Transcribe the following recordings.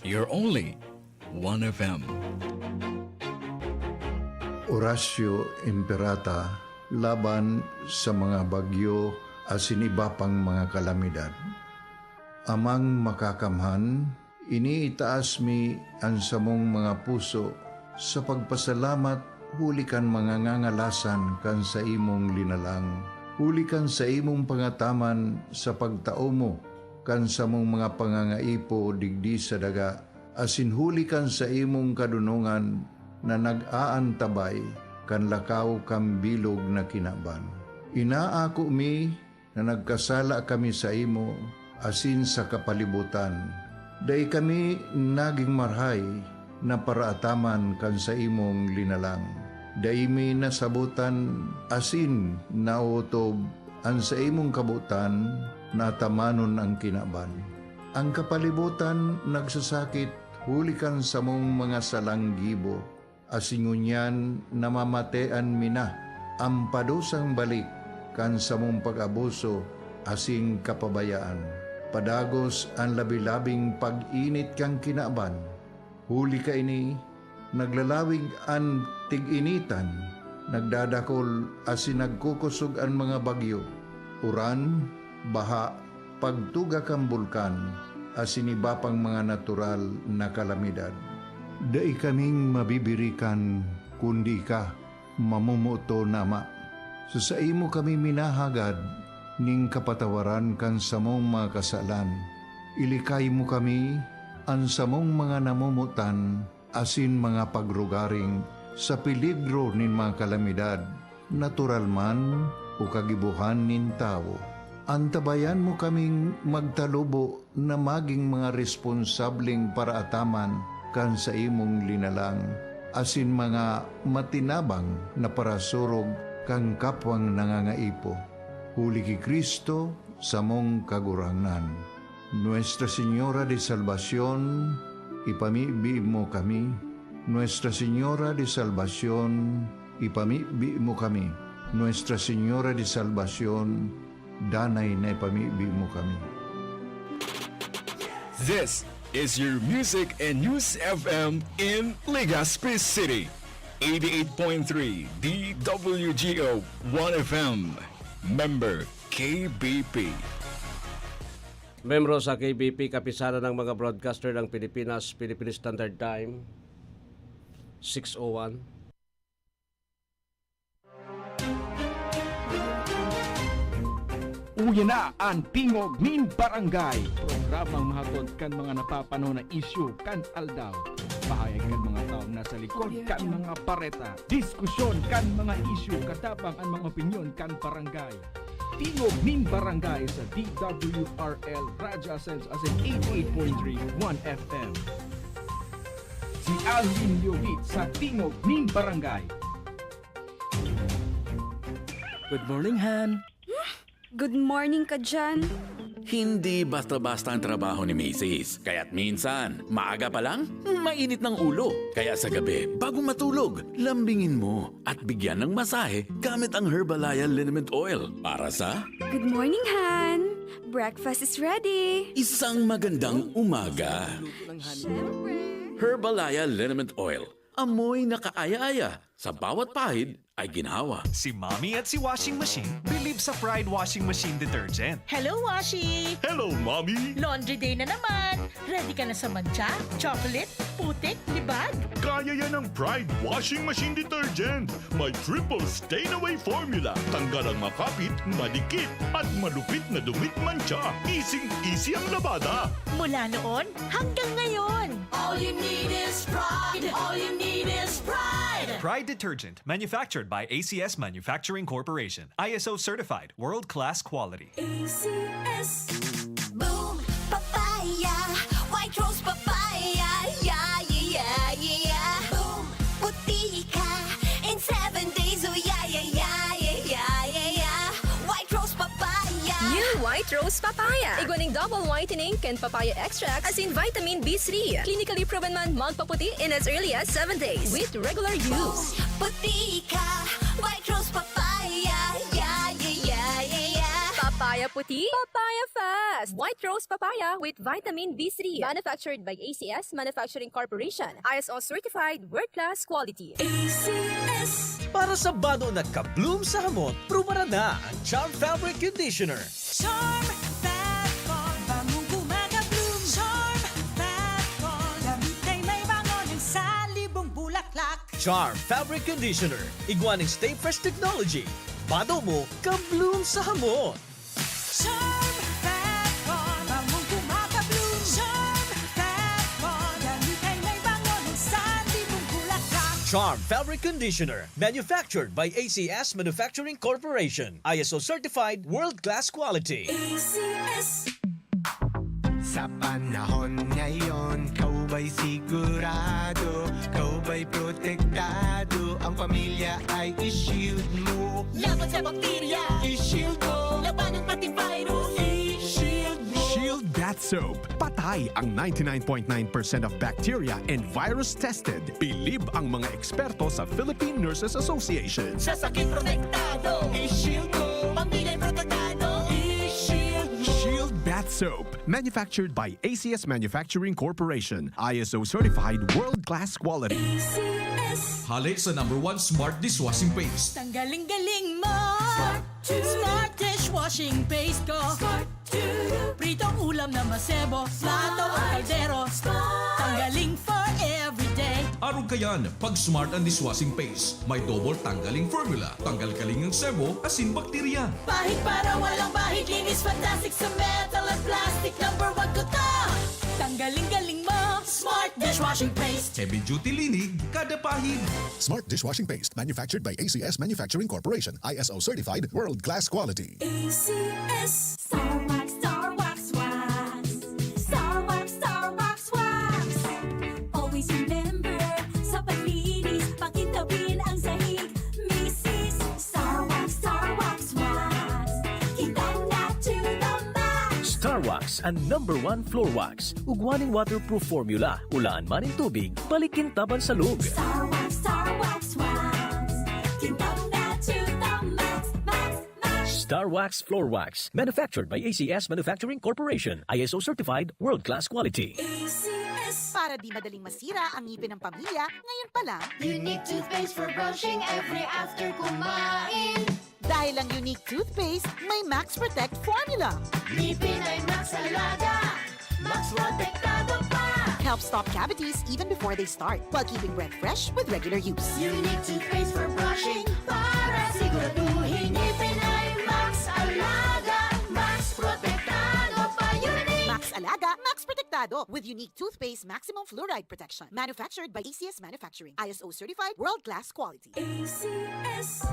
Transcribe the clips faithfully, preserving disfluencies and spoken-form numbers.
Your only One F M. Oratio Imperata laban sa mga bagyo asin iba pang mga kalamidad. Amang Makakamhan, iniitaas mi an samong mga puso sa pagpasalamat huli kan mga ngangalasan kan saimong linalang, huli kan saimong pangataman sa pagtao mo kan samong mga pangangaipo digdi sa daga, asin huli kan saimong kadonongan na nag-aantabay kan lakaw kan bilog na kinaban. Inaako mi na nagkasala kami saimo asin sa kapalibotan. Dai kami nagin marahay na paraataman kan saimong linalang. Dai mi nasabotan asin naotob an saimong kabotan na atamanon an kinaban. An kapalibotan nagsasakit huli kan samong mga salang gibo, asin ngunyan namamatean mi na an padusang balik kan samong pag-abuso asin kapabayaan. Padagos an labi-labing pag-init kan kinaban. Huli kaini, naglalawig an tig-initan, nagdadakol asin nagkukosog an mga bagyo, uran, baha, pagtuga kan bulkan, asin iba pang mga natural na kalamidad. Dai kaming mabibirikan kundi ika, mamomoton na Ama. Sa saimo kami minahagad nin kapatawaran kan samong mga kasalan. Ilikay mo kami, an samong mga namomotan, asin mga pagrugaring sa peligro nin mga kalamidad, natural man o kagibohan nin tawo. Antabayan mo kaming magtalubo na magin mga responsableng paraataman kan saimong linalang, asin mga matinabang na parasurog kan kapwang nangangaipo. Huli ki Cristo, samong Kagurangnan. Nuestra Señora de Salvacion, ipamibi mo kami. Nuestra Señora de Salvacion, ipamibi mo kami. Nuestra Señora de Salvacion, danay na ipamibi mo kami. This is your music and news F M in Legazpi City. Eighty-eight point three D W G O One F M. Member K B P. Membro sa K B P, Kapisanan ng mga Broadcaster ng Pilipinas, Philippine Standard Time, six oh one. Uya na an Tingog nin Barangay, programang mahatod kan mga napapanahon na isyu kan aldaw. Pahayag kan mga taong nasa likod kan mga bareta. Diskusyon kan mga isyu, katabang an mga opinyon kan barangay. Tingog nin Barangay sa D W R L Radyo Ascenso asin eighty-eight point three One F M. Si Alvin Leovit sa Tingog nin Barangay. Good morning, Han. Good morning ka dyan. Hindi basta-basta ang trabaho ni misis. Kaya't minsan, maaga pa lang, mainit ng ulo. Kaya sa gabi, bago matulog, lambingin mo at bigyan ng masahe gamit ang Herbalaya Liniment Oil para sa Good morning, Han! Breakfast is ready! Isang magandang umaga. Siyempre! Herbalaya Liniment Oil. Amoy na kaaya-aya. Sa bawat pahid ay ginhawa. Si Mommy at si Washing Machine believe sa Pride Washing Machine Detergent. Hello, Washi! Hello, Mommy! Laundry day na naman! Ready ka na sa mantsa, chocolate, putik, libag? Kaya yan ng Pride Washing Machine Detergent! May triple stain away formula. Tanggal ang makapit, madikit, at malupit na dumit mantsa. Easing-easy ang labada. Mula noon hanggang ngayon. All you need is pride. All you need is pride. Pride Detergent, manufactured by A C S Manufacturing Corporation. I S O certified, world-class quality. A C S. Boom! Papaya! White Rose Papaya! Yeah, yeah, yeah, yeah, yeah! Boom! Puti ka in seven days! Oh, yeah, yeah, yeah, yeah, yeah, yeah, yeah! White Rose Papaya! New White Rose Papaya. Igwa nin double whitening kan papaya extract asin vitamin B three. Clinically proven man magpaputi in as early as seven days with regular use. Puti ka, White Rose Papaya, yeah, yeah, yeah, yeah, yeah. Papaya. Papaya puti, Papaya Fest! White Rose Papaya with Vitamin B three. Manufactured by A C S Manufacturing Corporation. I S O certified, world-class quality. A C S. Para sa bado na ka-bloom sa hamot, prubaran na ang Charm Fabric Conditioner. Charm Fat Con, bangong kumaka-bloom. Charm Fat Con, damit ay may bango ng sanlibong bulaklak. Charm Fabric Conditioner, igwa ning Stay Fresh Technology. Bado mo, ka-bloom sa hamot. Charm Fat Con, bangong kumaka-bloom. Charm Fat Con, damit ay may bango ng sanlibong bulaklak. Charm Fabric Conditioner, manufactured by A C S Manufacturing Corporation. I S O certified, world-class quality. A C S. Sa panahon ngayon, kau ba'y sigurado, kau ba'y protektado, ang pamilya ay i-shield mo. Laban sa bakterya, i-shield mo. Labanan pati virus, i-shield mo. Shield Bath Soap. Patay ang ninety-nine point nine percent of bacteria and virus tested. Bilib ang mga eksperto sa Philippine Nurses Association. Sa sakit protektado, i-shield mo. Pamilya protektado, i-shield mo. Shield Bath Soap. Manufactured by A C S Manufacturing Corporation. I S O certified, world-class quality. A C S. Hale sa number one smart dishwashing paste. Tanggaling-galing mo. Smart. Smart dishwashing paste ko. Smart. Pritong ulam na masebo, plato o kaldero. Smart. Tanggaling for everyday. Arog kayan, pag Smart ang dishwashing paste. May double tanggaling formula. Tanggal kaling ang sebo, asin bakterya. Pahid para walang bahid, linis fantastic sa metal at plastic. Number one ko to. Tanggaling-galing mo, Smart dishwashing paste. Heavy duty linig, kada pahid. Smart dishwashing paste, manufactured by A C S Manufacturing Corporation, I S O certified, world-class quality. A C S. Star Wax, Star Wax Wax. Star Wax, Star Wax Wax. Always remember, sa paglinis, pakintabin ang sahig. Misis, Star Wax, Star Wax Wax. Kita na to the max. Star Wax, ang number one floor wax. Ugwa ning waterproof formula, ulaan man nin tubig, balik kintab an salog. Star Wax, Star Wax Wax. Kintab na to the max, max, max. Star Wax Floor Wax, manufactured by A C S Manufacturing Corporation, I S O certified, world-class quality. A C S. Para di madaling masira ang ngipin ng pamilya, ngayon pa lang. Unique toothpaste for brushing every after kumain. Dahil ang Unique Toothpaste may Max Protect Formula. Ngipin ay Max Alaga, Max Protektado pa. Helps stop cavities even before they start, while keeping breath fresh with regular use. Unique Toothpaste for brushing para siguraduhin ngipin ay Max Alaga, Max Protektado pa. Unique. Max Alaga, Max Protektado with Unique Toothpaste Maximum Fluoride Protection. Manufactured by A C S Manufacturing. I S O certified, world-class quality. A C S.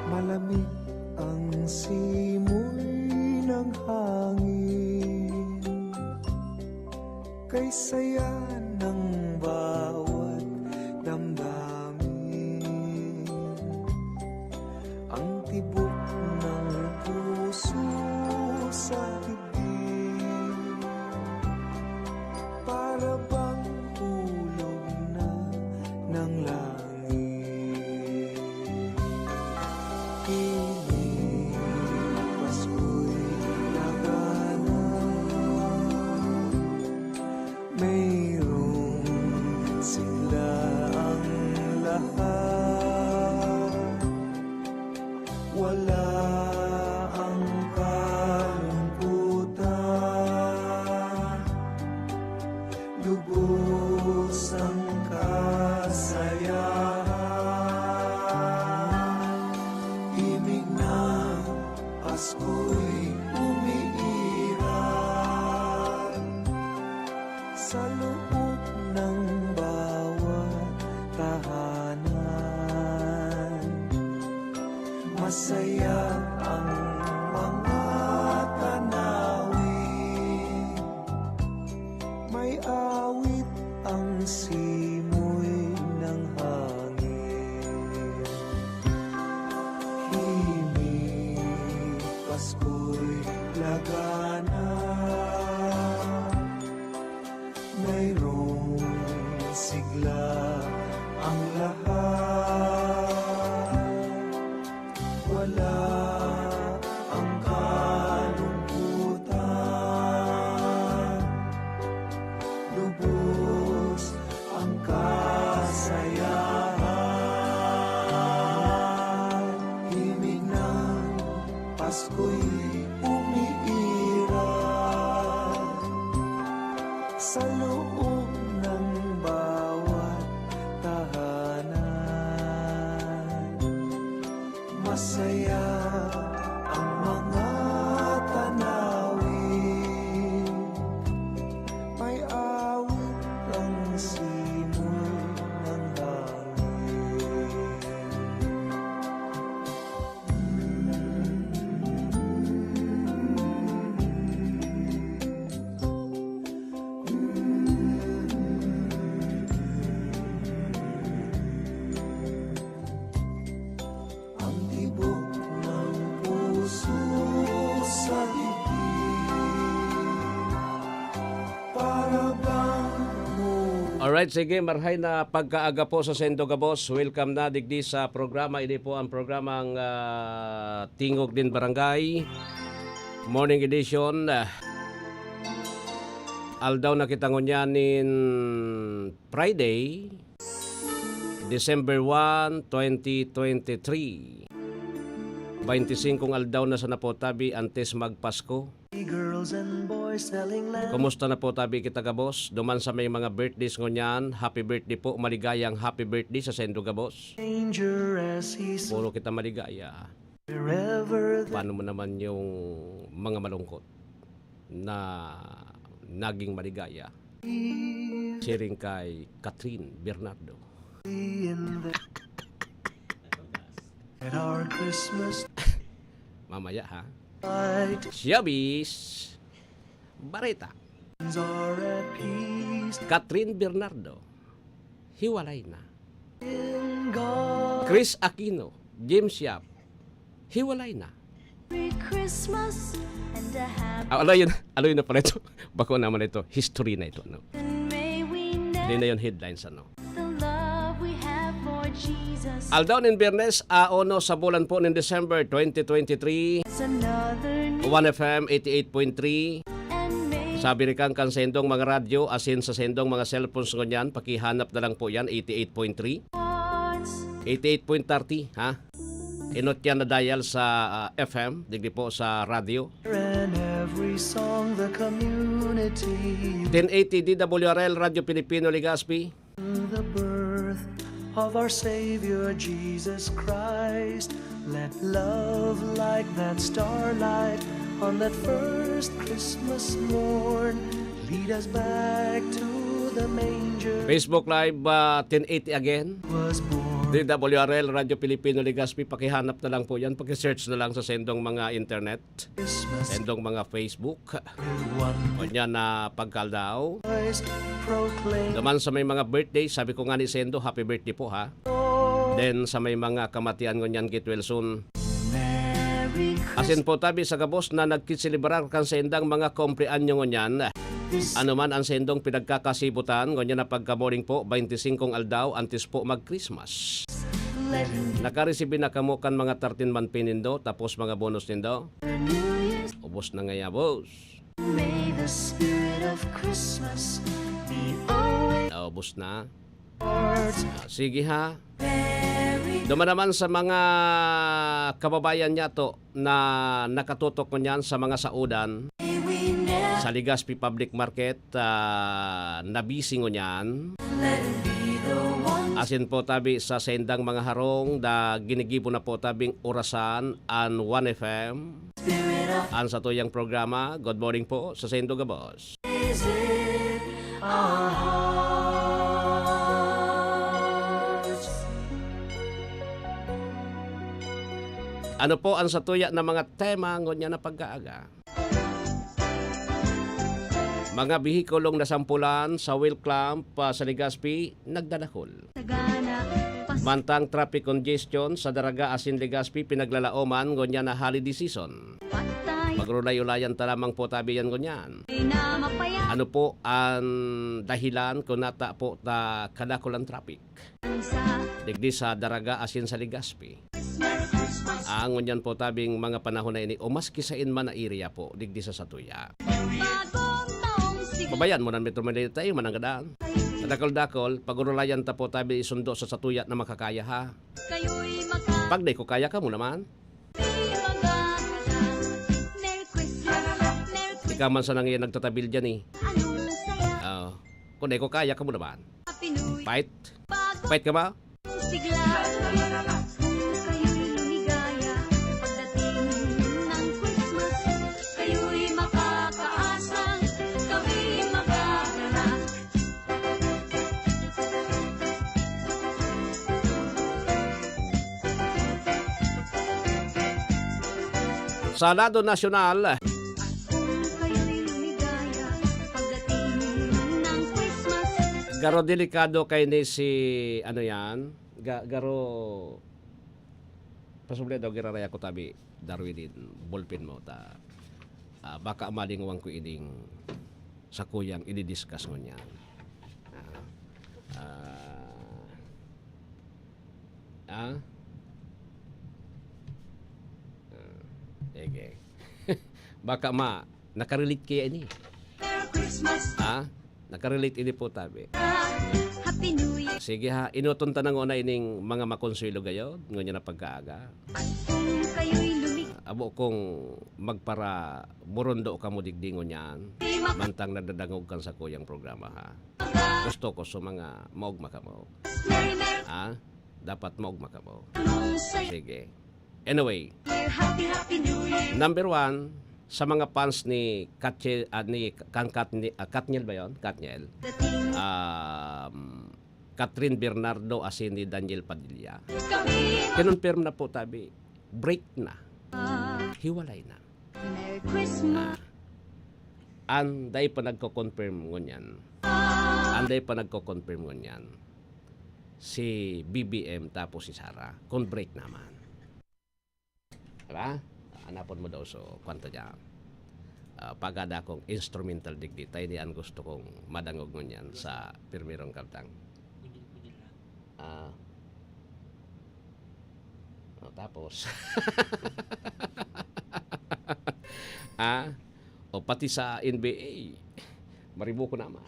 Malamig ang simoy ng hangin. Kay saya ng bawat damdamin, ang tibok ng puso sa dibdib, para bang hulog na ng langit. Ini Pasko'y labanan. Mayroong sigla ang lahat. Wala ang kalungkutan. Lubos ang kasayahan. Ibig na Pasko'y umiiral sa loob ng bawat tahanan. Masaya ang mga tanawin, may awit ang simoy ng hangin. Himig, Pasko'y laganap. Ang lahat, wala ang kalungkutan, lubos ang kasayahan. Himig ng Pasko'y umiiral sa loob ng bawat tahanan. Masaya ang mga tanawin, may awit ang simoy ng hangin. Ang tibok ng puso sa dibdib, para bang mu- Alright, sige, marhay na pagkaaga po sa saindo gabos. Welcome na digdi sa programa. Ini po ang programang, ah, Tingog nin Barangay, Morning Edition. Ah, aldaw na kita ngunyan nin Friday, December one, twenty twenty-three. Bainti singkong aldaw na sana po tabi antes magpasko. Girls and boys selling lamb. Kumusta na po tabi kita gabos? Duman sa may mga birthdays ngunyan, happy birthday po, maligayang happy birthday sa saindo gabos. Danger as he Puro kita maligaya. Wherever the Paano mo naman yung mga malungkot na naging maligaya? Siring kay Catherine Bernardo. In the At our Christmas Mamaya, ha? Light. Showbiz. Bareta. Are at peace. Catherine Bernardo. Hiwalay na. In God. Chris Aquino. James Yap. Hiwalay na. Merry Christmas and a happy Ah, aloy yun, aloy na pala ito. Bako naman ito. History na ito, no? And may we never Hindi na yun headlines, ano? The love we have for Jesus. Aldaw nin Biyernes, a uno sa bulan po nin December twenty twenty-three. It's another new One F M eighty-eight point three. And may Sabi ri kan, kan sendong mga radyo, asin sa sendong mga cellphones ngunyan, pakihanap na lang po yan, eighty-eight point three. Hearts. Eighty-eight point thirty, ha? Inot yan na dial sa, ah, F M, digdi po sa radyo. And every song the community Ten eighty D W R L, Radyo Pilipino, Legazpi. The birth of our Savior Jesus Christ. Let love like that starlight on that first Christmas morn lead us back to the manger. Facebook Live, ah, ten eighty again. Was born. D W R L, Radyo Pilipino, Legazpi. Pakihanap na lang po yan. Pakisearch na lang sa sendong mga internet. Christmas Sendong mga Facebook. with one Kanya na pagkaldaw. voice proclaim. Naman sa may mga birthday, sabi ko nga ni Sendo, happy birthday po, ha. Then sa may mga kamatian ngunyan, get well soon. Merry Asin Christmas. po tabi sa gabos na nagkiselebrar kan saindang mga kumpleanyo ngunyan. This Ano man ang saindong pinagkakasibutan, ngunyan na pagkamuning po, bainti singkong aldaw, antes po mag-Christmas. Let him Nakaresibi na kamo kan mga thirteen month pay nindo, tapos mga bonus nindo. New Year's. Ubos na ngaya, boss. May the spirit of Christmas be always Naubos na. hearts. Ah, sige ha. Very Duman naman sa mga kababayan niyato na nakatutok ngunyan sa mga saodan May we never sa Legazpi Public Market, ah, na busy ngunyan. Let him be the one. Asin po tabi sa sendang mga harong da ginigibo na po tabing orasan an One F M. Spirit of An satuyang programa, Good Morning po sa saindo gabos. Is it our hearts? Ano po ang satuya na mga tema ngunyan na pagkaaga? Mga behikulong nasampulan sa wheel clamp, ah, sa Legazpi, nagdadakol. Sagana, pas- Mantang traffic congestion sa Daraga asin Legazpi pinaglalaoman ngunyan na holiday season. Patay. Magrulay-ulayan ta lamang po tabi yan ngunyan. Na mapayapa. Ano po an dahilan kun nata po ta kadakul an traffic digdi sa Daraga asin sa Legazpi? Ah, ngunyan po tabing mga panahon na ini o maski sain man na area po digdi sa satuya. Babayaan mo na Metro Manila tayo, manangadan. Kadakul-dakul, pag-urulayan ta po tabi isundo sa satuya na makakaya ha. Pag di ko kaya ka mo naman. Ikaw man sana ngayon nagtatabil dyan eh. Oo. Kung di ko kaya ka mo naman. Fight. Fight ka ba? Sa lado nasyonal, garo delikado kay ni si, ano yan, ga-, garo, posible daw giraraya ko tabi, Darwin, in ballpen mo ta, ah, baka malingawan ko ining sakuyang i-discuss ngunyan. Ah, ah, ah, ah, sige. Baka ma-, nakarelate kaya ini? Ah, nakarelate ini po tabi. Sige ha, inuton ta na nguna ining mga makonsuelo gayod, ngunyan na pagkaaga. Ah, abo kong magparaburundo kamo digdi ngunyan, mantang nadadangog kan sakuyang programa ha. Gusto ko sa mga maugma kamo. Ha? Dapat maugma kamo. Sige. Anyway, number one, sa mga fans ni Katye-, ah, ni Kang Katni-, ah, Katniel ba yun? Katniel. Um, Catherine Bernardo asin ni Daniel Padilla. Kinonfirm na po tabi, break na. Hiwalay na. Ah, an dai pa nagko-confirm ngunyan. An dai pa nagko-confirm ngunyan. Si B B M tapos si Sara. Kung break naman. Diba? Anapon mo daw, so, kwanta dyan. Ah, pagada akong instrumental digdi. Tayo ni an gusto kong madangog ngunyan sa pirmirong kabtang. Pwede, pwede lang. Ah. Oh, tapos. Ah? O pati sa N B A, maribo ko naman.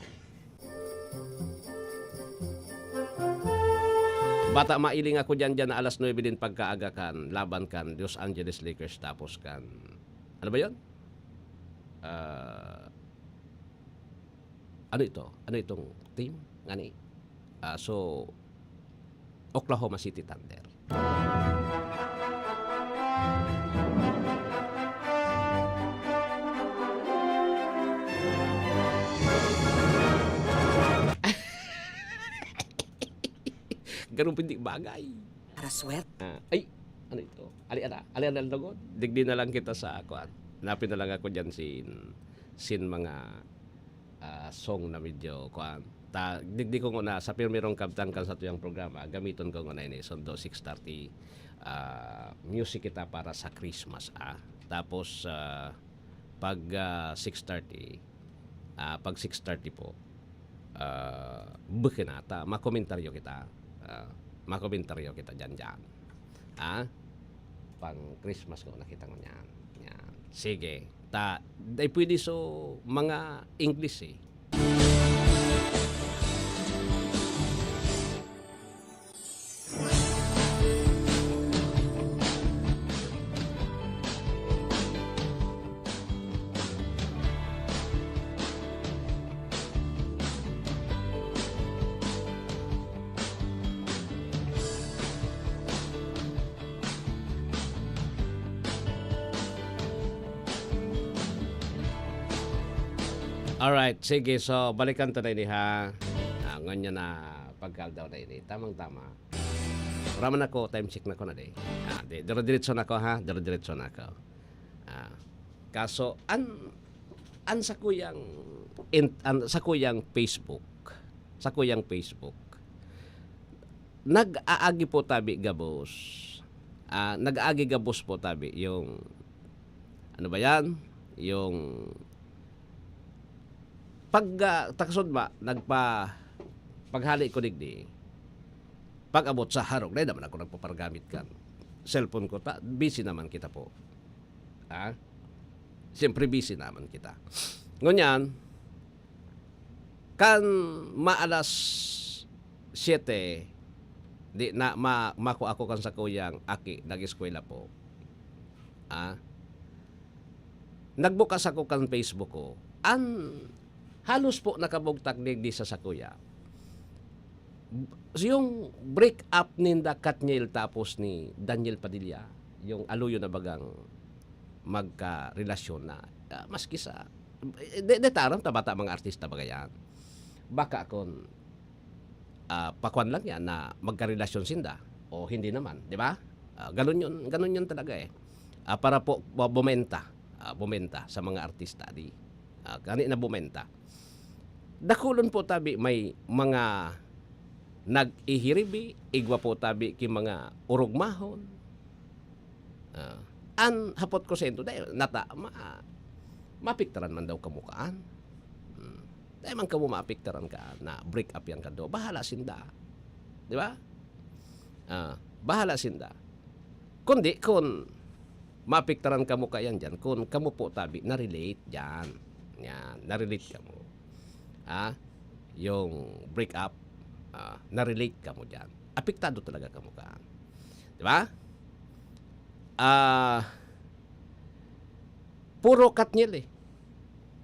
Bata, mailing ako dyan, dyan na alas nuebe din pagkaaga kan laban kan Los Angeles Lakers tapos kan, ano ba yun? Ah, ano ito? Ano itong team? Ngani? Ah, so, Oklahoma City Thunder. Ganun pwede bagay. Para swerte. Ah, ay, ano ito? Ali, ala, ali, ala, lugod. Digdi na lang kita sa, kuwan. Hanapin na lang ako dyan sin, sin mga ah, song na medyo, kuwan. Ta, digdi ko nguna, sa pirmirong kabtang kan satuyang programa, gamiton ko nguna ini, sundo six thirty, ah, music kita para sa Christmas, ah. Tapos, ah, pag, ah, six thirty, ah, pag six thirty po, ah, bukina ta, makomentaryo kita. Ah, makomentaryo kita dyan, dyan. Ah, pang Christmas ko nakita ko niyan. Yan. Sige. Ta, dai pwede so mga English eh. Alright, sige. So, balikan ta na ini, ha. Ah, ngunyan na pagkaldaw na ini. Tamang-tama. Wala man ako, time check na ko na, di. Ah, di, dire-diretso na ko, ha? Dire-diretso na ko. Ah, kaso, an, an sakuyang, in, an sakuyang Facebook, sakuyang Facebook, nag-aagi po tabi gabos. Ah, nag-aagi gabos po tabi yung, ano ba yan? Yung, Pag, ah, takasod ba, nagpa-, paghali ko digdi, pag-abot sa harong, dai naman ako nagpapargamit kan cellphone ko, ta-, busy naman kita po. Ah? Siyempre, busy naman kita. Ngunyan, kan maalas siyete, di na ma-, makua ako kan sakuyang aki, nag-eskwela po. Ah? Nagbukas ako kan Facebook ko. An halos po nakabugtak digdi sa sakuya. Yung break up ninda, Katniel, tapos ni Daniel Padilla, yung aluyon na bagang magkarelasyon na, ah, maski sa, eh, de, de, taram ta bata mga artista baga yan. Baka kun, ah, pakwan lang yan na magkarelasyon sinda o hindi naman, di ba? Ah, ganun yun, ganun yun talaga eh. Ah, para po bu-, bumenta, ah, bumenta sa mga artista, di, ah, gani na bumenta. Dakulon po tabi may mga nag-ihiribi, igwa po tabi ki mga orogmahon. Ah, an hapot ko sa inyo, dai, nata-, ma-, maapektaran man daw kamo kaan. Hmm. Dai man kamo maapektaran kaan na break up yan kado. Bahala sinda. Di ba? Ah, bahala sinda. Kundi kun maapektaran kamo kayan diyan, kun kamo po tabi na-relate diyan. Yan, na-relate kamo. Ha? Yung break up, ah, na-relate kamo diyan. Apektado talaga kamo kaan. Di ba? Ah, puro Katniel eh.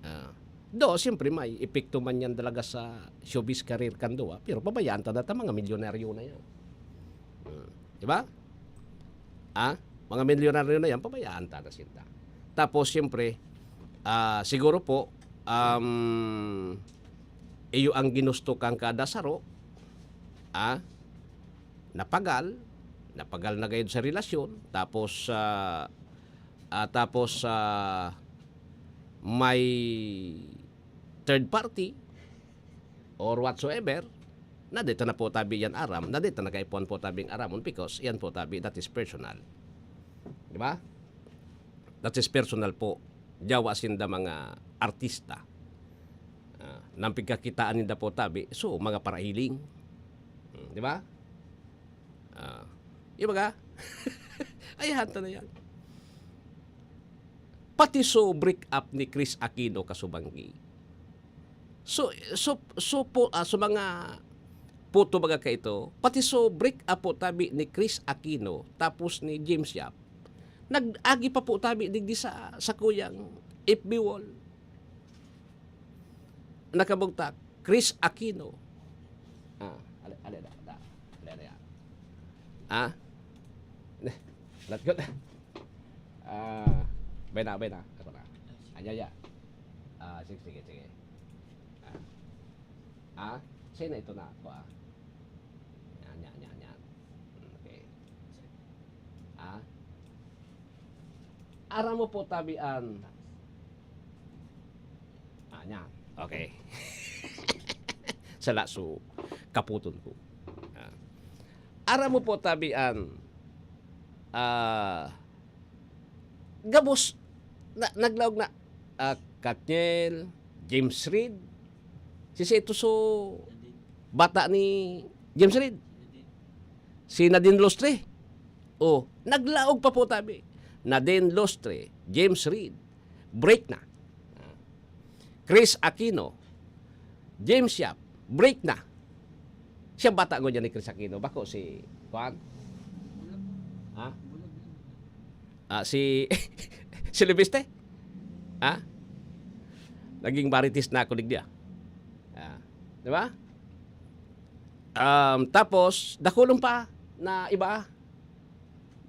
Ah, do, siyempre may epekto man yan talaga sa showbiz career kan duwa, pero pabayaan ta na ta, mga milyonaryo na yan. Hmm. Di ba? Ah, mga milyonaryo na yan, pabayaan ta na sinda. Tapos, siyempre, ah, siguro po, um, iyo ang ginusto kang kada saro, ah, napagal, napagal na gayod sa relasyon, tapos, ah, ah, tapos, ah, may third party or whatsoever, na di ta na po tabi yan aram, na di ta na kaipuhan po tabing aramon because yan po tabi, that is personal. Di ba? That is personal po. Yawa sinda mga artista. Ah, nang pigkakitaan ninda po tabi, so, mga parahiling. Hmm, di ba? Ah, ibaga, ayahan ta na yan. Pati so break up ni Chris Aquino kasubanggi. So, so, so po, ah, so mga puto baga kaito, pati so break up po tabi ni Chris Aquino tapos ni James Yap, nag-agi pa po tabi digdi sa, sa kuyang F B wall. Nakabugtak, Chris Aquino. Ah, ali, ali, da, da. Ali, ali, ah. Ah? Let's go. Ah, bay na, bay na. Ako na. Anya, ya. Ah, sige, sige, sige. Ah. Ah, sino ito na ako, ah? Yan, yan, yan, yan. Okay. Ah? Aram mo po, tabi an. Ah, yan. Okay. Sa laso, kaputon ko. Ah. Aram mo po, tabi an, ah, gabos, na, naglaog na, ah, Katniel, James Reid, si Seto so bata ni James Reid, si Nadine Lustre. Oh, naglaog pa po tabi. Nadine Lustre, James Reid, break na. Chris Aquino, James Yap, break na. Siya bata ko dyan ni Chris Aquino. Bako si, kuan? Ha? Ah, si, si Leviste? Ha? Naging marites na ako digdi, ah. Ah, di ba? Um, tapos, dakulon pa na iba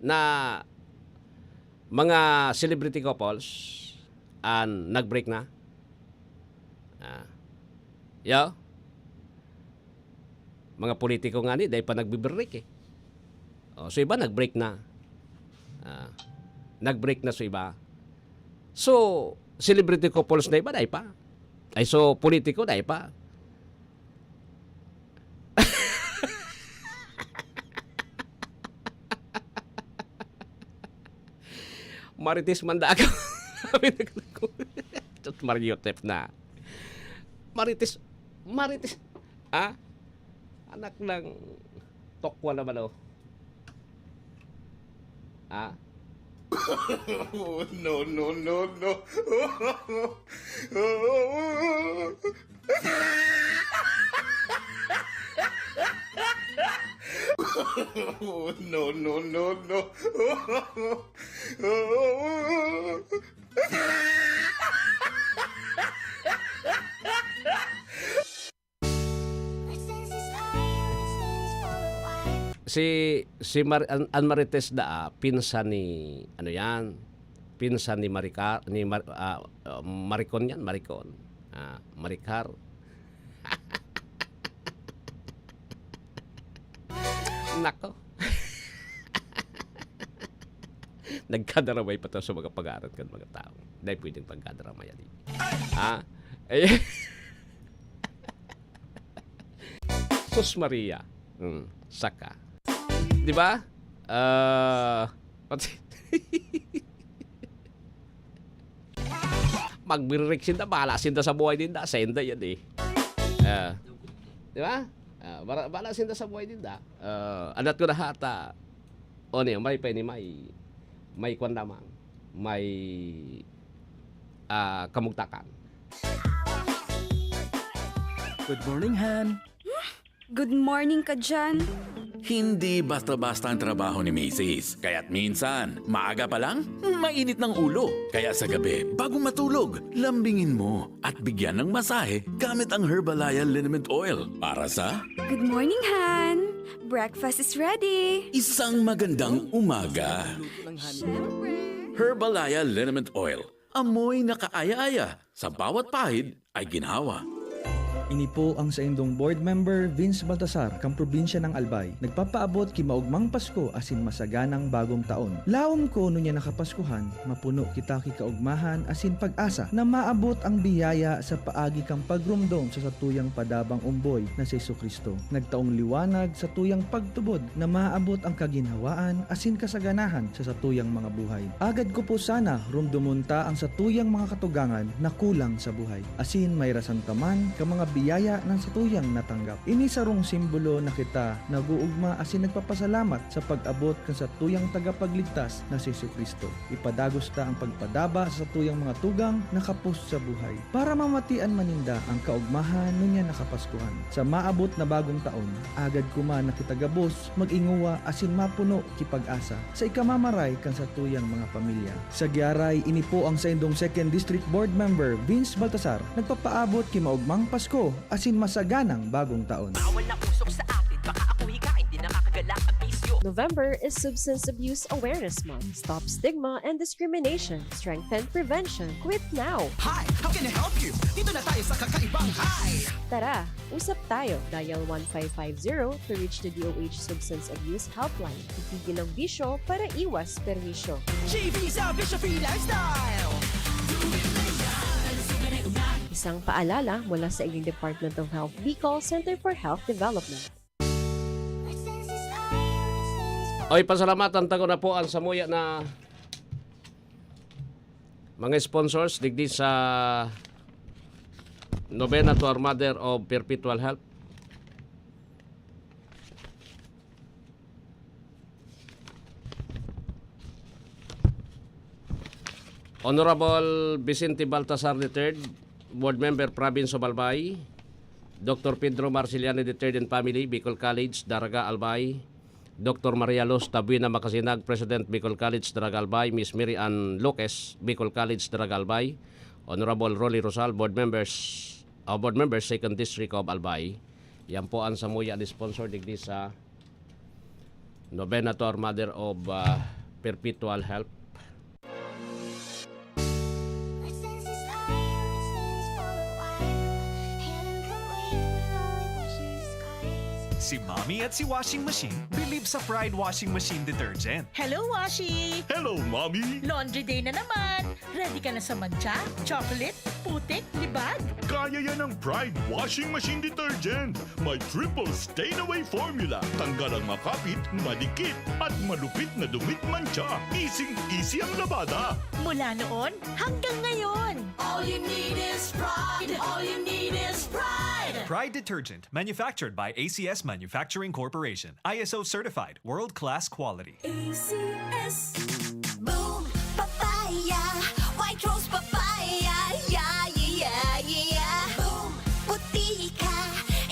na mga celebrity couples an nag-break na. Ah. Yo? Mga politiko nga ni, dai pa nagbe-break eh. Oh, so iba nag-break na. Ah. Nag-break na so iba. So, celebrity couples na iba, dai pa. Ay, so, politiko, dai pa. Marites man da ako. Sabi na ko, Diyos Mario, Tep na. Marites, Marites. Ah? Anak ng tokwa naman, oh. Ah? No, no, no, no. No, no, no, no. Si, si Mar-, an, an Marites da, ah, pinsan ni, ano yan? Pinsan ni Maricar, ni Mar-, ah, ah, Maricon yan, Maricon. Ah, Maricar. Nako. Nagkadaramay pa to sa mga pangaran kan mga tao. Dahil pwedeng pagkadaramay yan, eh. Ha? Eh, Sus Maria. Hmm, saka. Di ba? Ah, pati magbirik sinda, bahala sinda sa buhay ninda. Senda yan, eh. Ah, di ba? Ah, bara-, bahala sinda sa buhay ninda. Ah, adat ko na hata. O niya, may pa ini, may, may kwan lamang. May, ah, kamugtakan. Good morning, Han. Good morning ka dyan. Hindi basta-basta ang trabaho ni Misis. Kaya't minsan, maaga pa lang, mainit ng ulo. Kaya sa gabi, bago matulog, lambingin mo at bigyan ng masahe gamit ang Herbalaya Liniment Oil. Para sa Good morning, Han. Breakfast is ready. Isang magandang umaga. Siyempre. Herbalaya Liniment Oil. Amoy na kaaya-aya. Sa bawat pahid ay ginhawa. Ini po ang saindong board member, Vince Baltasar, kan probinsya ng Albay. Nagpapaabot ki maogmang Pasko asin masaganang Bagong Taon. Laom ko ngunyan na Kapaskuhan, mapuno kita ki kaogmahan asin pag-asa na maabot ang biyaya sa paagi kan pagromdom sa satuyang padabang omboy na si Jesu-Cristo. Nagtaong liwanag, satuyang pagtubod na maabot ang kaginhawaan asin kasaganahan sa satuyang mga buhay. Agad ko po sana romdomon ta ang satuyang mga katugangan na kulang sa buhay, asin mairasan ta man kan mga biyaya na satuyang natanggap. Ini sarong simbolo na kita nag-oogma asin nagpapasalamat sa pag-abot kan satuyang Tagapagligtas na si Jesu-Cristo. Ipadagos ta an pagpadaba sa satuyang mga tugang na kapos sa buhay, para mamatian man ninda an kaogmahan ngunyan na Kapaskuhan. Sa maabot na Bagong Taon, agad ko man na kita gabos mag-ingowa asin mapuno ki pag-asa sa ikamamaray kan satuyang mga pamilya. Sa gyaray, ini po ang saindong Second District Board Member, Vince Baltasar, nagpapaabot ki maogmang Pasko asin masaganang Bagong Taon. Bawal na usok sa atin, baka ako hikain, di nakakagala ang bisyo. November is Substance Abuse Awareness Month. Stop stigma and discrimination. Strengthen prevention. Quit now! Hi! How can I help you? Dito na tayo sa kakaibang Hi! Tara, usap tayo. Dial one five five zero to reach the D O H Substance Abuse Helpline. Itigil ang bisyo para iwas perwisyo. G V sa Bisyo Free Lifestyle! Isang paalala mula sa Department of Health Bicol, Center for Health Development. Oy, pasalamatan ta ko na po ang samuya na mga sponsors digdi sa Novena to Our Mother of Perpetual Help. Honorable Vicente Baltasar the third, Board Member, Province of Albay, Doctor Pedro Marciliani the third and family, Bicol College, Daraga, Albay, Doctor Maria Luz Tabuena Macasinag, President, Bicol College, Daraga, Albay, Miss Mary Ann Loques, Bicol College, Daraga, Albay, Honorable Rolly Rosal, Board Members, uh, Board Member, Second District of Albay. Yan po ang samuya na sponsor digdi sa Novena to Our Mother of, uh, Perpetual Help. Si Mommy at si Washing Machine believe sa Pride Washing Machine Detergent. Hello, Washi! Hello, Mommy! Laundry day na naman! Ready ka na sa mantsa, chocolate, Putik, libag. Kaya yan ng Pride Washing Machine Detergent. May triple stain away formula. Tanggal ang makapit, madikit, at malupit na dumit mantsa. Easing-easy ang labada. Mula noon hanggang ngayon. All you need is pride. All you need is pride. Pride detergent, manufactured by A C S Manufacturing Corporation. I S O certified, world class quality. A C S. Boom, papaya, white rose papaya, yeah, yeah, yeah, yeah. Boom, puti ka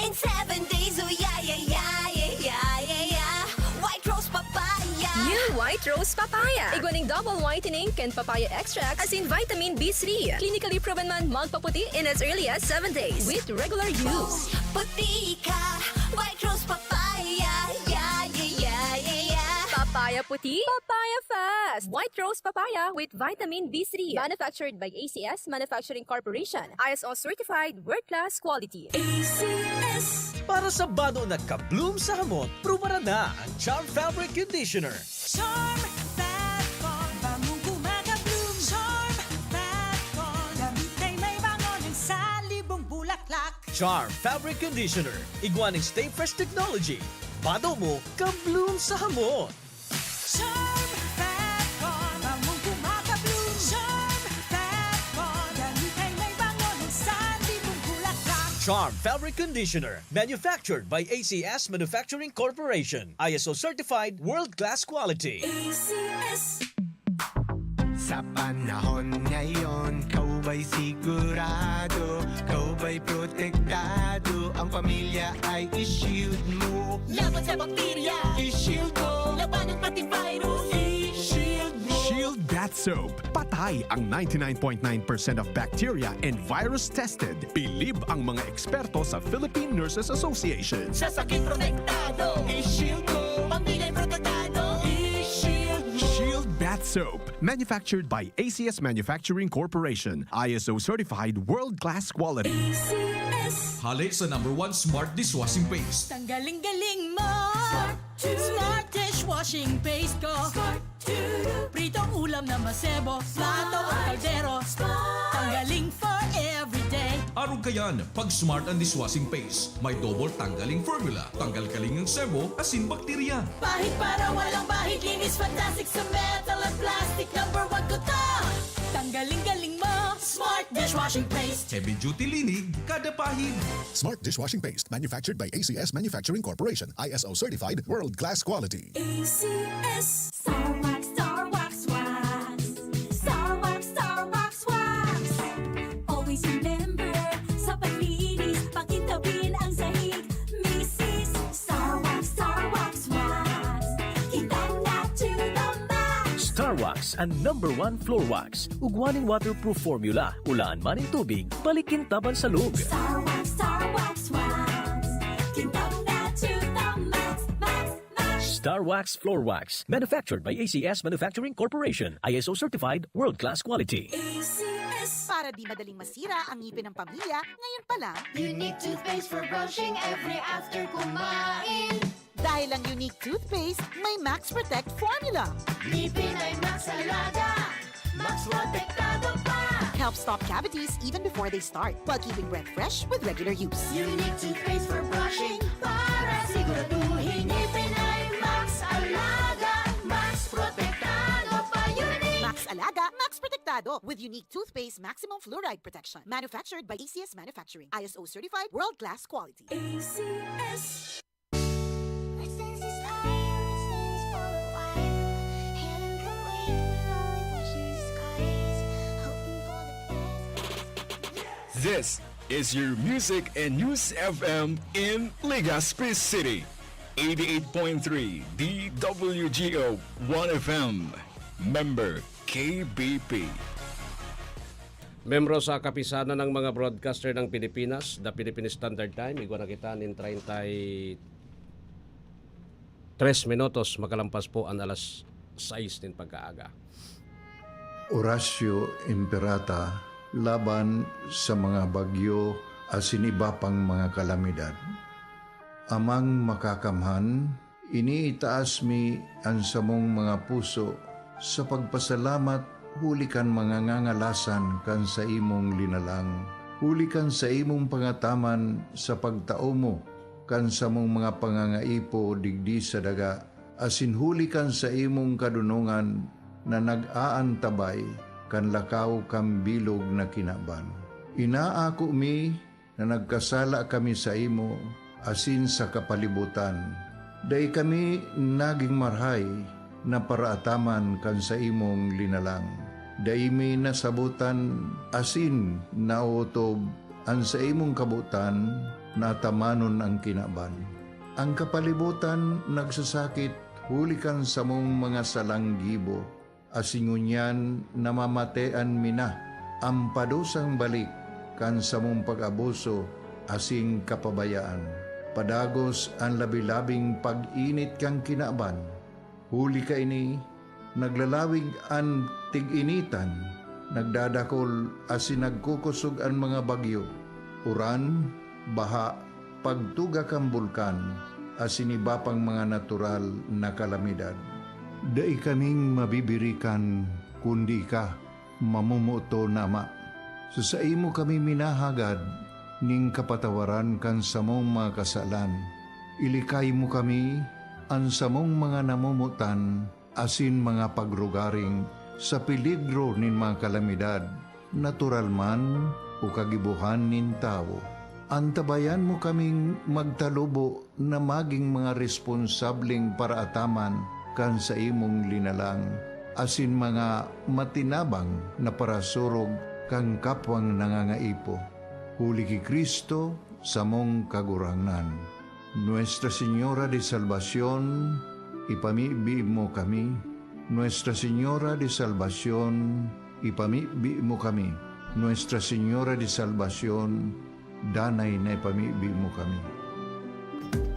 in seven days, oh yeah, yeah, yeah, yeah, yeah, yeah, yeah. White rose papaya. New White Rose Papaya. Igwa ning double whitening kan papaya extract asin vitamin B three. Clinically proven man magpaputi in as early as seven days with regular use. Puti ka, white rose papaya, yeah, yeah, yeah, yeah, yeah. Papaya puti, papaya fast. White Rose Papaya with vitamin B three. Manufactured by A C S Manufacturing Corporation. I S O certified, world class quality. A C S. Para sa bado na ka-bloom sa hamot, prubaran na ang Charm Fabric Conditioner. Charm Fat Con, bangong kumaka-bloom. Charm Fat Con, damit ay may bango ng salibong bulaklak. Charm Fabric Conditioner. Igwa ning Stay Fresh Technology. Bado mo, ka-bloom sa hamot. Charm Fat Con, bangong kumaka-bloom. Charm Fat Con, damit ay may bango ng salibong bulaklak. Charm Fabric Conditioner. Manufactured by A C S Manufacturing Corporation. I S O certified, world-class quality. A C S. Sa panahon ngayon, ikaw ba'y sigurado? Ikaw ba'y protektado? Ang pamilya ay i-shield mo. Laban sa bakterya, i-shield mo. Labanan pati virus, i-shield mo. Shield Bath Soap. Patay ang ninety-nine point nine percent of bacteria and virus tested. Bilib ang mga eksperto sa Philippine Nurses Association. Sa sakit protektado, i-shield mo. Pamilya protektado, i-shield mo. Shield Bath Soap. Manufactured by A C S Manufacturing Corporation. I S O certified world-class quality. A C S. Hale sa number one smart dishwashing paste. Tanggaling-galing mo. Smart dishwashing paste ko. Pritong ulam na masebo, plato o kaldero. Tanggaling for everyday. Arog kayan, pag smart ang dishwashing paste. May double tanggaling formula. Tanggal kaling ang sebo, asin bakterya. Pahid para walang bahid, linis fantastic sa metal at plastic. Number one ko to. Tanggaling-galing mo. Smart dishwashing paste. Heavy duty linig, kada pahid. Smart dishwashing paste, manufactured by A C S Manufacturing Corporation, I S O certified, world-class quality. A C S. Star Wax, Star Wax, Wax. Star Wax, Star Wax, Wax. Always remember, sa paglinis, pakintabin ang sahig. Misis, Star Wax, Star Wax, Wax. Kita na to the max. Star Wax, ang number one floor wax. Ugwa ning waterproof formula, ulaan man nin tubig, balik kintaban sa log. Star Wax, Star Wax, Wax. Kintab na to the max, max, max. Star Wax Floor Wax, manufactured by A C S Manufacturing Corporation, I S O certified, world-class quality. A C S. Para di madaling masira ang ngipin ng pamilya, ngayon pa lang. Unique toothpaste for brushing every after kumain. Dahil ang Unique Toothpaste may Max Protect Formula. Ngipin ay Max Alaga. Max Protektado pa. Helps stop cavities even before they start, while keeping breath fresh with regular use. Unique toothpaste for brushing para siguraduhin ngipin ay Max Alaga. Max Protektado pa. Unique. Max Alaga, Max Protektado with Unique Toothpaste Maximum Fluoride Protection. Manufactured by A C S Manufacturing. I S O certified, world-class quality. A C S. This is your music and news F M in Legazpi City. Eighty-eight point three D W G O One F M. Member K B P. Membro sa Kapisanan ng mga Broadcaster ng Pilipinas, The Philippine Standard Time, igwa na kita nin treinta y tres minutos makalampas po an alas sais nin pagkaaga. Oratio Imperata laban sa mga bagyo asin iba pang mga kalamidad. Amang Makakamhan, iniitaas mi an samong mga puso sa pagpasalamat huli kan mga ngangalasan kan saimong linalang, huli kan saimong pangataman sa pagtao mo kan samong mga pangangaipo digdi sa daga, asin huli kan saimong kadonongan na nag-aantabay kan lakaw kan bilog na kinaban. Inaako mi na nagkasala kami saimo asin sa kapalibotan. Dai kami nagin marahay na paraataman kan saimong linalang. Dai mi nasabotan asin naotob an saimong kabotan na atamanon an kinaban. An kapalibotan nagsasakit huli kan samong mga salang gibo, asin ngunyan namamatean mi na an padusang balik kan samong pag-abuso asin kapabayaan. Padagos an labi-labing pag-init kan kinaban. Huli kaini, naglalawig an tig-initan, nagdadakol asin nagkukosog an mga bagyo, uran, baha, pagtuga kan bulkan, asin iba pang mga natural na kalamidad. Dai kaming mabibirikan, kundi ika, mamomoton na Ama. Sa saimo kami minahagad nin kapatawaran kan samong mga kasalan. Ilikay mo kami, an samong mga namomotan, asin mga pagrugaring sa peligro nin mga kalamidad, natural man o kagibohan nin tawo. Antabayan mo kaming magtalubo na magin mga responsableng paraataman kan saimong linalang, asin mga matinabang na parasurog kan kapwang nangangaipo. Huli ki Cristo, samong Kagurangnan. Nuestra Señora de Salvacion, ipamibi mo kami. Nuestra Señora de Salvacion, ipamibi mo kami. Nuestra Señora de Salvacion, danay na ipamibi mo kami.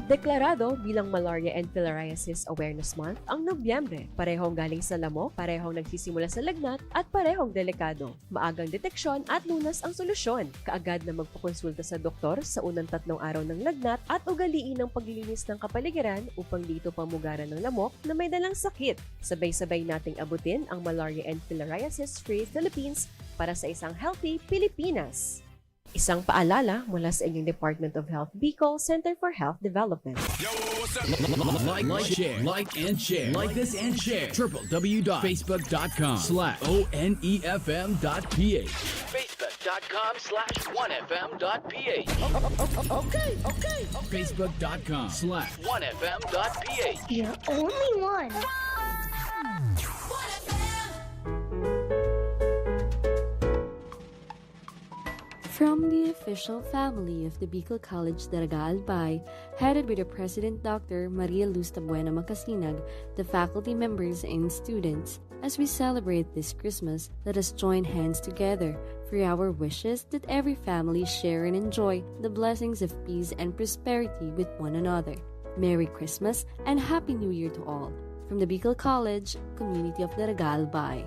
Deklarado bilang Malaria and Filariasis Awareness Month ang Nobyembre, parehong galing sa lamok, parehong nagsisimula sa lagnat, at parehong delikado. Maagang deteksyon at lunas ang solusyon. Kaagad na magpakonsulta sa doktor sa unang tatlong araw ng lagnat at ugaliin ang paglilinis ng kapaligiran upang di ito pamugaran ng lamok na may dalang sakit. Sabay-sabay nating abutin ang Malaria and Filariasis Free Philippines para sa isang healthy Pilipinas. Isang paalala mula sa inyong Department of Health Bicol, Center for Health Development. Like, like, share, like and share, like this and share. Triple W dot facebook dot com slash O N E F M dot P H. Facebook dot com slash one F M dot P H. Okay, okay, okay. Facebook dot com slash one F M dot P H. You're only one. From the official family of the Bicol College Daraga Albay, headed by the President Doctor Maria Luz Tabuena Macasinag, the faculty members and students, as we celebrate this Christmas, let us join hands together for our wishes that every family share and enjoy the blessings of peace and prosperity with one another. Merry Christmas and Happy New Year to all. From the Bicol College, Community of Daraga Albay.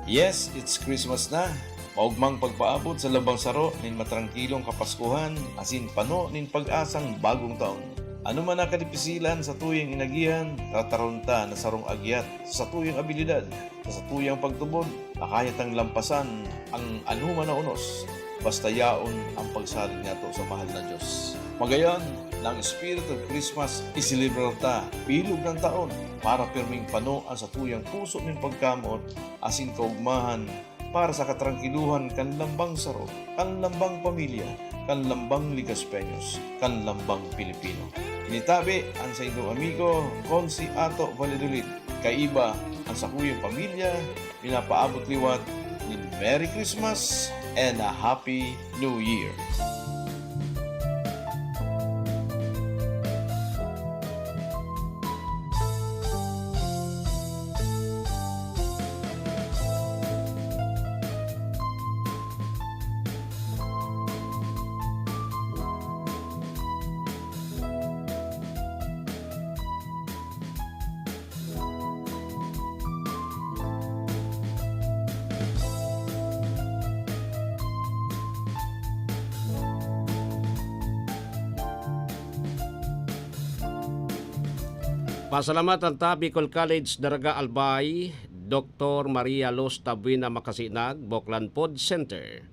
Yes, it's Christmas na. Maogmang pagpaabot sa lambang saro nin matrangkilong Kapaskuhan asin pano nin pag-asang bagong taon. Ano man ang kadipisilan sa tuyang inagihan, tataron ta na sarong agyat sa tuyang abilidad, sa satuyang pagtubod, makaya tang lampasan ang anoman na unos, basta yaon ang pagsalig nato sa mahal na Diyos. Magayon, na ang Spirit of Christmas iselebrar ta, bilog na taon, para pirming pano ang satuyang puso nin pagkamoot asin kaugmahan para sa katrangkiluhan kan lambang saro, kan lambang pamilya, kan lambang Legazpeños, kan lambang Pilipino. Ini tabi an saindong amigo, Consi Ato Valladolid. Kaiba an sakuyang pamilya, minapaabot liwat nin Merry Christmas and a Happy New Year. Pasalamatan ta, Bicol College, Daraga, Albay, Doktor Maria Luz Tabuena Macasinag, Boclan Food Center,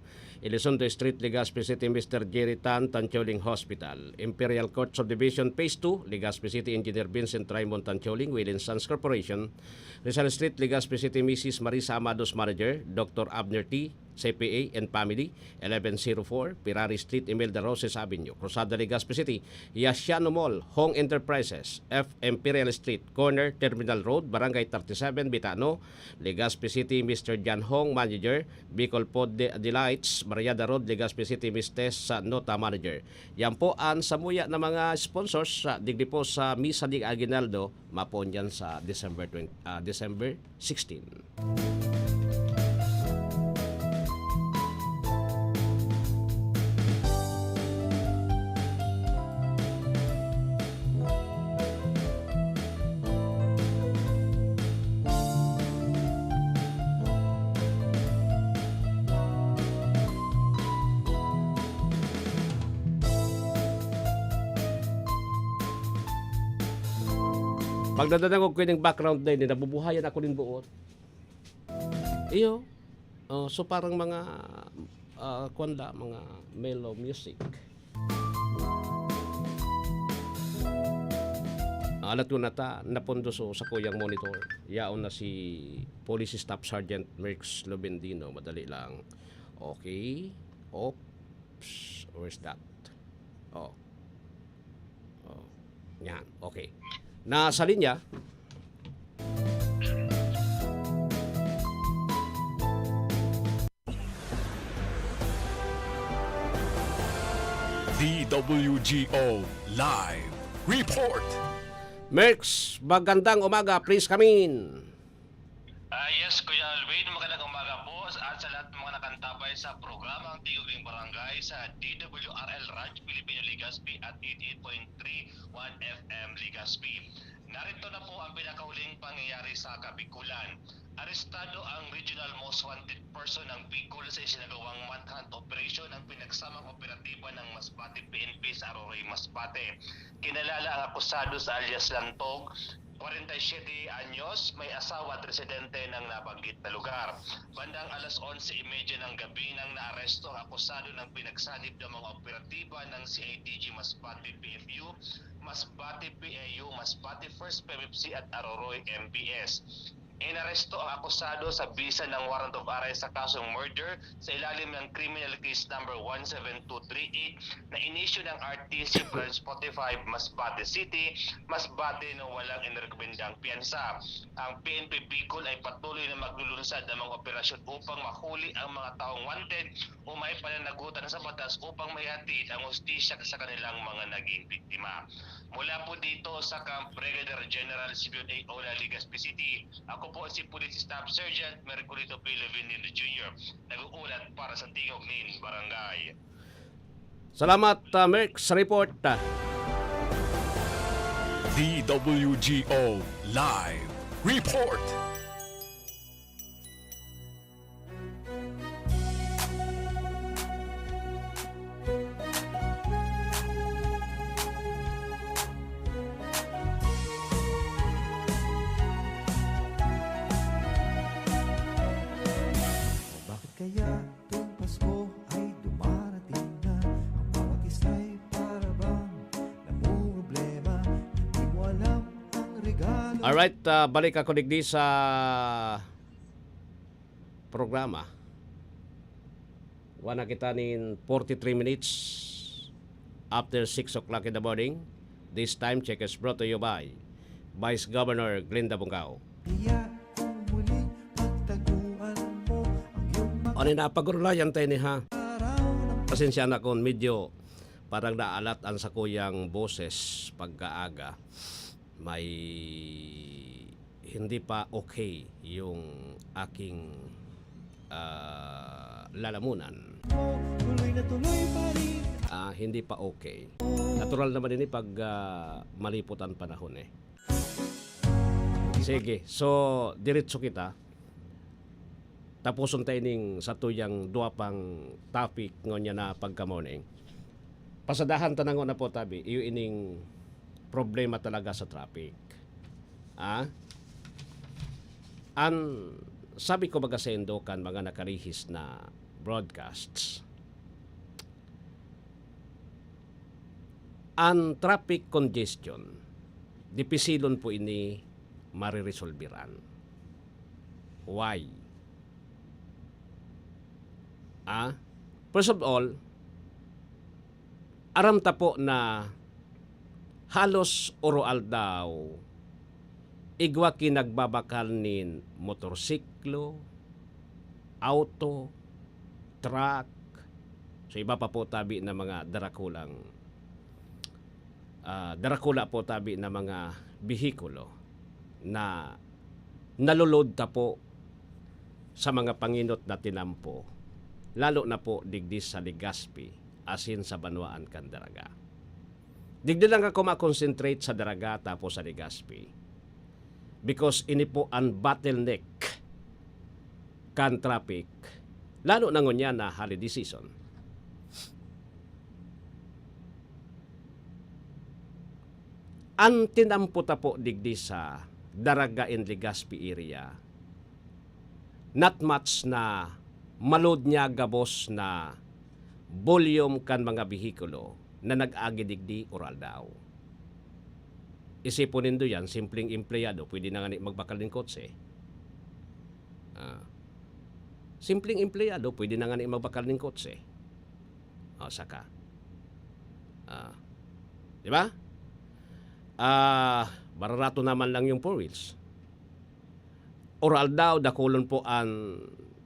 Elizondo Street, Legazpi City, Mister Jerry Tan, Tancholing Hospital, Imperial Court Subdivision Phase two, Legazpi City, Engineer Vincent Raymond Tancholing, Will and Sons Corporation, Rizal Street, Legazpi City, Missus Marisa Amados, Manager, Doktor Abner T, C P A and Family, eleven zero four Ferrari Street, Imelda Roses Avenue, Cruzada, Legazpi City, Yasiano Mall, Hong Enterprises, F Imperial Street, corner Terminal Road, Barangay thirty-seven, Bitano, Legazpi City, Mister John Hong, Manager, Bicol Food De-, Delights, Barriada Road, Legazpi City, Mister Tess, sa Nota, Manager. Yan po ang samuya ng mga sponsors sa, digdi po sa Misa ni Aguinaldo, mapoon yan sa December twenty, ah, December sixteen. Pag nadadangog ko yung background na yun, nabubuhayan ako nin buot. Iyo. Oh, so parang mga, ah, kwan la, mga mellow music. Alat ko na ta, napondo so sakuyang monitor. Yaon na si Police Staff Sergeant Merx Lubendino. Madali lang. Okay. Oops. Where's that? Oh. Oh. Yan. Okay. Nasa linya. D W G O Live Report. Merx, magandang umaga. Please come in. Ah, yes, Kuya Alvin, magandang umaga po at sa lahat ng mga nakantabay sa programang Tingog ng Barangay sa D W R L Radyo Filipino Legazpi at eighty-eight point three one F M Legazpi. Narito na po ang pinakahuling pangyayari sa Kabikulan. Arestado ang Regional Most Wanted Person ng Bicol sa isinagawang manhunt operation ng pinagsamang operatiba ng Masbate P N P sa Aroroy, Masbate. Kinalala ang akusado sa alias Lantog, kwarenta y siyete anyos, may asawa at residente ng nabanggit na lugar. Bandang alas onse y media ng gabi nang naaresto ang akusado ng pinagsanib ng mga operatiba ng C I D G Masbate P F U, Masbate P A U, Masbate First P M F C at Aroroy M P S. Inaresto ang akusado sa bisa ng warrant of arrest sa kasong murder sa ilalim ng Criminal Case Number one seven two three eight na inisyu ng R T C Branch forty-five, Masbate City, Masbate, na walang inirekomendang piyansa. Ang P N P Bicol ay patuloy na maglulunsad ng mga operasyon upang mahuli ang mga taong wanted o may pananagutan sa batas upang maihatid ang hustisya sa kanilang mga naging biktima. Mula po dito sa Camp Brigadier General Simeon A. Ola, Legazpi City, ako po si Police Staff Sergeant Merculito P. Levin Junior, nag-uulat para sa Tingog nin Barangay. Salamat, ah, Merx, sa report. D W G O Live Report. Bakit kaya tuwing Pasko ay dumarating na? Ang bawat isa ay para bang namumroblema. Hindi mo alam ang regalo. Alright, ah, balik ako digdi sa programa. Wa na kita nin forty-three minutes after six o'clock in the morning. This time check is brought to you by Vice Governor Glinda Bungao. Kaya kung muling pagtaguan mo ang iyong mga Ano na, pagurulayan tayo ni ha? Araw ng Pasensya na kung medyo parang naalat ang sakuyang boses pagkaaga. May hindi pa okay yung aking, ah, lalamunan. Tuloy na tuloy pa rin. Ah, hindi pa okay. Natural naman ini pag, ah, malipot ang panahon eh. Sige, so diretso kita. Tapuson ta ining satuyang duwa pang topic ngunyan na pagka-morning. Pasadahan ta na nguna po, tabi, iyo ining problema talaga sa traffic. Ah, an sabi ko baga saindo kan mga nakalihis na broadcasts, an traffic congestion, dipisilon po ini mariresolbiran. Why? Ah, first of all, aram ta po na halos oro-aldaw, igwa ki nagbabakal nin motorsiklo, auto, truck, so iba pa po tabi na mga darakulang, ah, darakula po tabi na mga behikulo na nalulod ta po sa mga panginot na tinampo, lalo na po digdi sa Legazpi asin sa banwaan kan Daraga. Digdi lang ako ma-concentrate sa Daraga tapos sa Legazpi, because ini po an bottleneck kan traffic, lalo na ngunyan na holiday season. An tinampo ta po digdi sa Daraga and Legazpi area, not much na ma-load niya gabos na volume kan mga behikulo na nag-agi digdi oro-aldaw. Isipon nindo yan, simpleng empleyado, pwede na ngani magbakal nin kotse. Ah. Simpleng empleyado, pwede na ngani magbakal nin kotse. O, saka. Ah. Di ba? Ah, bararato naman lang yung four wheels. Oro-aldaw, dakulon po an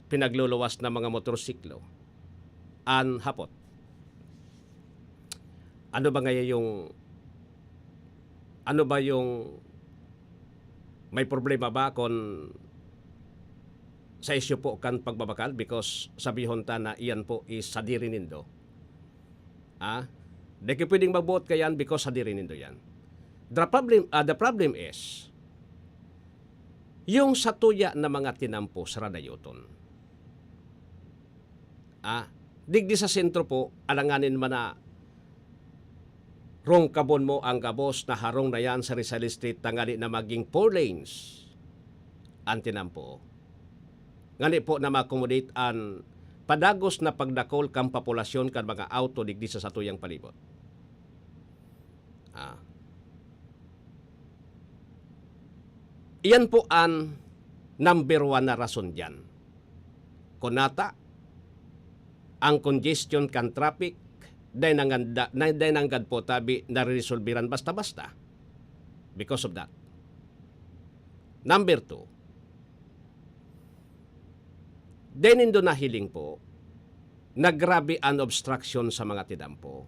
pinagluluwas na mga motorsiklo. An hapot. Ano ba ngaya yung, ano ba yung may problema ba kon sa isyu po kan pagbabakal? Because sabihon ta na iyan po is sadiri nindo. Ah? Di kayo pwedeng magboot kayan because sadiri nindo yan. The problem, ah, the problem is, yung satuya na mga tinampo, saradayoton. Ah, digdi sa sentro po, alanganin man na rungkabon mo ang gabos na harong na yan sa Rizal Street tangali na maging four lanes an tinampo. Ngani po na ma-accommodate an padagos na pagdakol kan populasyon kan mga auto digdi sa satuyang palibot. Ah. Iyan po an number one na rason diyan. Kunata, ang congestion kan traffic, dai nanganda-, na, dai nanggad po tabi nariresolbiran basta-basta. Because of that. Number two, dai nindo nahiling po, na grabe an obstruction sa mga tidampo.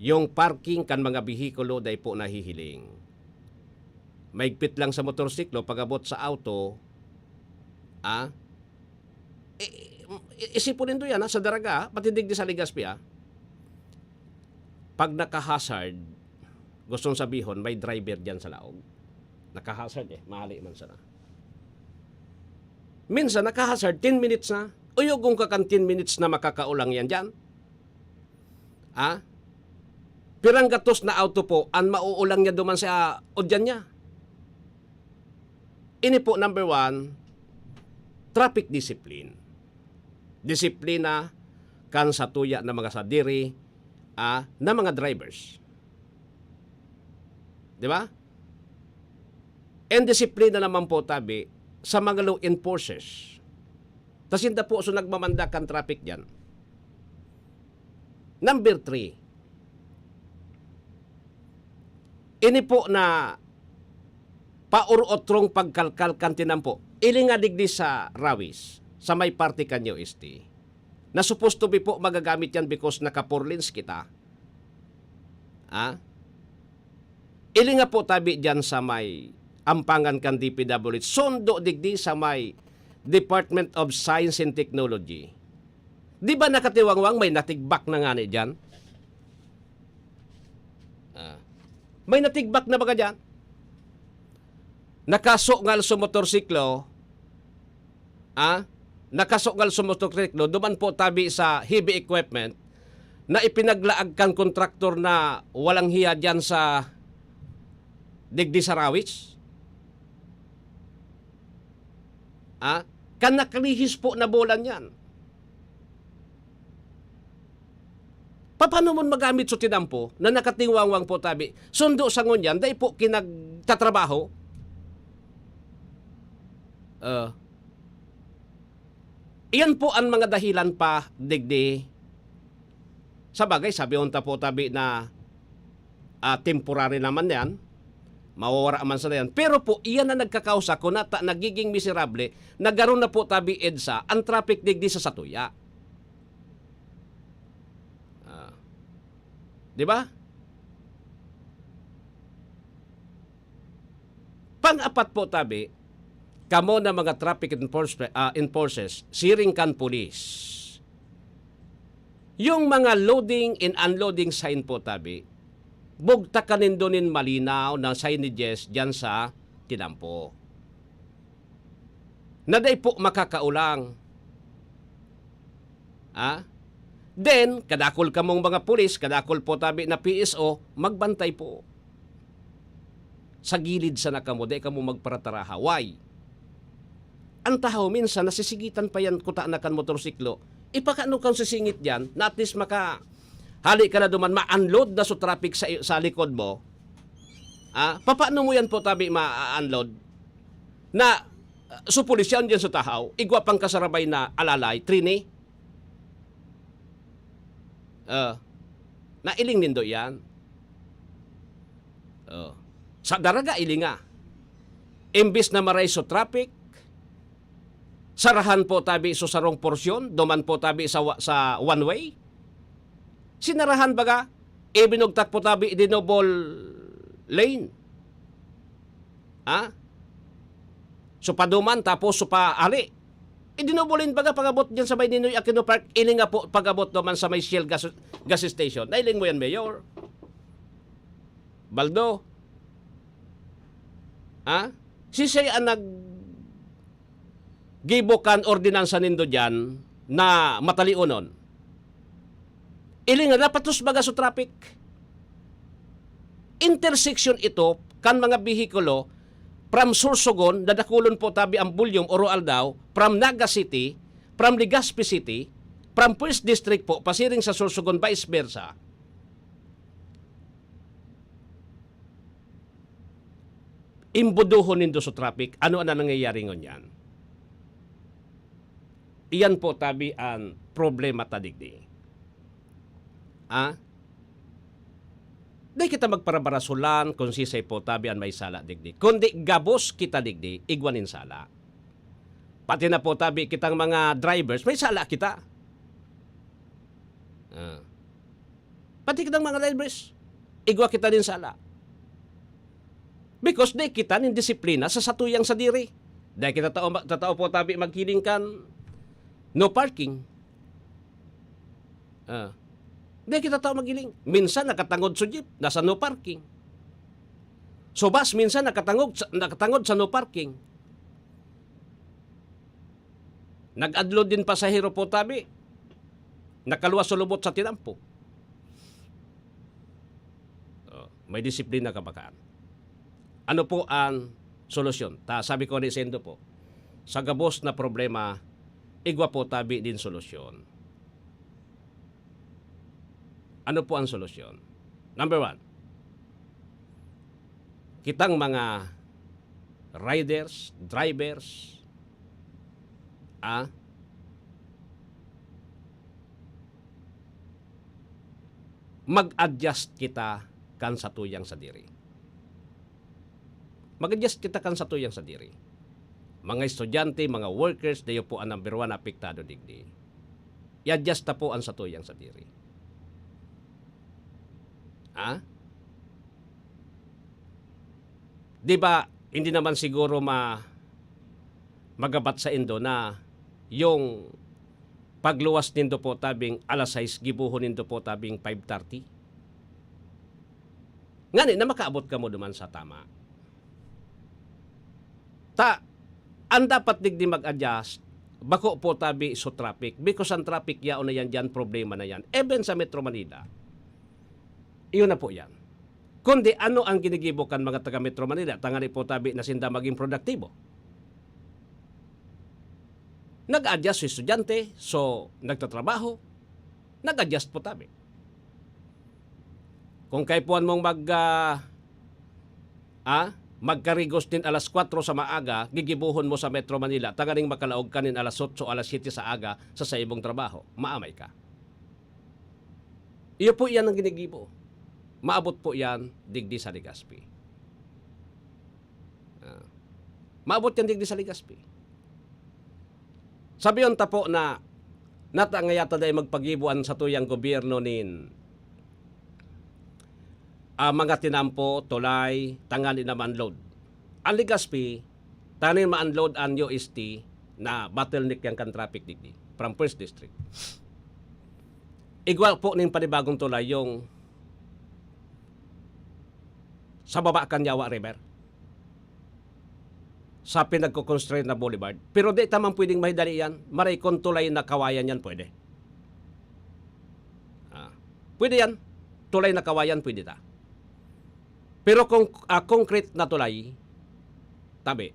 Yung parking kan mga behikulo dai po nahihiling. Maigpit lang sa motorsiklo, pag-abot sa auto, ah, i-, i-, isipon nindo yan, ha, sa Daraga, ha, pati digdi sa Legazpi, ha. Pag naka-hazard, gustong sabihon, may driver diyan sa laog. Naka-hazard eh, mahali man sana. Minsan, naka-hazard, ten minutes na. Uyogon ka kan ten minutes na makakaulang yan diyan. Ha? Pirang gatos na auto po an mauulang niya duman sa udyan niya. Ini po, number one, traffic discipline. Disiplina kan satuya na mga sadiri, ah, na mga drivers. Di ba? And disiplina naman po tabi sa mga law enforcers. Ta sinda po so nagmamanda kan traffic diyan. Number three, ini po na paur-otrong pagkalkal kan tinampo. Ili nga digdi sa Rawis, sa may parte kan U S T, na supposed to be po magagamit yan because naka-four lanes kita. Ah? Ili nga po tabi diyan sa may ampangan kan D P W H, sundo digdi sa may Department of Science and Technology. Di ba nakatiwangwang may natigbak na ngani diyan? Ah. May natigbak na baga diyan? Nakasungal sa motorsiklo, ah, nakasungal sa motorsiklo, duman po tabi sa heavy equipment na ipinaglaag kan kontraktor na walang hiya diyan sa digdi sa Rawis? Ah, kan nakalihis po na bolan yan. Paano mo magamit so tinampo na nakatingwangwang po tabi? Sundo sa ngunyan, dai po kinagtatrabaho. Ah, iyan po ang mga dahilan pa, digdi. Sa bagay, sabi unta po tabi na, ah, temporary naman yan. Mawawara man sana yan. Pero po, iyan na nagkakausa kung nata nagiging miserable, nagkaroon na po tabi EDSA, ang traffic digdi sa satuya. Ah. Di ba? Pang-apat po tabi, kamo na mga traffic enforce-, ah, enforcers, siring kan pulis. Yung mga loading and unloading sign po tabi, bugtakan nindo nin malinaw na signages diyan sa tinampo. Na dai po makakaulang. Ah? Then, kadakol kamong mga pulis, kadakol po tabi na P S O, magbantay po. Sa gilid sana kamo, dai kamo magparataraha. Why? Ang tahaw minsan, nasisingitan pa yan, kuta na kan motorsiklo. Ipakano kang sisingit diyan, na at least maka-, hali ka na duman, ma-unload na so traffic sa, sa likod mo. Ah, papaano mo yan po tabi ma-unload? Na, ah, so pulis yan diyan sa tahaw, igwa pang kasarabay na alalay, trini. Ah, nailing nindo yan. Oh. Sa daraga, ilinga. Imbis na maray so traffic, sarahan po tabi so sarong porsyon, duman po tabi sa wa-, sa one way. Sinarahan baga, ibinugtak po tabi di double lane. Ha? So paduman, tapos so paali. Idinouble lane baga pag-abot diyan sa may Ninoy Aquino Park, ilinga po pag-abot duman sa may Shell gas, gas station. Nailing mo yan, Mayor? Baldo? Ha? Siisay ang naggibo kan ordinansa nindo diyan na matalionon? Ilinga, napatos baga so traffic. Intersection ito kan mga behikulo from Sorsogon, dadakulon po tabi ang volume o Roaldao, from Naga City, from Legazpi City, from First District po, pasiring sa Sorsogon, vice versa. Imbodohon nindo sa traffic, ano an nangyayari ngunyan? Iyan po tabi an problema ta digdi. Ah? Di kita magparabarasolan kung sisay po tabi an may sala digdi. Kundi gabos kita digdi, igwa nin sala. Pati na po tabi kitang mga drivers, may sala kita. Ah. Pati kitang mga drivers, igwa kita nin sala. Because di kita nin disiplina sa satuyang sadiri. Dai kita tao, tatao po tabi maghiling kan no parking. Ah. Dai kita tao maghiling. Minsan nakatangod sa jeep, nasa no parking. So bus, minsan nakatangog sa, nakatangod sa no parking. Nag-adlod din pasahero po tabi. Nakaluwas sa lubot sa tinampo. Oh, may disiplina ka bakaan. Ano po ang solusyon? Ta, sabi ko ni Sendo po, sa gabos na problema, igwa po tabi din solusyon. Ano po ang solusyon? Number one, kitang mga riders, drivers, ah, mag-adjust kita kan satuyang sadiri. Mag-adjust kita kan satuyang sadiri. Mga estudyante, mga workers, dayo po ang number one na apektado digdi. I-adjust ta po ang satuyang sadiri. Ha? Di ba, hindi naman siguro ma-, magabat sa indo na yung pagluwas nindo po tabing alas sais, gibohon nindo po tabing five thirty? Ngani na makaabot kamo duman sa tama. Ta, ang dapat digdi mag-adjust, bako po tabi so traffic. Because ang traffic yaon na yan diyan, problema na yan. Even sa Metro Manila, iyon na po yan. Kundi ano ang ginigibo kan mga taga Metro Manila tangani po tabi na sinda maging produktibo? Nag-a-adjust so estudyante, so nagtatrabaho, nag-adjust po tabi. Kung kaipuhan mong mag, ah, ah, magkarigos nin alas kwatro sa maaga, gigibohon mo sa Metro Manila, tanganing makalaog ka nin alas otso, alas siyete sa aga sa saimong trabaho, maamay ka. Iyo po iyan ang ginigibo. Maabot po iyan digdi sa Legazpi. Ah. Maabot yan digdi sa Legazpi. Sabihon ta po na nata ngaya ta dai magpagibo an satuyang gobyerno nin, ah, mga tinampo, tulay, tanganing ma-unload. An Legazpi, tanganing ma-unload an U S T na bottleneck yan kan traffic digdi, from First District. Igwa po nin panibagong tulay yung sa baba kan Yawa River, sa pinagko-construct na boulevard. Pero di ta man pwedeng mahidali yan. Maray kung tulay na kawayan yan, pwede. Ah, pwede yan. Tulay na kawayan, pwede ta. Pero kung, ah, concrete na tulay, tabi,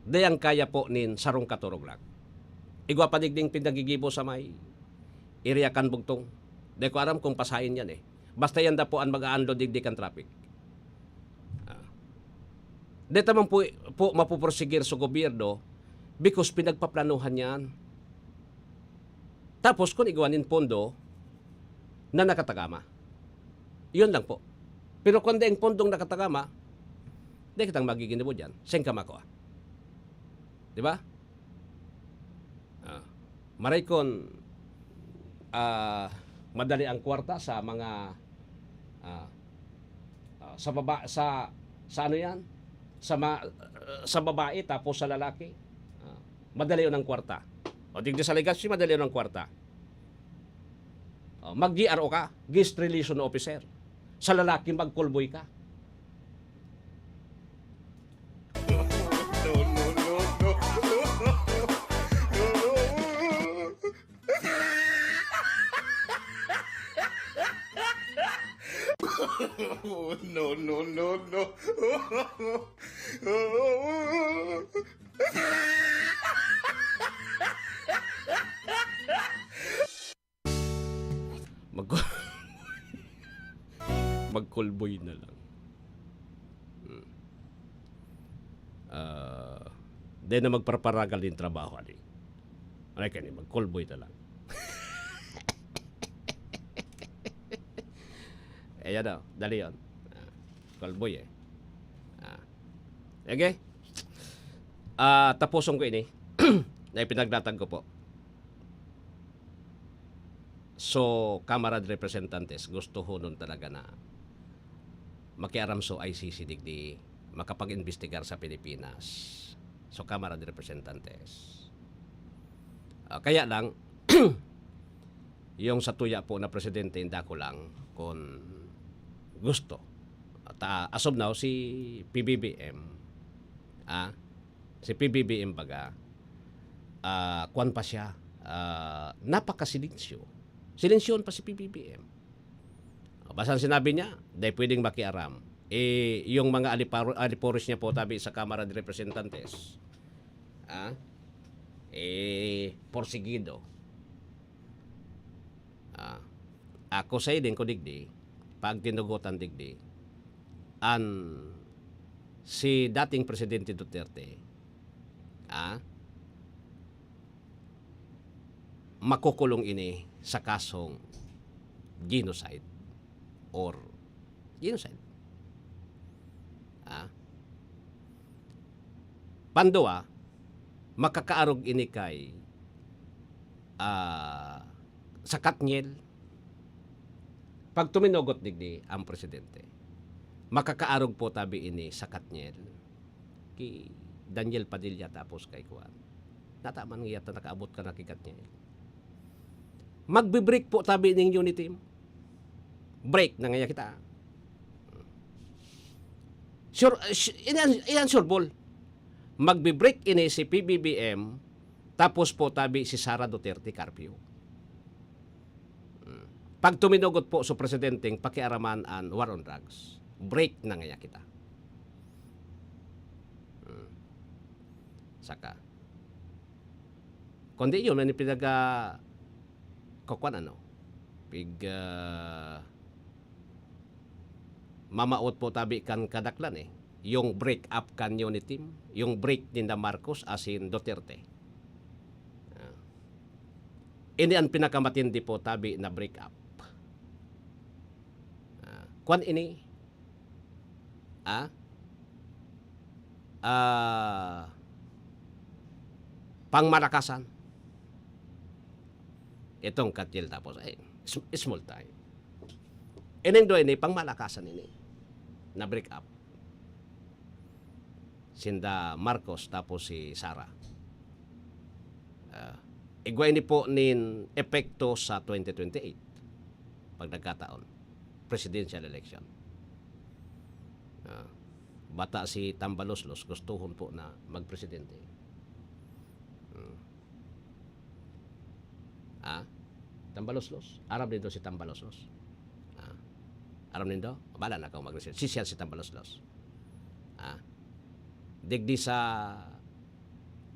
dai yan kaya po nin sarong katorog lang. Igwa pa digding pinagigibo sa may area kan bugtong. Di ko aram kung pasain yan eh. Basta yan da po an mag-a-unload digdi kan traffic. Ah. Di ta man po, po mapuporsigir sa gobyerno because pinagpaplanuhan yan. Tapos kung igwa nin pondo na nakatagama. Yun lang po. Pero kung daing pondong nakatagama, di kitang magiginibo dyan. Saan ka makuha? Di ba? Ah, maray kon, ah, madali ang kwarta sa mga, ah, ah, sa baba-, sa, sa ano yan? Sa ma-, sa babae tapos sa lalaki. Ah, madali yun ang kwarta. O, digdi sa Legazpi, madali yun ang kwarta. O, mag-G R O ka, guest relation officer. Sa lalaki, mag-callboy ka. No, no, no, no. No, no, no, no. Mag-, mag-callboy na lang. Hmm. Ah, di na magparaparagal yung trabaho, ali. Ano ka ni, mag-callboy na lang. Ayan o, dali yun. Ah, callboy eh. Ah. Okay? Ah, tapuson ko ini. Na ipinaglatag ko po. So, Kamara de Representantes, gusto honon talaga na makiaram so I C C digdi, makapag-imbestigar sa Pilipinas. So, Kamara de Representantes. Ah, kaya lang, yung sa tuya po na presidente, inda ko lang kung gusto. At, ah, as of now, si P B B M, ah, si P B B M baga, ah, kwan pa siya, ah, napakasilencio. Silensyon pa si P B B M. Basta ang sinabi niya, dai pwedeng makiaram. Eh, yung mga aliparo-, aliporis niya po, tabi sa Kamara de Representantes, ah, eh, porsigido. Ah, ako sa idin ko digdi, pag tinugotan digdi, an si dating Presidente Duterte, ah, makukulong ini sa kasong genocide or genocide. Ah. Pandua, makakaarog ini kay, ah, sa katngel. Pag tuminugot digdi ang presidente, makakaarog po tabi ini sa katngel. Ki Daniel Padilla tapos kay kuan. Nataman nga yata nakaabot ka na ki katngel. Magbe-break po tabi ning Uniteam. Break na ngaya kita. Sure, uh, sh-, iyan, iyan sure ball. Magbe-break ini si P B B M, tapos po tabi si Sara Duterte Carpio. Hmm. Pag tuminugot po sa presidenteng pakiaraman an war on drugs. Break na ngaya kita. Hmm. Saka, kundi yun, may pinaga-, kukuan ano, pig, ah, mamaot po tabi kan kadaklan eh. Yung break up kan Uniteam, yung break ninda Marcos asin Duterte. Ah. Ini an pinakamatindi po tabi na break up. Ah, kwan ini, ah, ah, pangmalakasan. Itong Katyel tapos, eh, sm-, small time. Ining duwa ini, pangmalakasan ini. Na break up. Sinda Marcos tapos si Sara. Ah, igwa ini po nin epekto sa twenty twenty-eight, pag nagkataon, presidential election. Ah, bata si Tambaloslos, gustuhon po na magpresidente. Hmm. Ah? Tambaloslos? Aram nindo si Tambaloslos? Ah? Aram nindo? Bala na kung mag-research. Si siya si Tambaloslos. Ah? Digdi sa,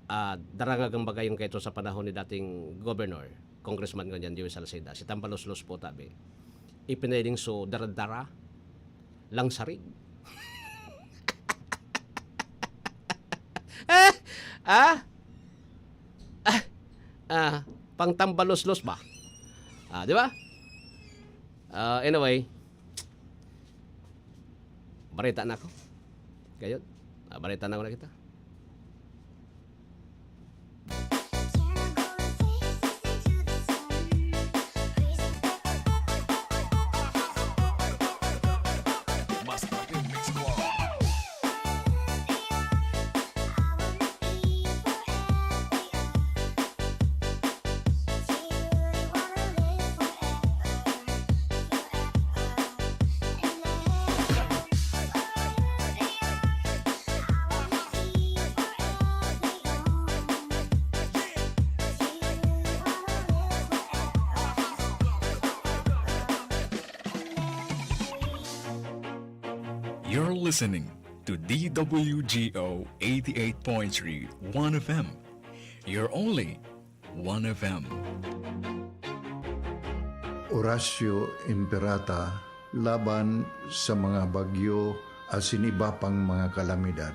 ah, darangag ang bagay yung kaito sa panahon ni dating governor, Congressman ngunyan, Joey Salceda. Si Tambaloslos po, tabi. Ipinailing so dara-dara lang sarig. Ah? Ah? Ah, ah, pang Tambaloslos ba? Ah, di ba? Ah, anyway, bareta na ako. Gayon. Ah, bareta na ako na kita. You're listening to D W G O eighty-eight point three One F M, your only One F M. Oratio Imperata laban sa mga bagyo asin iba pang mga kalamidad.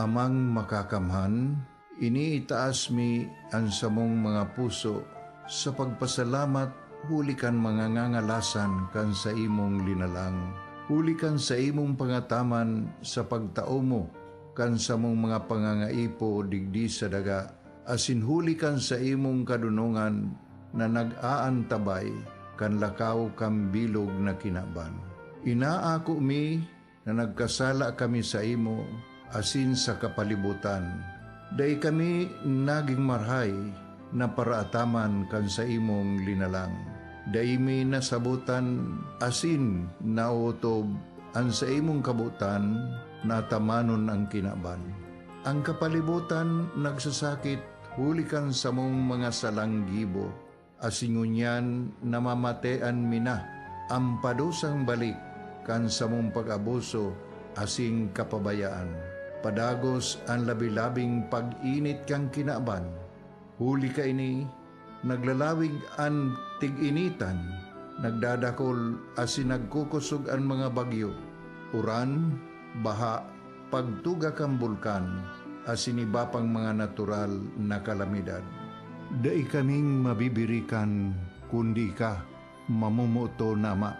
Amang Makakamhan, iniitaas mi an samong mga puso sa pagpasalamat huli kan mga ngangalasan kan saimong linalang, huli kan saimong pangataman sa pagtao mo kan samong mga pangangaipo digdi sa daga, asin huli kan saimong kadonongan na nag-aantabay kan lakaw kan bilog na kinaban. Inaako mi na nagkasala kami saimo asin sa kapalibotan. Dai kami nagin marahay na paraataman kan saimong linalang. Dai mi nasabotan asin naotob an saimong kabotan na atamanon an kinaban. An kapalibotan nagsasakit huli kan samong mga salang gibo, asin ngunyan namamatean mi na an padusang balik kan samong pag-abuso asin kapabayaan. Padagos an labi-labing pag-init kan kinaban. Huli kaini, naglalawig an tig-initan, nagdadakol asin nagkukosog an mga bagyo, uran, baha, pagtuga kan bulkan, asin iba pang mga natural na kalamidad. Dai kaming mabibirikan kundi ika, mamomoton na Ama.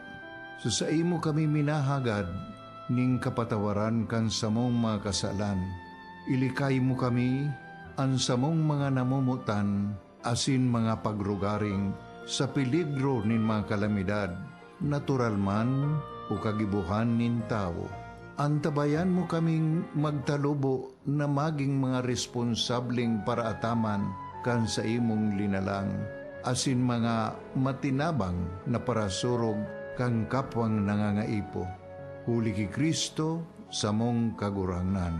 Sa saimo kami minahagad nin kapatawaran kan samong mga kasalan. Ilikay mo kami, an samong mga namomotan, asin mga pagrugaring sa peligro nin mga kalamidad, natural man o kagibohan nin tawo. Antabayan mo kaming magtalubo na magin mga responsableng paraataman kan saimong linalang, asin mga matinabang na parasurog kan kapwang nangangaipo. Huli ki Cristo, samong Kagurangnan.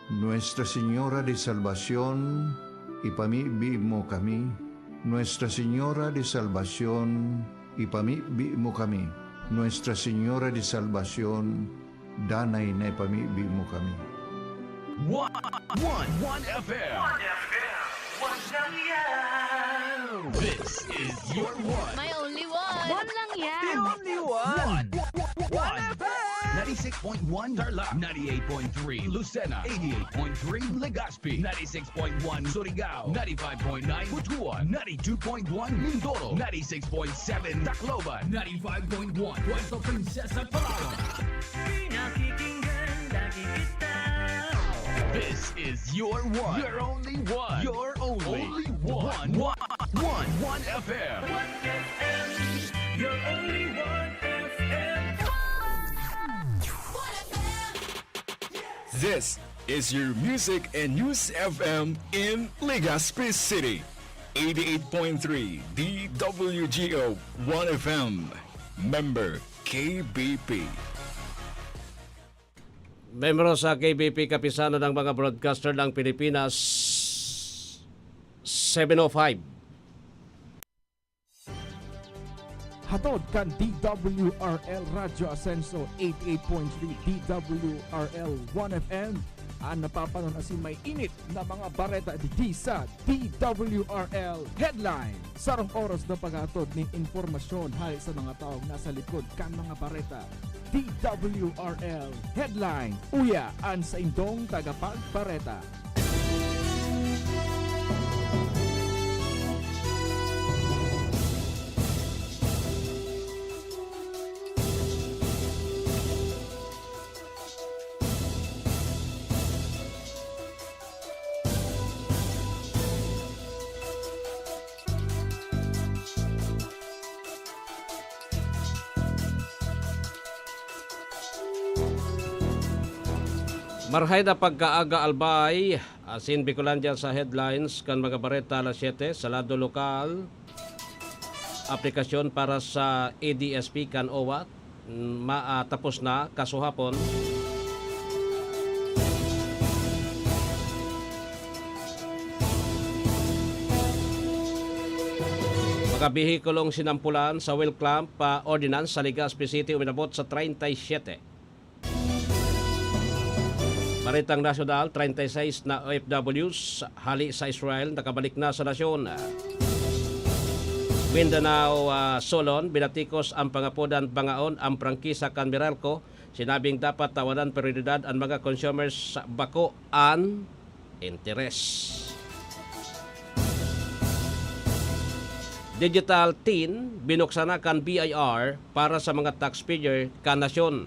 Nuestra Señora de Salvacion, ipamibi mo kami. Nuestra Señora de Salvacion, ipamibi mo kami. Nuestra Señora de Salvacion, danay na ipamibi mo kami. One, one, one F M. One F M. One lang yan. This is your one. My only one. One lang yan. The only one. One. One. One F M. Ninety-six point one Tarlac, ninety-eight point three Lucena, eighty-eight point three Legazpi, ninety-six point one Surigao, ninety-five point nine Butuan, ninety-two point one Mindoro, ninety-six point seven Tacloban, ninety-five point one Puerto Princesa, Palawan. Pinakikinggan lagi kita. This is your one. Your only one. Your only Only one. One. One. One F M. One F M. Your only one F M. This is your music and news F M in Legazpi City. Eighty-eight point three D W G O One F M. Member K B P. Membro sa K B P, Kapisanan ng mga Broadcaster ng Pilipinas, seven oh five. Hatod kan D W R L Radyo Asenso, eighty-eight point three D W R L One F M, an napapanon asin mainit na mga bareta digdi sa D W R L Headline. Sarong oras na paghatod nin impormasyon hale sa mga tawong nasa likod kan mga bareta. D W R L Headline. Uya an saindong tagapagbareta. Marhay na pagkaaga, Albay, asin Bicolandia sa headlines kan mga bareta alas siyete. Sa lado lokal, aplikasyon para sa A D S P kan owa, ma-, ah, tapos na kasuhapon. Mga behikulong sinampulan sa Well Clamp, ah, Ordinance sa Legazpi City uminabot sa treinta y siete. Baretang nasyonal, treinta y seis na O F Ws hale sa Israel nakabalik na sa nasyon. Mindanao, ah, Solon, binatikos ang pangapodan bangaon ang prangkisa kan Meralco. Sinabing dapat tawanan prioridad ang mga consumers, bako an interes. Digital tin, binuksan na kan B I R para sa mga taxpayer kan nasyon.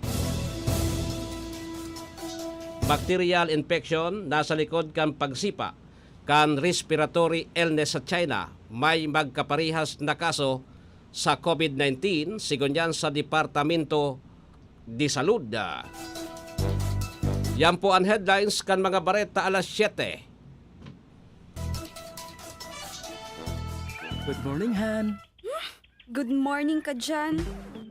Bacterial infection nasa likod kan pagsipa kan respiratory illness sa China. May magkaparehas na kaso sa COVID nineteen, sigon yan sa Departamento de Salud. Yan po ang headlines kan mga bareta alas siyete. Good morning, Han. Good morning ka dyan.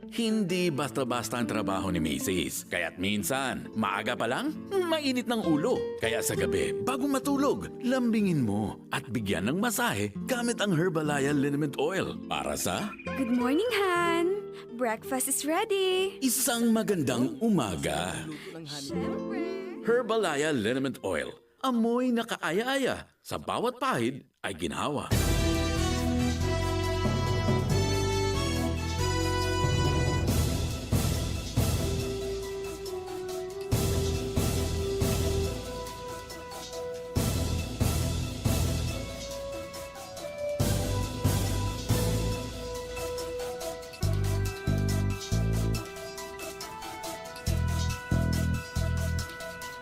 Hindi basta-basta ang trabaho ni misis. Kaya't minsan, maaga pa lang, mainit ng ulo. Kaya sa gabi, bago matulog, lambingin mo at bigyan ng masahe gamit ang Herbalaya Liniment Oil para sa Good morning, Han. Breakfast is ready. Isang magandang umaga. Siyempre. Herbalaya Liniment Oil. Amoy na kaaya-aya. Sa bawat pahid ay ginhawa.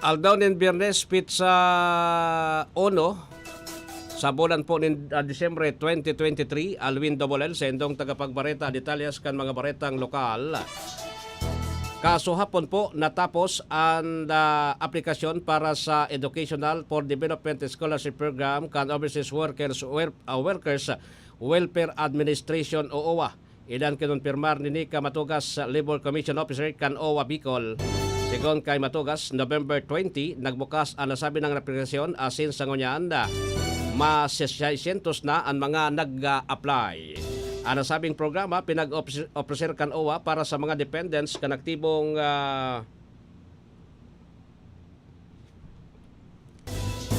Aldaw nin Biyernes, petsa uno sa bulan po nin, ah, Disyembre twenty twenty-three, Alwin Dobolel, saindong tagapagbareta, detalyes kan mga baretang lokal. Kasuhapon po, natapos an, ah, aplikasyon para sa Educational for Development Scholarship Program kan Overseas Workers, Wer-, ah, Workers Welfare Administration o owa. Iyan kinumpirmar ni Nika Matugas, Labor Commission Officer kan owa Bicol. Segun kay Matugas, November twenty, nagbukas an nasabi nang aplikasyon asin sa ngunyan, mas seiscientos na an mga nag-a-apply. Ang nasabing programa pinag-ofrecer kan owa para sa mga dependents kan aktibong, ah,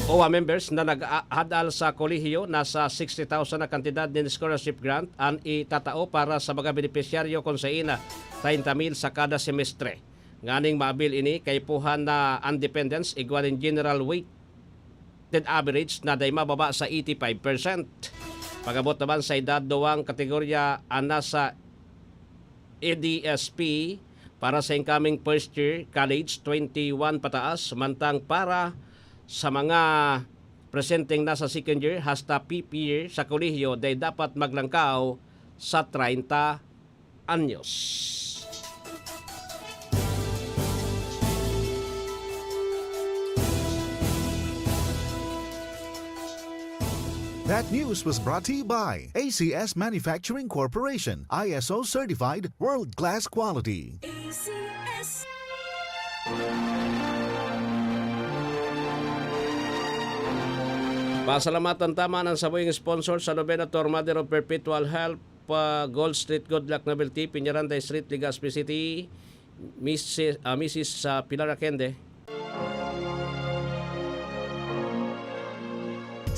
owa members na naghadal sa kolehiyo. Nasa sixty thousand na kantidad nin scholarship grant an itatao para sa mga benepisyaryo, kun saina treinta mil sa kada semestre. Nganing maabil ini, kaipuhan na an dependents igwa nin general weighted average na dai mababa sa eighty-five percent. Pag-abot naman sa edad, duwang kategorya an nasa E D S P para sa incoming first year college, twenty-one pataas, mantang para sa mga presenteng nasa second year hasta fifth year sa kolehiyo, dai dapat maglangkaw sa treinta anyos. That news was brought to you by A C S Manufacturing Corporation, I S O certified, world-class quality. A C S. Pasalamatan ta man an samuyang sponsor sa Novena Tour Mother of Perpetual Help, ah, Gold Street, Goodluck Novelty, Peñaranda Street, Legazpi City, Missus, ah, Missus, ah, Pilar Aquende.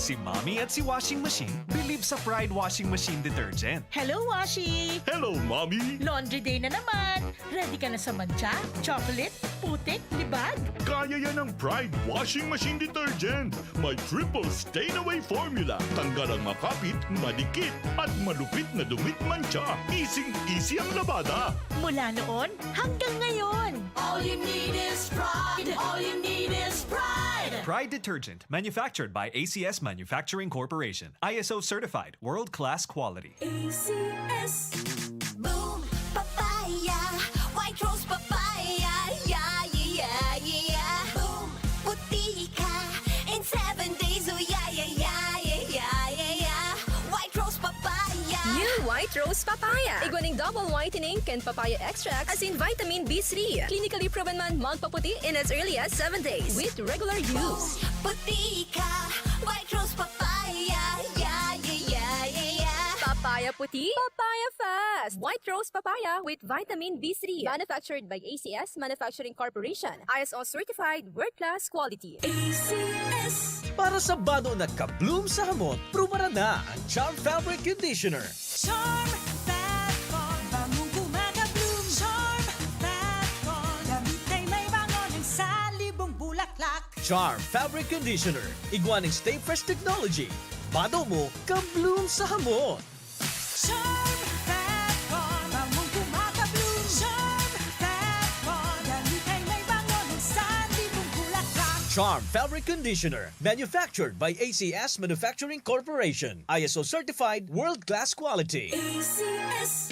Si Mommy at si Washing Machine believe sa Pride Washing Machine Detergent. Hello, Washi! Hello, Mommy! Laundry day na naman! Ready ka na sa mantsa, chocolate, putik, libag? Kaya yan ng Pride Washing Machine Detergent! May triple stain away formula. Tanggal ang makapit, madikit, at malupit na dumit mantsa. Easing-easy ang labada. Mula noon hanggang ngayon. All you need is pride. All you need is pride. Pride Detergent, manufactured by A C S Manufacturing Corporation. I S O certified, world-class quality. A C S. Boom, papaya, white rose papaya, yeah, yeah, yeah, yeah. Boom, puti ka in seven days, oh yeah, yeah, yeah, yeah, yeah, yeah, yeah. White rose papaya. New White Rose Papaya. Igwa ning double whitening kan papaya extract asin vitamin B three. Clinically proven man magpaputi in as early as seven days with regular use. Puti ka, white rose papaya, yeah, yeah, yeah, yeah, yeah. Papaya puti, papaya fast. White Rose Papaya with vitamin B three. Manufactured by A C S Manufacturing Corporation. I S O certified, world class quality. A C S. Para sa bado na ka-bloom sa hamot, prubaran na ang Charm Fabric Conditioner. Charm Fat Con, bangong kumaga-bloom. Charm Fat Con, damit ay may bango ng salibong bulaklak. Charm Fabric Conditioner, igwa ning Stay Fresh Technology. Bado mo, ka-bloom sa hamot. Charm Fat Con, bangong kumaga-bloom. Charm Fat Con, damit ay may bango ng salibong bulaklak. Charm Fabric Conditioner, manufactured by A C S Manufacturing Corporation. I S O certified, world-class quality. A C S.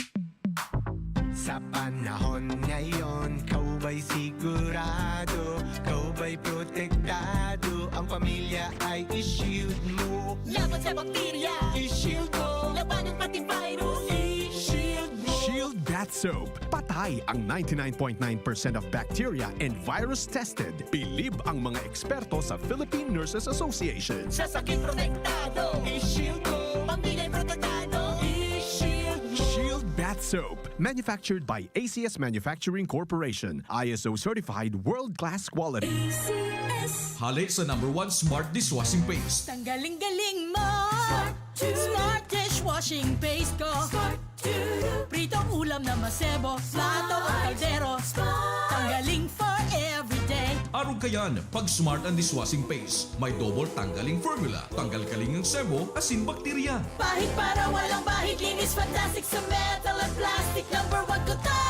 Sa panahon ngayon, kaubay sigurado, kaubay protektado, ang pamilya ay i-shield mo. Laban sa bakterya, i-shield mo. Labanan pati virus, i-shield mo. Shield Bath Soap. Patay ang ninety-nine point nine percent of bacteria and virus tested. Bilib ang mga eksperto sa Philippine Nurses Association. Sa sakit protektado, i-shield mo. Pamilya protektado, i-shield mo. Shield Bath Soap. Manufactured by A C S Manufacturing Corporation. I S O certified world-class quality. A C S. Hale sa number one smart dishwashing paste. Tanggaling galing mo. Smart dishwashing paste ko. Pritong ulam na masebo. Plato o kaldero. Tanggaling for everyday. Arog kayan, pag smart ang dishwashing paste. May double tanggaling formula. Tanggal kaling ang sebo, asin bakterya. Pahid para walang bahid. Linis fantastic sa metal at plastic. Number one ko to.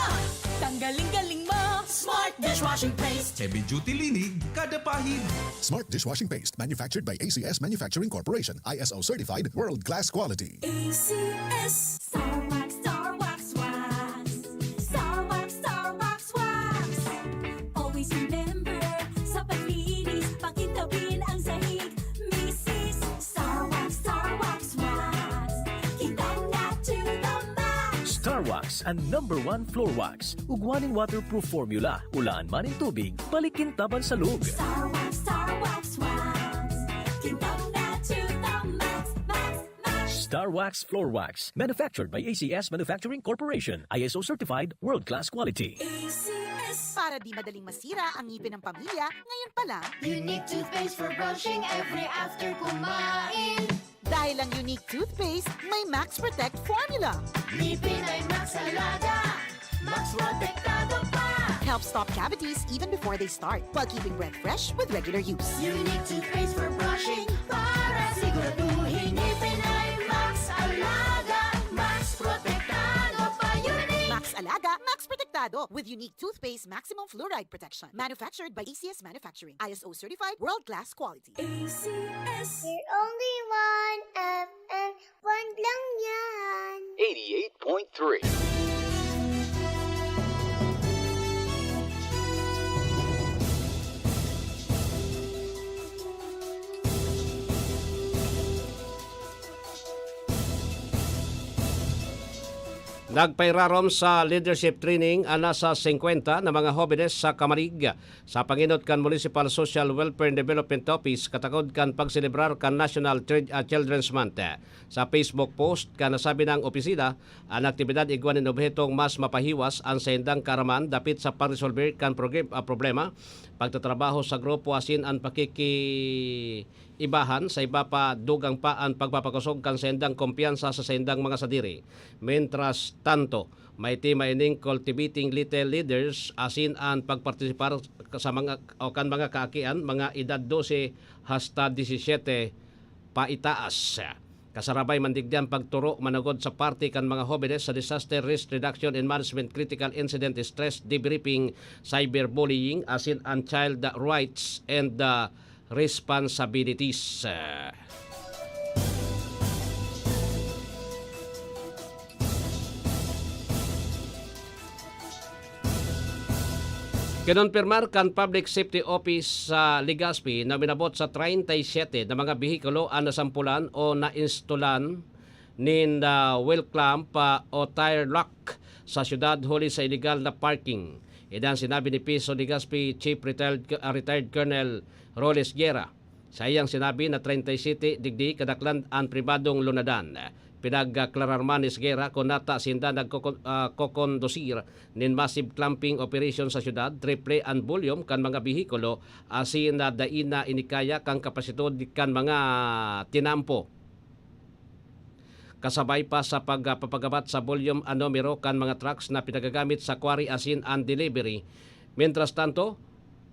Tanggaling galing mo. Smart dishwashing paste. Heavy duty linig, kada pahid. Smart dishwashing paste, manufactured by A C S Manufacturing Corporation, I S O certified, world-class quality. A C S. Star Wax, Star Wax Wax. Star Wax, Star Wax Wax. Always remember, sa paglinis, pakintabin ang sahig. Misis, Star Wax, Star Wax Wax. Kintab na to the max. Star Wax, ang number one floor wax. Ugwa ning waterproof formula, ulaan man nin tubig, balik kintab an salog. Star Wax, Star Wax Wax. Kintab na to the max, max, max. Darwax Floor Wax, manufactured by A C S Manufacturing Corporation, I S O certified, world-class quality. Para di madaling masira ang ngipin ng pamilya, ngayon pa lang. Unique toothpaste for brushing every after kumain. Dahil ang Unique Toothpaste may Max Protect Formula. Ngipin ay Max Alaga, Max Protektado pa. Helps stop cavities even before they start, while keeping breath fresh with regular use. Unique Toothpaste for brushing para siguraduhin ngipin ay Max Alaga, Max Protektado pa. Unique! Max Alaga, Max Protektado with Unique Toothpaste Maximum Fluoride Protection. Manufactured by A C S Manufacturing. I S O certified, world-class quality. A C S. You're only one F M, one lang yan. eighty-eight point three. Nagpairarom sa leadership training an nasa singkwenta na mga hobenes sa Camarig sa pangenot kan Municipal Social Welfare and Development Office katakod kan pagselebrar kan National Chil- ah, Children's Month. Sa Facebook post kan nasabi nang opisina, an aktibidad igwa nin obhetong mas mapahiwas an saindang kaaraman dapit sa pagresolber kan progre- ah, problema, pagtatrabaho sa grupo asin an pakiki- ibahan sa iba pa, dugang pa an pagpapakosog kan saindang kumpiyansa sa saindang mga sadiri. Mientras tanto, may tema ining Cultivating Little Leaders asin an pagpartisipar sa mga o kan mga kaakian, mga edad dose hasta disisiyete paitaas. Kasarabay man digdi an pagturo manugod sa parte kan mga hobenes sa Disaster Risk Reduction and Management Critical Incident Stress Debriefing, Cyberbullying asin an Child Rights and uh, Responsibilities. Kinonpirmar kan Public Safety Office sa Legazpi na uminabot sa treinta y siete na mga behikulo an nasampulan o nainstolan nin ah, wheel clamp ah, o tire lock sa syudad huli sa iligal na parking. Ini an sinabi ni Piso Legazpi Chief Retired, ah, Retired Colonel Roles Guerra. Sa iyang sinabi na treinta y siete digdi kadaklan an pribadong lunadan. Pinagklarar man ni Esguerra kun nata sinda nagkokon- ah, kokondusir nin massive clamping operation sa syudad, triple an volume kan mga behikulo asin na dai na ini kaya kan kapasitud kan mga tinampo. Kasabay pa sa pagpapagabat sa volume an numero kan mga trucks na pinagagamit sa quarry asin an delivery. Mientras tanto,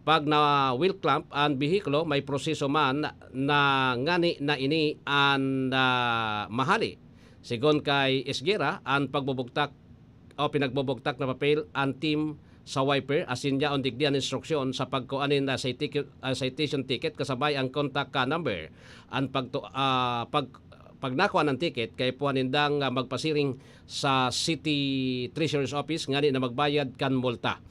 pag na-wheel clamp an behikulo, may proseso man na ngani na ini an ah, mahali. Sigon kay Esguerra, an pagbubugtak o pinagbubugtak na papel an team sa wiper asin yaon digdi an instruksyon sa pagkua nin ah, citi- ah, citation ticket kasabay ang contact ka number. An pagtu- ah, pag pag nakua an ticket, kaipuhan nindang ah, magpasiring sa City Treasurer's Office ngani na magbayad kan multa.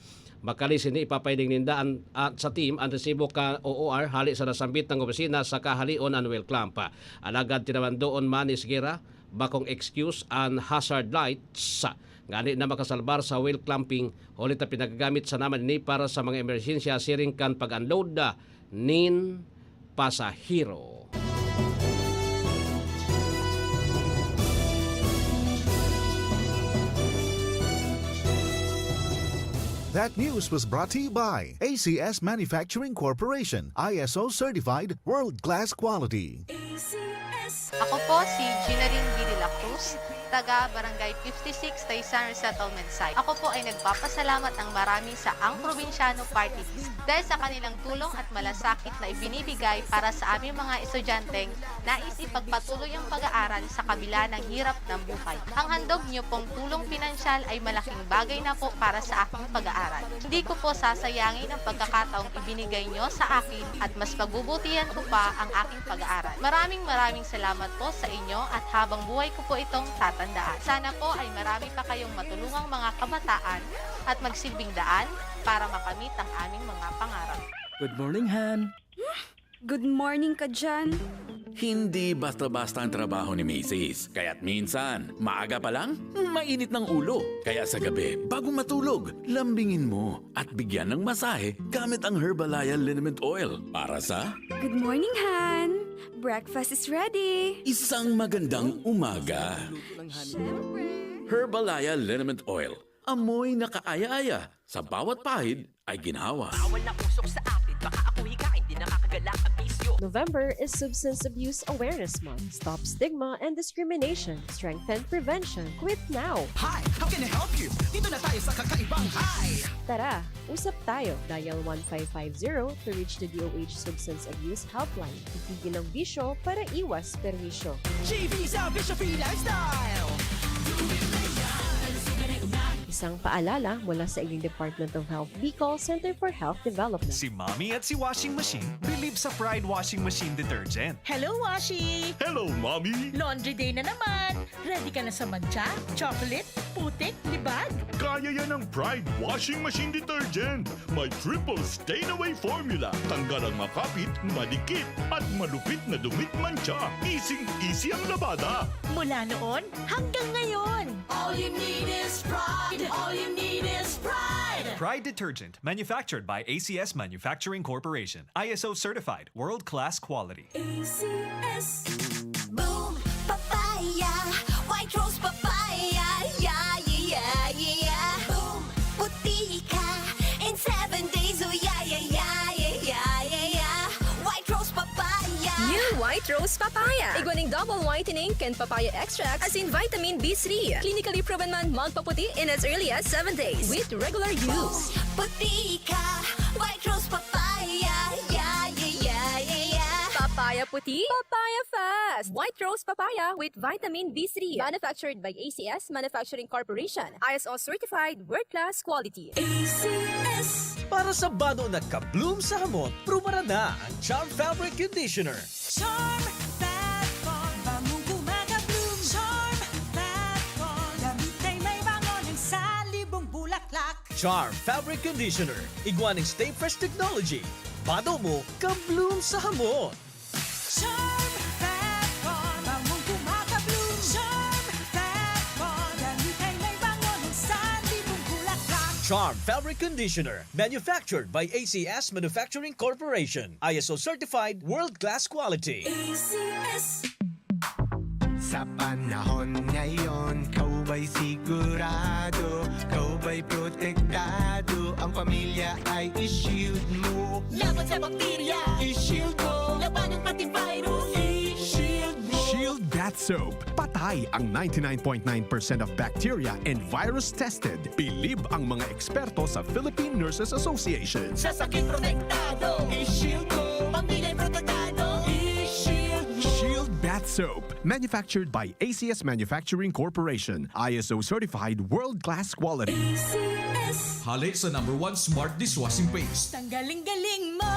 Makali sini, ipapahiling ninda an, an- sa team an resibo ka O O R hali sa nasambit na opisina saka halion an wheel clamp. Alagad tinawan doon man ni Esguerra, bakong excuse an hazard lights ngani na makasalbar sa wheel clamping, huli ta pinagagamit sana man ini para sa mga emerhensya siring kan pag-unload nin pasahero. That news was brought to you by A C S Manufacturing Corporation, I S O certified, world class quality. Ako po si Ginarin B. de la Cruz, taga Barangay fifty-six, Taysan Resettlement Site. Ako po ay nagpapasalamat ng marami sa Ang Probinsyano Party List dahil sa kanilang tulong at malasakit na ibinibigay para sa aming mga estudyanteng nais ipagpatuloy ang pag-aaral sa kabila ng hirap ng buhay. Ang handog niyo pong tulong pinansyal ay malaking bagay na po para sa aking pag-aaral. Hindi ko po sasayangin ang pagkakataong ibinigay niyo sa akin at mas pagbubutihan ko pa ang aking pag-aaral. Maraming maraming salamat po sa inyo at habang buhay ko po itong tatandaan. Sana po ay marami pa kayong matulungang mga kabataan at magsilbing daan para makamit ang aming mga pangarap. Good morning, Han. Good morning ka dyan. Hindi basta-basta ang trabaho ni Misis. Kaya't minsan, maaga pa lang, mainit ng ulo. Kaya sa gabi, bago matulog, lambingin mo at bigyan ng masahe gamit ang Herbalaya Liniment Oil para sa Good morning, Han. Breakfast is ready! Isang magandang umaga. Siyempre! Herbalaya Liniment Oil. Amoy na kaaya-aya. Sa bawat pahid ay ginhawa. Bawal na usok sa atin, baka ako hikain, di nakakagala ang bisyo. November is Substance Abuse Awareness Month. Stop stigma and discrimination. Strengthen prevention. Quit now! Hi! How can I help you? Dito na tayo sa kakaibang Hi! Tara, usap tayo. Dial one five five zero to reach the D O H Substance Abuse Helpline. Itigil ang bisyo para iwas perwisyo. G V sa Bisyo Free Lifestyle! Isang paalala mula sa Iling Department of Health Bicol Center for Health Development. Si Mommy at si Washing Machine bilib sa Pride Washing Machine Detergent. Hello, Washi! Hello, Mommy! Laundry day na naman! Ready ka na sa mantsa, chocolate, putik, libag? Kaya yan ng Pride Washing Machine Detergent. May triple stain away formula. Tanggal ang makapit, madikit, at malupit na dumit mantsa. Easy-easy ang labada. Mula noon hanggang ngayon! All you need is pride! All you need is pride! Pride Detergent, manufactured by A C S Manufacturing Corporation. I S O certified, world-class quality. A C S. Boom! Papaya! White Rose Papaya! Yeah, yeah, yeah, yeah, yeah! Boom! Puti ka in seven days! Oh, yeah, yeah, yeah, yeah, yeah, yeah, yeah! White Rose Papaya! New White Rose Papaya. Igwa ning double whitening kan papaya extract asin vitamin B three. Clinically proven man magpaputi in as early as seven days with regular use. Boom! Puti ka! White Rose Papaya! Yeah, yeah, yeah, yeah, yeah! Papaya puti, papaya fast. White Rose Papaya with vitamin B three. Manufactured by A C S Manufacturing Corporation. I S O certified, world-class quality. A C S. Para sa bado na ka-bloom sa hamot, prubaran na ang Charm Fabric Conditioner. Charm Fat Con, bangong gumagabloom. Charm Fat Con, damit ay may bango ng salibong bulaklak. Charm Fabric Conditioner, igwa ning Stay Fresh Technology. Bado mo, ka-bloom sa hamot. Charm Fat Con, bangong gumagabloom. Charm Fat Con, damit ay may bango ng salibong bulaklak. Charm Fabric Conditioner, manufactured by A C S Manufacturing Corporation. I S O certified, world-class quality. A C S. Sa panahon ngayon, ikaw ba'y sigurado? Ikaw ba'y protektado? Ang pamilya ay i-shield mo. Laban sa bakterya, i-shield mo. Labanan pati virus, i-shield mo. Shield Bath Soap. Patay ang ninety-nine point nine percent of bacteria and virus tested. Bilib ang mga eksperto sa Philippine Nurses Association. Sa sakit protektado, i-shield mo. Pamilya protektado, i-shield mo. Shield Bath Soap. Manufactured by A C S Manufacturing Corporation. I S O certified, world-class quality. A C S. Hale sa number one smart dishwashing paste. Tanggaling-galing mo!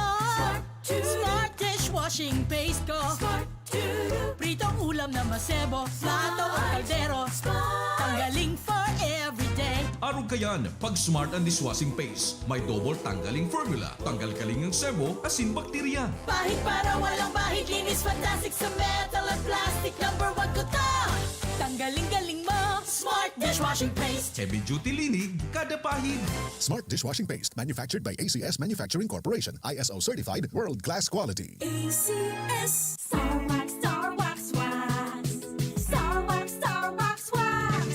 Smart dishwashing paste ko! Pritong ulam na masebo, plato o kaldero. Tanggaling for everyday. Arog kayan, pag smart ang dishwashing paste. May double tanggaling formula. Tanggal kaling ang sebo, asin bakterya. Pahid para walang bahid, linis fantastic sa metal at plastic. Number one ko to! Tanggaling-galing mo! Smart dishwashing paste! Heavy duty linig, kada pahid. Smart dishwashing paste, manufactured by A C S Manufacturing Corporation, I S O certified, world-class quality. A C S. Star Wax, Star Wax Wax. Star Wax, Star Wax Wax.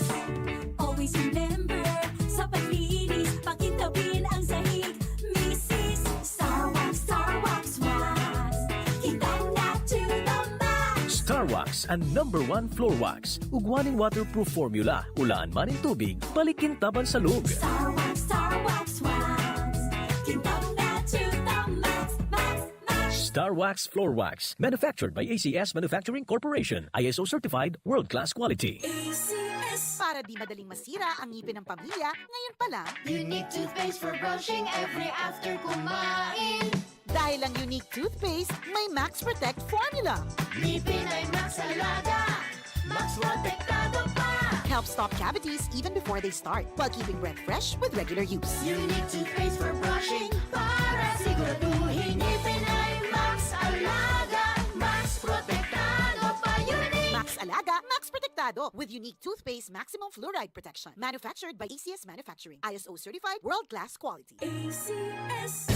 Always remember, sa paglinis, pakintabin ang sahig. Misis, Star Wax, Star Wax Wax. Kintab na to the max. Star Wax, ang number one floor wax. Ugwa ning waterproof formula, ulaan man nin tubig, balik kintab an salog. Star Wax, Star Wax Wax. Kintab na to the max, max, max. Star Wax Floor Wax, manufactured by A C S Manufacturing Corporation, I S O certified, world-class quality. A C S. Para di madaling masira ang ngipin ng pamilya, ngayon pa lang. Unique toothpaste for brushing every after kumain. Dahil ang Unique Toothpaste may Max Protect Formula. Ngipin ay Max Alaga, Max Protektado pa. Helps stop cavities even before they start, while keeping breath fresh with regular use. Unique Toothpaste for brushing, para siguraduhin ngipin ay Max Alaga, Max Protektado pa. Unique! Max Alaga, Max Protektado, with Unique Toothpaste Maximum Fluoride Protection. Manufactured by A C S Manufacturing. I S O certified, world-class quality. A C S.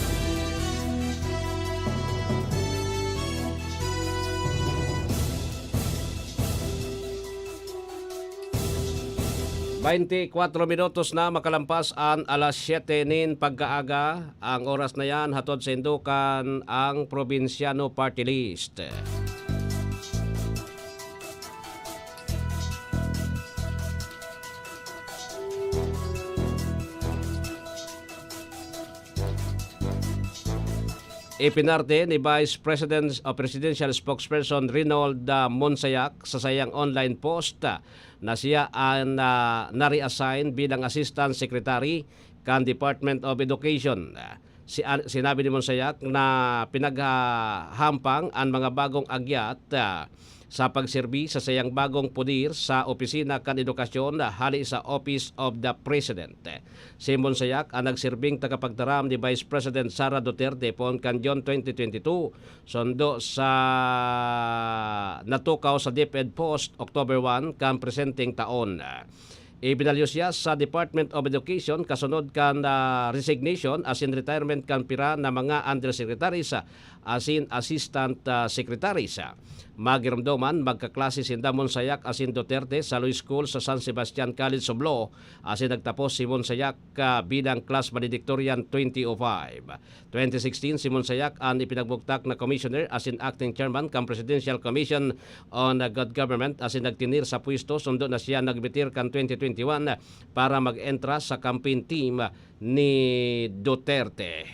Baynte kwatro minutos na makalampas an alas siyete nin pagkaaga. Ang oras na yan, hatod sa Indukan, ang Probinsyano Party List. Ipinarte ni Vice President o Presidential Spokesperson Reynold, ah, Monsayak sa saiyang online post, ah, na siya an, ah, na-reassign bilang Assistant Secretary kan Department of Education. Ah, si-, ah, sinabi ni Monsayak na pinaghahampang an mga bagong agyat, ah, sa pagserbi sa saiyang bagong poder sa opisina kan edukasyon hale sa Office of the President. Si Monsayak an nagserbing tagapagtaram ni Vice President Sara Duterte poon kan June twenty twenty-two, sundo sa natukaw sa DepEd post October one kan presenteng taon. Ibinalyo siya sa Department of Education kasunod kan, ah, resignation asin retirement kan pira na mga undersecretaries, ah, asin assistant, ah, secretaries. Magiromdoman, magkaklase sinda Monsayak asin Duterte sa Law School sa San Sebastian College of Law, asin nagtapos si Monsayak, ah, bilang class valedictorian twenty oh five. Twenty sixteen, si Monsayak an ipinagbugtak na commissioner asin acting chairman kan Presidential Commission on Good Government asin nagtenir sa pwesto, sundo na siya nagmitir kan twenty twenty-one para mag-entra sa campaign team ni Duterte.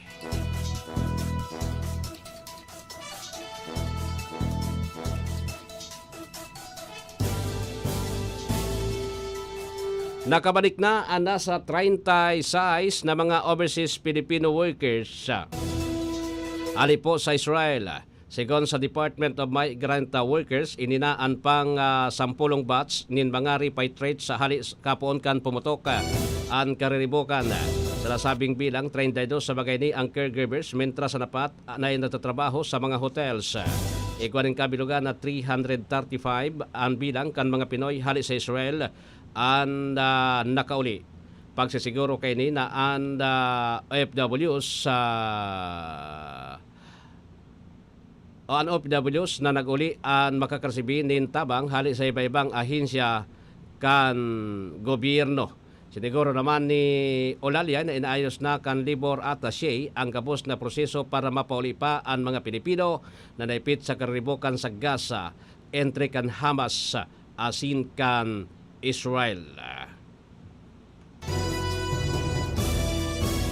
Nakabalik na an nasa treinta y seis na mga overseas Filipino workers, ah, hale po sa Israel. Sigon sa Department of Migrant Workers, ini na an pang, ah, sampolong batch nin mga repatriates sa hale s-, kapoon kan pumutok, ah, an kariribokan. Sa nasabing bilang, treinta y dos sa mga ini ang caregivers, mentras sa napat, ah, na nagtatrabaho sa mga hotels. Igwa nin kabilugan na three hundred thirty-five an bilang kan mga Pinoy hale sa Israel an, ah, nakauli. Pagsisiguro kaini na an, ah, O F Ws, ah, o an O F Ws na nag-uli an makakaresibi nin tabang hale sa iba-ibang ahensya kan gobyerno. Siniguro naman ni Eulalia na inaayos na kan Labor Attaché ang gabos na proseso para mapauli pa an mga Pilipino na naipit sa kariribokan sa Gaza, entre kan Hamas asin kan Israel.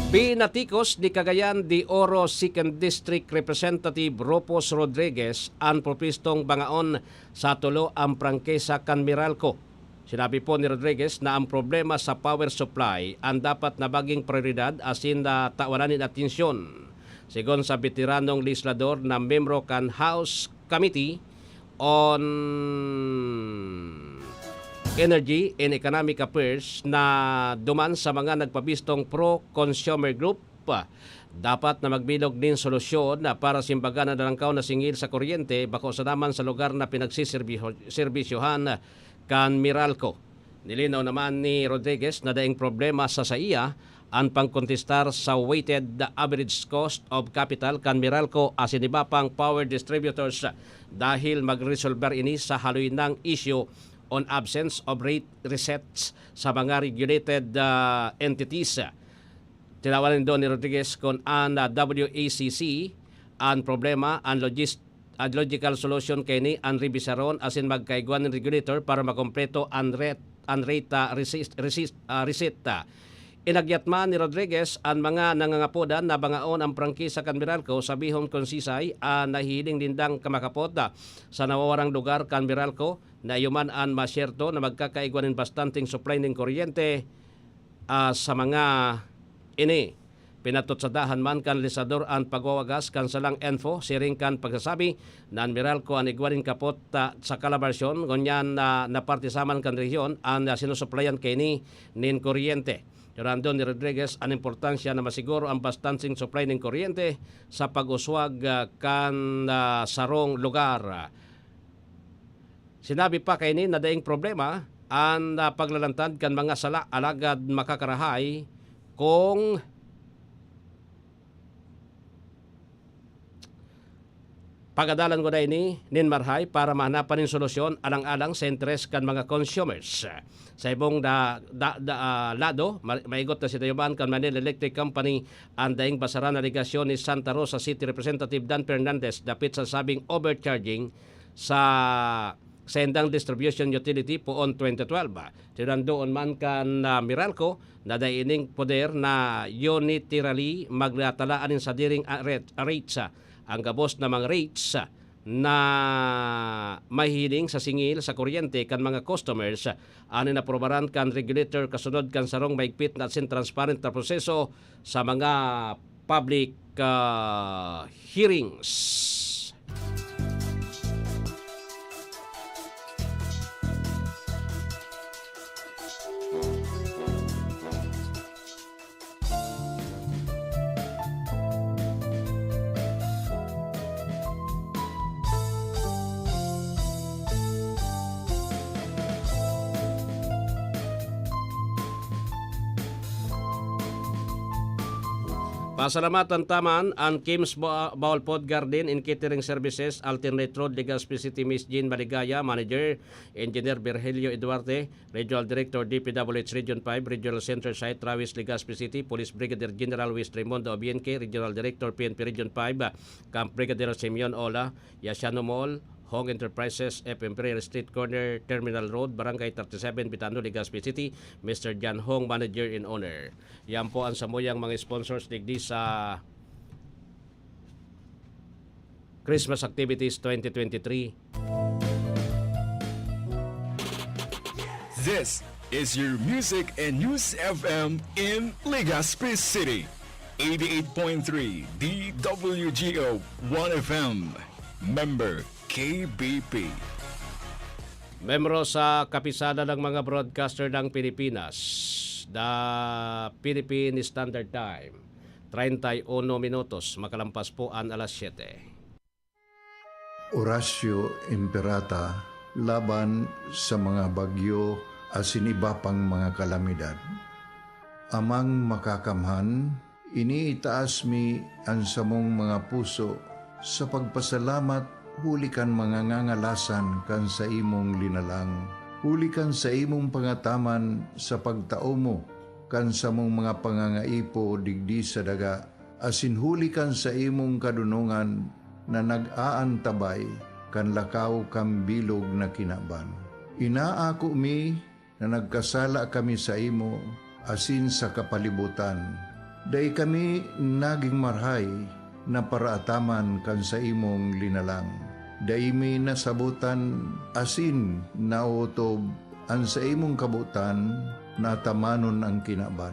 Pinatikos ni Cagayan de Oro Second District Representative Rufus Rodriguez an propwestong bangaon sa tulo an prangkisa kan Meralco. Sinabi po ni Rodriguez na ang problema sa power supply an dapat na maging prioridad asin na tawanan nin atensyon. Sigon sa beteranong legislador na miyembro kan House Committee on Energy and Economic Affairs na duman sa mga nagpabistong pro-consumer group, dapat na magbilog nin solusyon para sa imbaga na nalangkaw na singil sa kuryente, bako sana man sa lugar na pinagsisirbiho-, serbisyohan kan Meralco. Nilinaw naman ni Rodriguez na daing problema sa saiya an pangkontestar sa weighted average cost of capital kan Meralco asin iba pang power distributors dahil magresolbar ini sa haloy nang issue on absence of rate resets sa mga regulated, ah, entities. Tinawan nindo ni Rodriguez kun an, ah, W A C C an problema, an logis-, an logical solution kaini an rebisaron asin magkaigwa nin regulator para makompleto an ret-, an rate, ah, resist-, resist-, ah, reset. Inagyat man ni Rodriguez an mga nangangapodan na bangaon an prangkisa kan Meralco, sabihon kun sisay an nahihiling nindang kamakapot, ah, sa nawawarang lugar kan Meralco, na iyo man an masyerto na magkakaigwa nin bastanteng supply nin kuryente, ah, sa mga ini. Pinatutsadahan man kan legislador an pagwawagas kan salang info, siring kan pagsasabi na an Meralco an igwa nin kapot, ah, sa kalabarsyon, ngunyan na napartisaman kan rehiyon an, ah, sinusuplayan kaini nin kuryente. Tirando ni Rodriguez an importansya na masiguro an bastanteng supply nin kuryente sa pag-uswag, ah, kan, ah, sarong lugar. Sinabi pa kaini na daing problema an, ah, paglalantad kan mga sala, alagad makakarahay kung Pagadalan ko na ini nin marhay para mahanapan nin solusyon alang-alang sa interes kan mga consumers. Sa ibong da, da, da, ah, lado, ma-, maigot na si Tayuban kan Manila Electric Company an daing basaran na alegasyon ni Santa Rosa City Representative Dan Fernandez dapit sa sabing overcharging sa sendang distribution utility poon twenty twelve. Tinandoon man kan, ah, Meralco na dai ining poder na unilaterally maglatala aning sadiring, ah, ret-, rates, ah, ang gabos na mga rates, ah, na mahihiling sa singil sa kuryente kan mga customers, ah, an inaprobaran kan regulator kasunod kan sarong maigpit na asin transparent na proseso sa mga public, ah, hearings. Pasalamatan ta man an Kim's Bo-, Bowl Food Garden and Catering Services, Alternate Road, Legazpi City, Miss Jean Maligaya, Manager, Engineer Virgilio Eduarte, Regional Director, D P W H Region five, Regional Center Site, Rawis, Legazpi City, Police Brigadier General West Raimundo Obienque, Regional Director, P N P Region five, Camp Brigadier Simeon Ola, Yasiano Mall, Hong Enterprises, F M P Real Estate Corner, Terminal Road, Barangay thirty-seven, Bitano, Legazpi City, Mister John Hong, Manager in Owner. Yan po ang samuyang mga sponsors digdi sa Christmas Activities twenty twenty-three. This is your Music and News F M in Legazpi City. Eighty-eight point three D W G O One F M. Member K B P. Membro sa Kapisanan ng mga Broadcaster ng Pilipinas, the Philippine Standard Time. Treinta y uno minutos, makalampas po an alas siyete. Orasyo Imperata laban sa mga bagyo asin iba pang mga kalamidad. Amang Makakamhan, iniitaas mi an samong mga puso sa pagpasalamat huli kan mga ngangalasan kan saimong linalang, huli kan saimong pangataman sa pagtao mo kan samong mga pangangaipo digdi sa daga, asin huli kan saimong kadonongan na nag-aantabay kan lakaw kan bilog na kinaban. Inaako mi na nagkasala kami saimo asin sa kapalibotan. Dai kami nagin marahay na paraataman kan saimong linalang. Dai mi nasabotan asin naotob an saimong kabotan na atamanon an kinaban.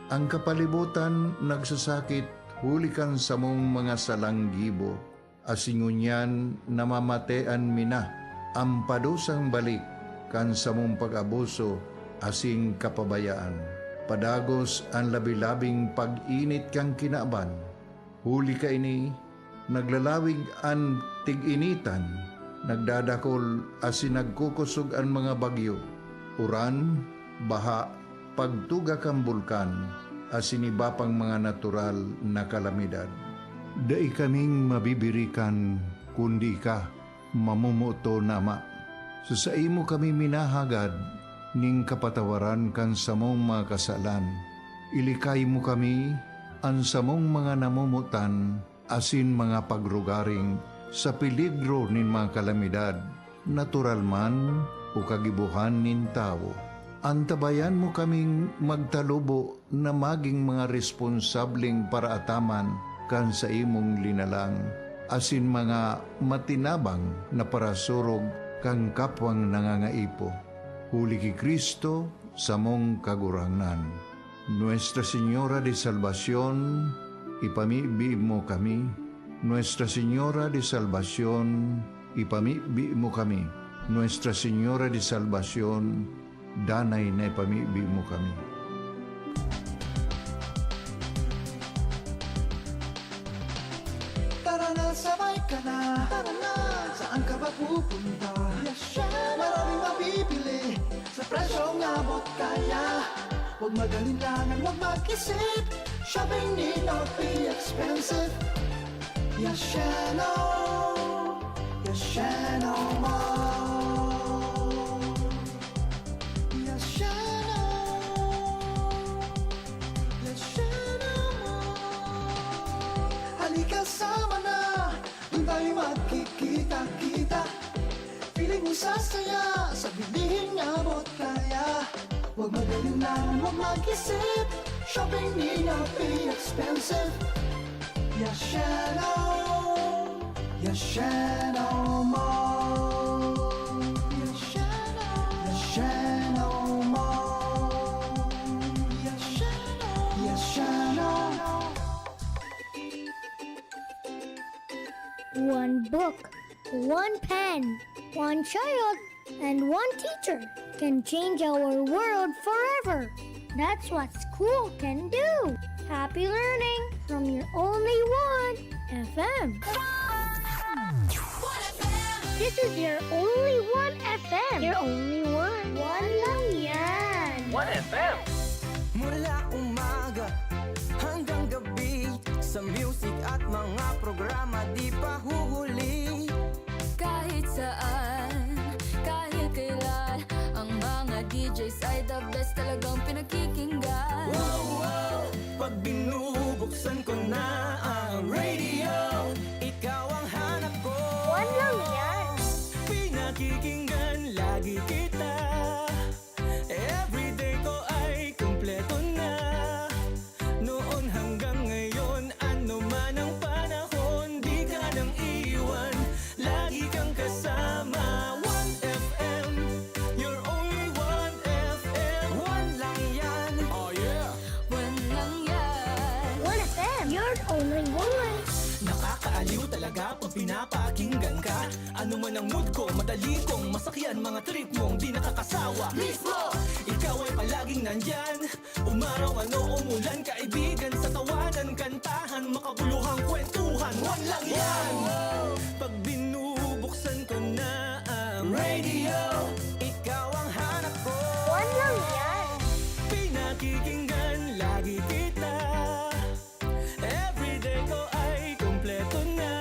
An kapalibotan nagsasakit huli kan samong mga salang gibo, asin ngunyan namamatean mi na an padusang balik kan samong pag-abuso asin kapabayaan. Padagos an labi-labing pag-init kan kinaban. Huli kaini, naglalawig an tig-initan, nagdadakol asin nagkukosog an mga bagyo, uran, baha, pagtuga kan bulkan, asin iba pang mga natural na kalamidad. Dai kaming mabibirikan kundi ika, mamomoton na Ama. Sa saimo kami minahagad nin kapatawaran kan samong mga kasalan. Ilikay mo kami, an samong mga namomotan, asin mga pagrugaring sa peligro nin mga kalamidad, natural man o kagibohan nin tawo. Antabayan mo kaming magtalubo na magin mga responsableng paraataman kan saimong linalang, asin mga matinabang na parasurog kan kapwang nangangaipo. Huli ki Cristo, samong Kagurangnan. Nuestra Señora de Salvacion, ipamibi mo kami. Nuestra Señora de Salvacion, ipamibi mo kami. Nuestra Señora de Salvacion, danay na ipamibi mo kami. Tara na, sabay ka na. Tara na. Saan ka ba pupunta? Maraming mabibili sa presyong abot kaya. Huwag mag-alinlangan, huwag mag-isip. Shopping need not be expensive. Yashano! Yes, Shannon Mall. Yes, Shannon. Yes, Shannon Mall. Halika, sama na. Doon tayo magkikita-kita. Feeling mo sasaya sa bilihin abot kaya. Huwag mag-alinlangan, huwag mag-isip. Shopping need not be expensive. Yes, Shannon. Yes, Shannon Mall. Yes, Shannon. Yes, Shannon Mall. Yes, Shannon. Yes, Shannon. One book, one pen, one child, and one teacher can change our world forever. That's what school can do. Happy learning from your only one F M. This is your only one F M. Your only one. One lang yan. One F M. Mula umaga hanggang gabi, sa music at mga programa di pa huhuli. Kahit saan, kahit kailan, ang mga D Js ay the best, talagang pinakikinggan. Wow, wow! Pag binubuksan ko na ang radio, ikaw ang hanap ko. One lang yan. Pinakikinggan lagi kita. Everyday ko ay kumpleto na. Noon hanggang ngayon, ano man ang panahon, di ka nang iwan. Lagi kang kasama, One F M. You're only One F M. One lang yan. Oh, yeah. One lang yan. One F M, you're only one. Nakakaaliw talaga pag pinapakinggan ka. Ano man ang mood ko, madali kong masakyan. Mga trip mong di nakakasawa. Mismo! Ikaw ay palaging nandyan. Umaraw ano umulan, kaibigan, sa tawanan, kantahan, makabuluhang kwentuhan. One lang yan. Pag binubuksan ko na ang radio, ikaw ang hanap ko. One lang yan. Pinakikinggan lagi kita. Everyday ko ay kumpleto na.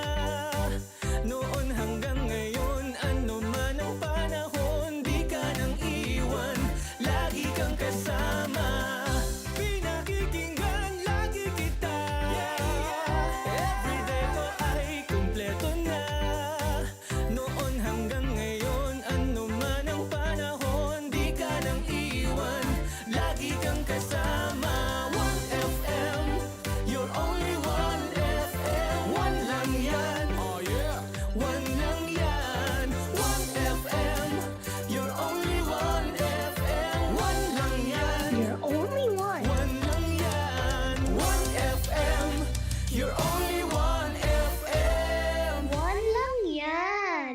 Noon hanggang ngayon, ano man ang panahon, di ka nang iwan. Lagi kang kasama. Pinakikinggan lagi kita. Yeah, yeah. Everyday ko ay kumpleto na. Noon hanggang ngayon, ano man ang panahon, di ka nang iwan. Lagi kang kasama, One F M. You're only One F M. One lang yan. Oh, yeah. One lang yan. One F M. You're only One F M. One lang yan. You're only one. One lang yan. One F M. You're only One F M. One lang yan.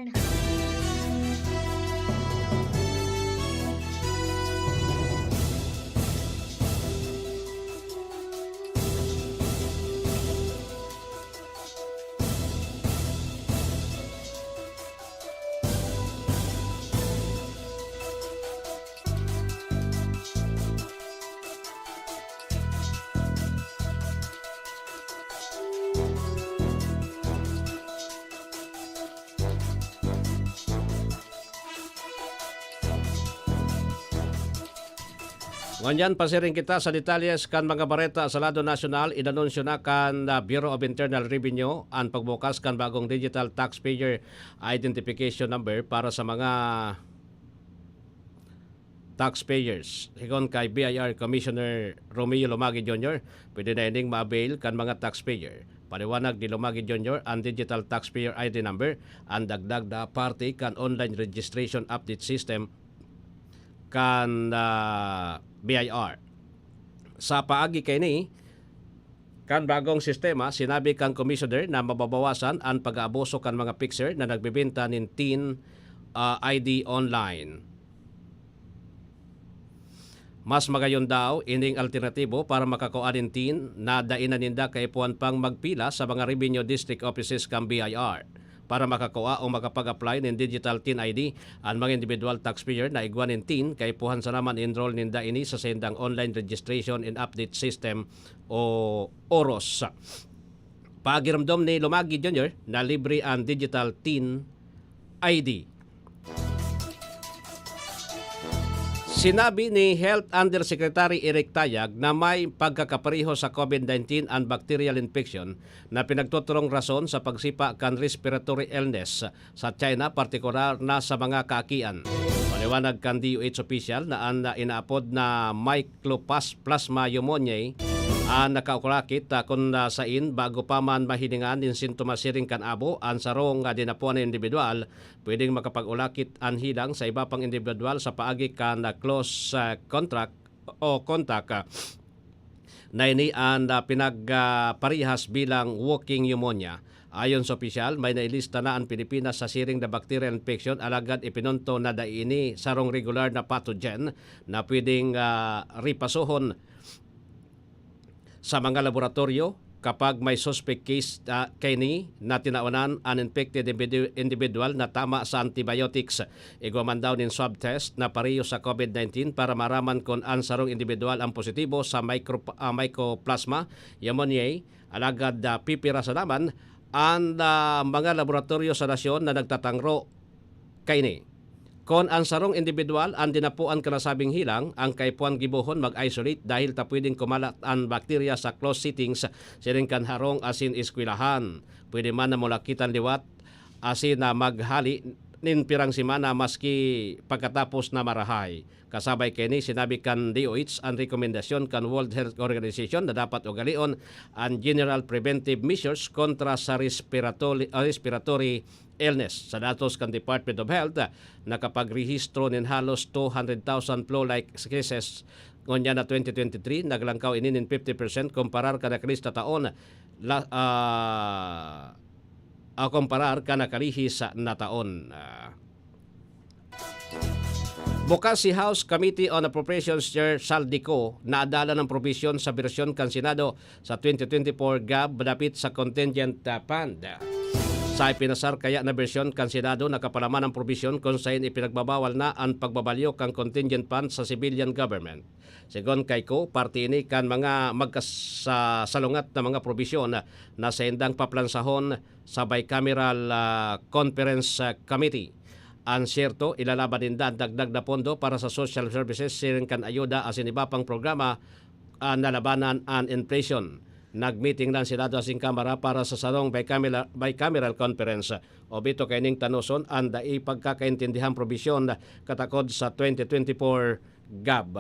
Ngunyan, pasiring kita sa detalyes kan mga bareta sa lado nasyonal. Inanunsyo na kan, ah, Bureau of Internal Revenue an pagbukas kan bagong Digital Taxpayer Identification Number para sa mga taxpayers. Sigon kay B I R Commissioner Romeo Lumagi Junior, pwede na ining ma-avail kan mga taxpayer. Paliwanag ni Lumagi Junior, an Digital Taxpayer I D Number, an dagdag na parte kan online registration update system kan, ah, B I R. Sa paagi kaini, kan bagong sistema, sinabi kan Commissioner na mababawasan an pag-aabuso kan mga fixer na nagbebenta nin TIN, ah, I D online. Mas magayon daw ining alternatibo para makakua nin TIN na dai na ninda kaipuhan pang magpila sa mga revenue district offices kan B I R. Para makakua o makapag-apply nin digital TIN I D, an mga individual taxpayer na igwa nin TIN kaipuhan sana ma-enroll ninda ini sa saindang online registration and update system o oros. Pagiromdom ni Lumagi Junior na libre an digital TIN I D. Sinabi ni Health Undersecretary Eric Tayag na may pagkakapareho sa COVID nineteen an bacterial infection na pinagtuturong rason sa pagsipa kan respiratory illness sa China, partikular na sa mga kaakian. Paliwanag kan D O H official na an inaapod na mycoplasma pneumoniae an nakaurakit, ah, kun, ah, sain bago pa man mahilingan nin sintomas siring kan abo an sarong, ah, dinapuan na indibidwal, pwedeng makapag-ulakit an hilang sa iba pang indibidwal sa paagi kan, ah, close, ah, contract o contact, ah, na ini an, ah, pinag, ah, parehas bilang walking pneumonia. Ayon sa opisyal, may nailista na an Pilipinas sa siring na bacterial infection, alagad ipinunto na dai ini sarong regular na pathogen na pwedeng, ah, ripasohon sa mga laboratoryo kapag may suspect case, ah, kaini na tinaonan an infected individu-, individual na tama sa antibiotics. Igwa man daw nin swab test na pareho sa COVID nineteen para maaraman kun an sarong individual ang positibo sa micro-, ah, mycoplasma pneumoniae, alagad, ah, pipirasa naman an, ah, mga laboratoryo sa nasyon na nagtatangro kaini. Kon an sarong indibidwal an dinapoan kan nasabing hilang, ang kaipuhan gibohon mag-isolate dahil ta pwedeng kumalat an bakterya sa closed settings, siring kan harong asin eskwelahan. Pwede man na mulakitan liwat asin na maghali nin pirang semana maski pagkatapos na marahay. Kasabay kaini, sinabi kan D O H an rekomendasyon kan World Health Organization na dapat ugalion an general preventive measures kontra sa respiratory, ah, respiratory illness. Sa datos kan Department of Health, nakapagrehistro nin halos two hundred thousand flu-like cases ngunyan na twenty twenty-three, naglangkaw ini nin fifty percent komparar kan nakalihis na taon, la-, ah, ah, komparar kan nakalihis na taon. Ah. Bukas si House Committee on Appropriations Chair Saldico na adalan ng probisyon sa bersyon kan Senado sa twenty twenty-four gab dapit sa contingent, ah, fund. Sa ipinasar kaya na bersyon kan Senado, nakapalaman ang probisyon kung saen ipinagbabawal na an pagbabalyo kan contingent fund sa civilian government. Segun kay Co, parte ini kan mga magkasasalungat na mga probisyon na saindang paplansahon sa bicameral, ah, conference, ah, committee. An siyerto, ilalaban ninda an dagdag na pondo para sa social services siring kan ayuda asin iba pang programa, ah, na labanan an inflation. Nagmiting na an Senado asin Kamara para sa sarong bicameral, bicameral conference. Obito kaining tanoson an dai pagkakaintindihang probisyon katakod sa twenty twenty-four gab.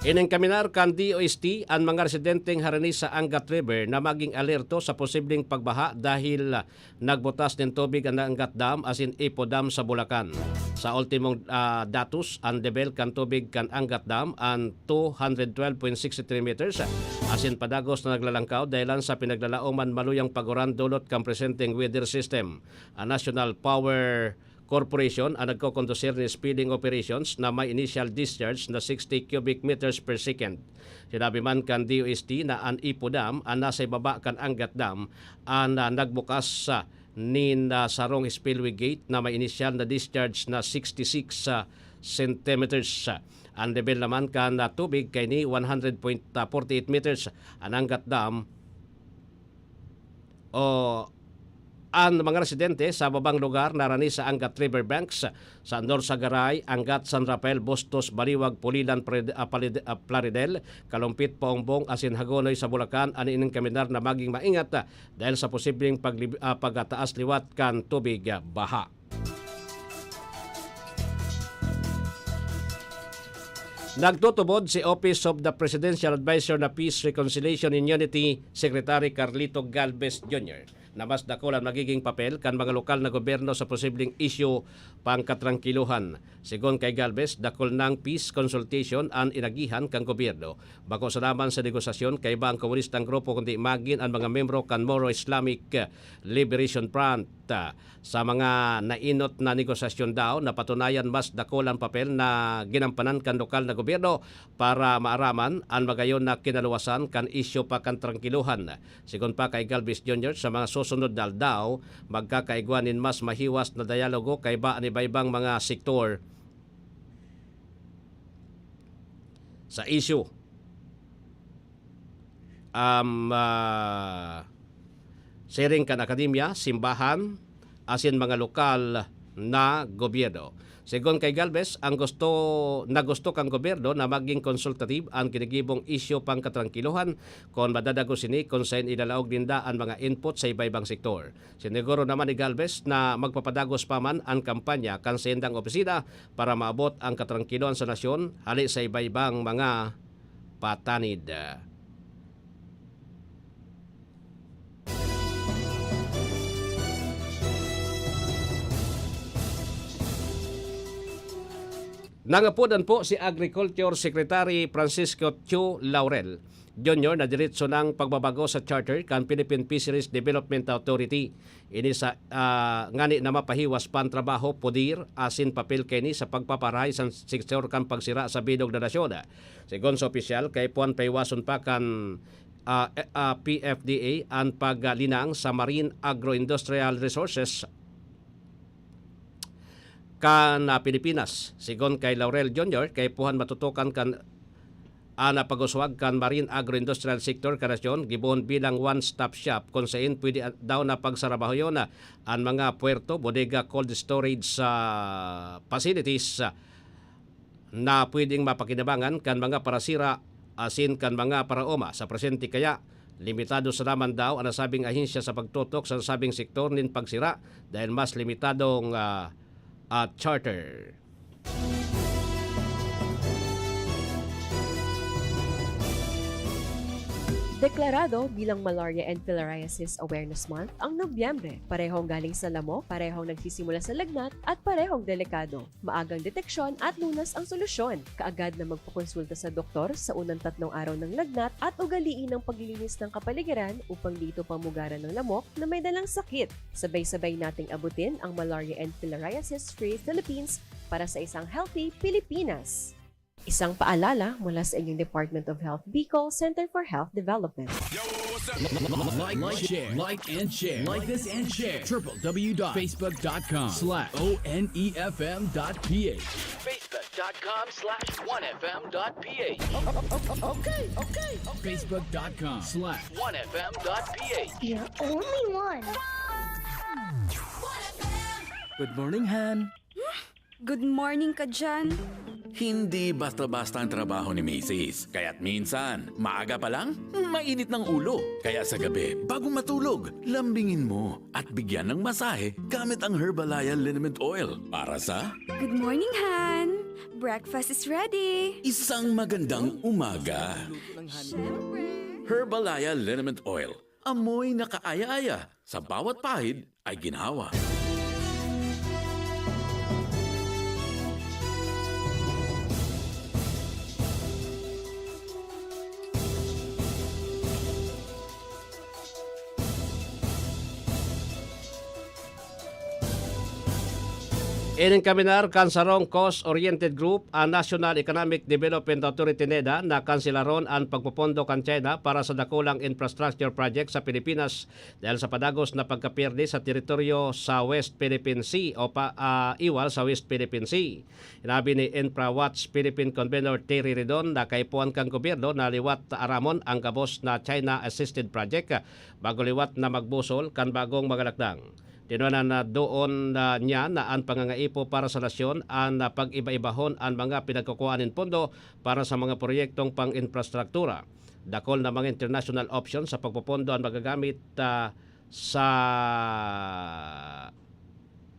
Inenkaminar kan D O S T an mga residenteng harani sa Angat River na maging alerto sa posibleng pagbaha dahil nagbutas nin tubig an Angat Dam asin Ipo Dam sa Bulacan. Sa ultimong, ah, datos, an lebel kan tubig kan Angat Dam an two hundred twelve point six three meters, asin padagos na naglalangkaw dahelan sa pinaglalaoman maluyang paguran dulot kan presenteng weather system. An National Power Corporation an nagkokondusir nin spilling operations na may initial discharge na sixty cubic meters per second. Sinabi man kan D O S T na an Ipo Dam an nasa ibaba kan Angat Dam an, ah, nagbukas, ah, nin, ah, sarong spillway gate na may initial na discharge na sixty-six, ah, centimeters. An lebel naman kan, ah, tubig kaini one hundred point forty-eight meters. An Angat Dam o an mga residente sa babang lugar na rani sa Angat River Banks, sa Norsagaray, Angat, San Rafael, Bustos, Baliwag, Pulilan, Pred-, ah, Palid-, ah, Plaridel, Kalumpit, Paombong, asin Hagonoy sa Bulacan, an inenkaminar na maging maingat, ah, dahil sa posibleng paglib-, ah, pagtaas liwat kan tubig, ah, baha. Nagtutubod si Office of the Presidential Advisor na Peace, Reconciliation and Unity Secretary Carlito Galvez Junior na mas dakul an magiging papel kan mga lokal na gobyerno sa posibleng isyu pangkatrangkilohan. Segun kay Galvez, dakul nang peace consultation an inagihan kan gobyerno. Bako sana man sa negosasyon kaiba ang komunistang grupo kundi magin an mga membro kan Moro Islamic Liberation Front. Sa mga nainot na negosasyon daw, napatunayan mas dakul ang papel na ginampanan kan lokal na gobyerno para maaraman an magayon na kinaluwasan kan isyu pa kan trangkilohan. Segun pa kay Galvez Junior, sa mga susunod na aldaw, magkakaigwa nin mas mahiwas na dialogo kaiba an iba-ibang mga sektor sa isyu. Um, ah, siring kan akademya, simbahan, asin mga lokal na gobyerno. Segun kay Galvez, ang gusto na gusto kan gobyerno na maging consultative an ginigibong isyu pangkatrangkilohan kun madadagos ini kun saen ilalaog ninda an mga input sa iba-ibang sektor. Siniguro naman ni Galvez na magpapadagos pa man an kampanya kan saindang opisina para maabot ang katrangkilohan sa nasyon hali sa iba-ibang mga patanid. Nangapodan po si Agriculture Secretary Francisco Chu Laurel Junior na diretso nang pagbabago sa charter kan Philippine Fisheries Development Authority. Ini sa, ah, ngani na mapahiwas pa an trabaho, poder, asin papel kaini sa pagpaparahay sa sektor kan pagsira sa bilog na nasyon. Segun sa opisyal, kaipuhan pahiwason pa kan, ah, eh, ah, P F D A an paglinang sa marine agro-industrial resources kan, ah, Pilipinas. Segun kay Laurel Junior, kaipuhan matutukan kan an pag-uswag kan marine agro-industrial sector kan nasyon, gibohon bilang one-stop shop kun saen pwede a-, daw na pagsarabahoyon na an mga puerto, bodega, cold storage sa facilities, ah, na pwedeng mapakinabangan kan mga parasira asin kan mga paraoma. Sa presente kaya, limitado sana man daw an nasabing ahensya sa pagtutok sa nasabing sektor nin pagsira dahil mas limitadong, ah, ah, charter. Deklarado bilang Malaria and Filariasis Awareness Month ang Nobyembre. Parehong galing sa lamok, parehong nagsisimula sa lagnat, at parehong delikado. Maagang deteksyon at lunas ang solusyon. Kaagad na magpakonsulta sa doktor sa unang tatlong araw ng lagnat at ugaliin ang paglilinis ng kapaligiran upang di ito pamugaran ng lamok na may dalang sakit. Sabay-sabay nating abutin ang Malaria and Filariasis Free Philippines para sa isang healthy Pilipinas. Isang paalala mula sa inyong Department of Health Bicol, Center for Health Development. Like, like, share, like and share, like this and share. Triple W dot facebook dot com slash O N E F M dot P H. Facebook dot com slash one F M dot P H. Okay, okay, okay. Facebook dot com slash one F M dot P H. You're only one. Good morning, Han. Good morning ka dyan. Hindi basta-basta ang trabaho ni misis. Kaya't minsan, maaga pa lang, mainit ng ulo. Kaya sa gabi, bago matulog, lambingin mo at bigyan ng masahe gamit ang Herbalaya Liniment Oil para sa Good morning, Han! Breakfast is ready! Isang magandang umaga. Siyempre! Herbalaya Liniment Oil. Amoy na kaaya-aya. Sa bawat pahid ay ginhawa. Ining kaminar kan sarong cost-oriented group, an National Economic Development Authority, neda, na kanselaron an pagpopondo kan China para sa dakulang infrastructure project sa Pilipinas dahil sa padagos na pagkapierde sa teritoryo sa West Philippine Sea o pa, ah, iwal sa West Philippine Sea. Inabi ni InfraWatch Philippine Convenor Terry Ridon na kaipuhan kan gobyerno na liwat aramon ang gabos na China-assisted project bago liwat na magbusol kan bagong mga lakdang. Tinunanan na doon na niya na an pangangaipo para sa nasyon an, ah, pag-iba-ibahon an mga pinagkukuhaan nin pondo para sa mga proyektong pang-infrastruktura. Dakul na mga international options sa pagpopondo an magagamit, ah, sa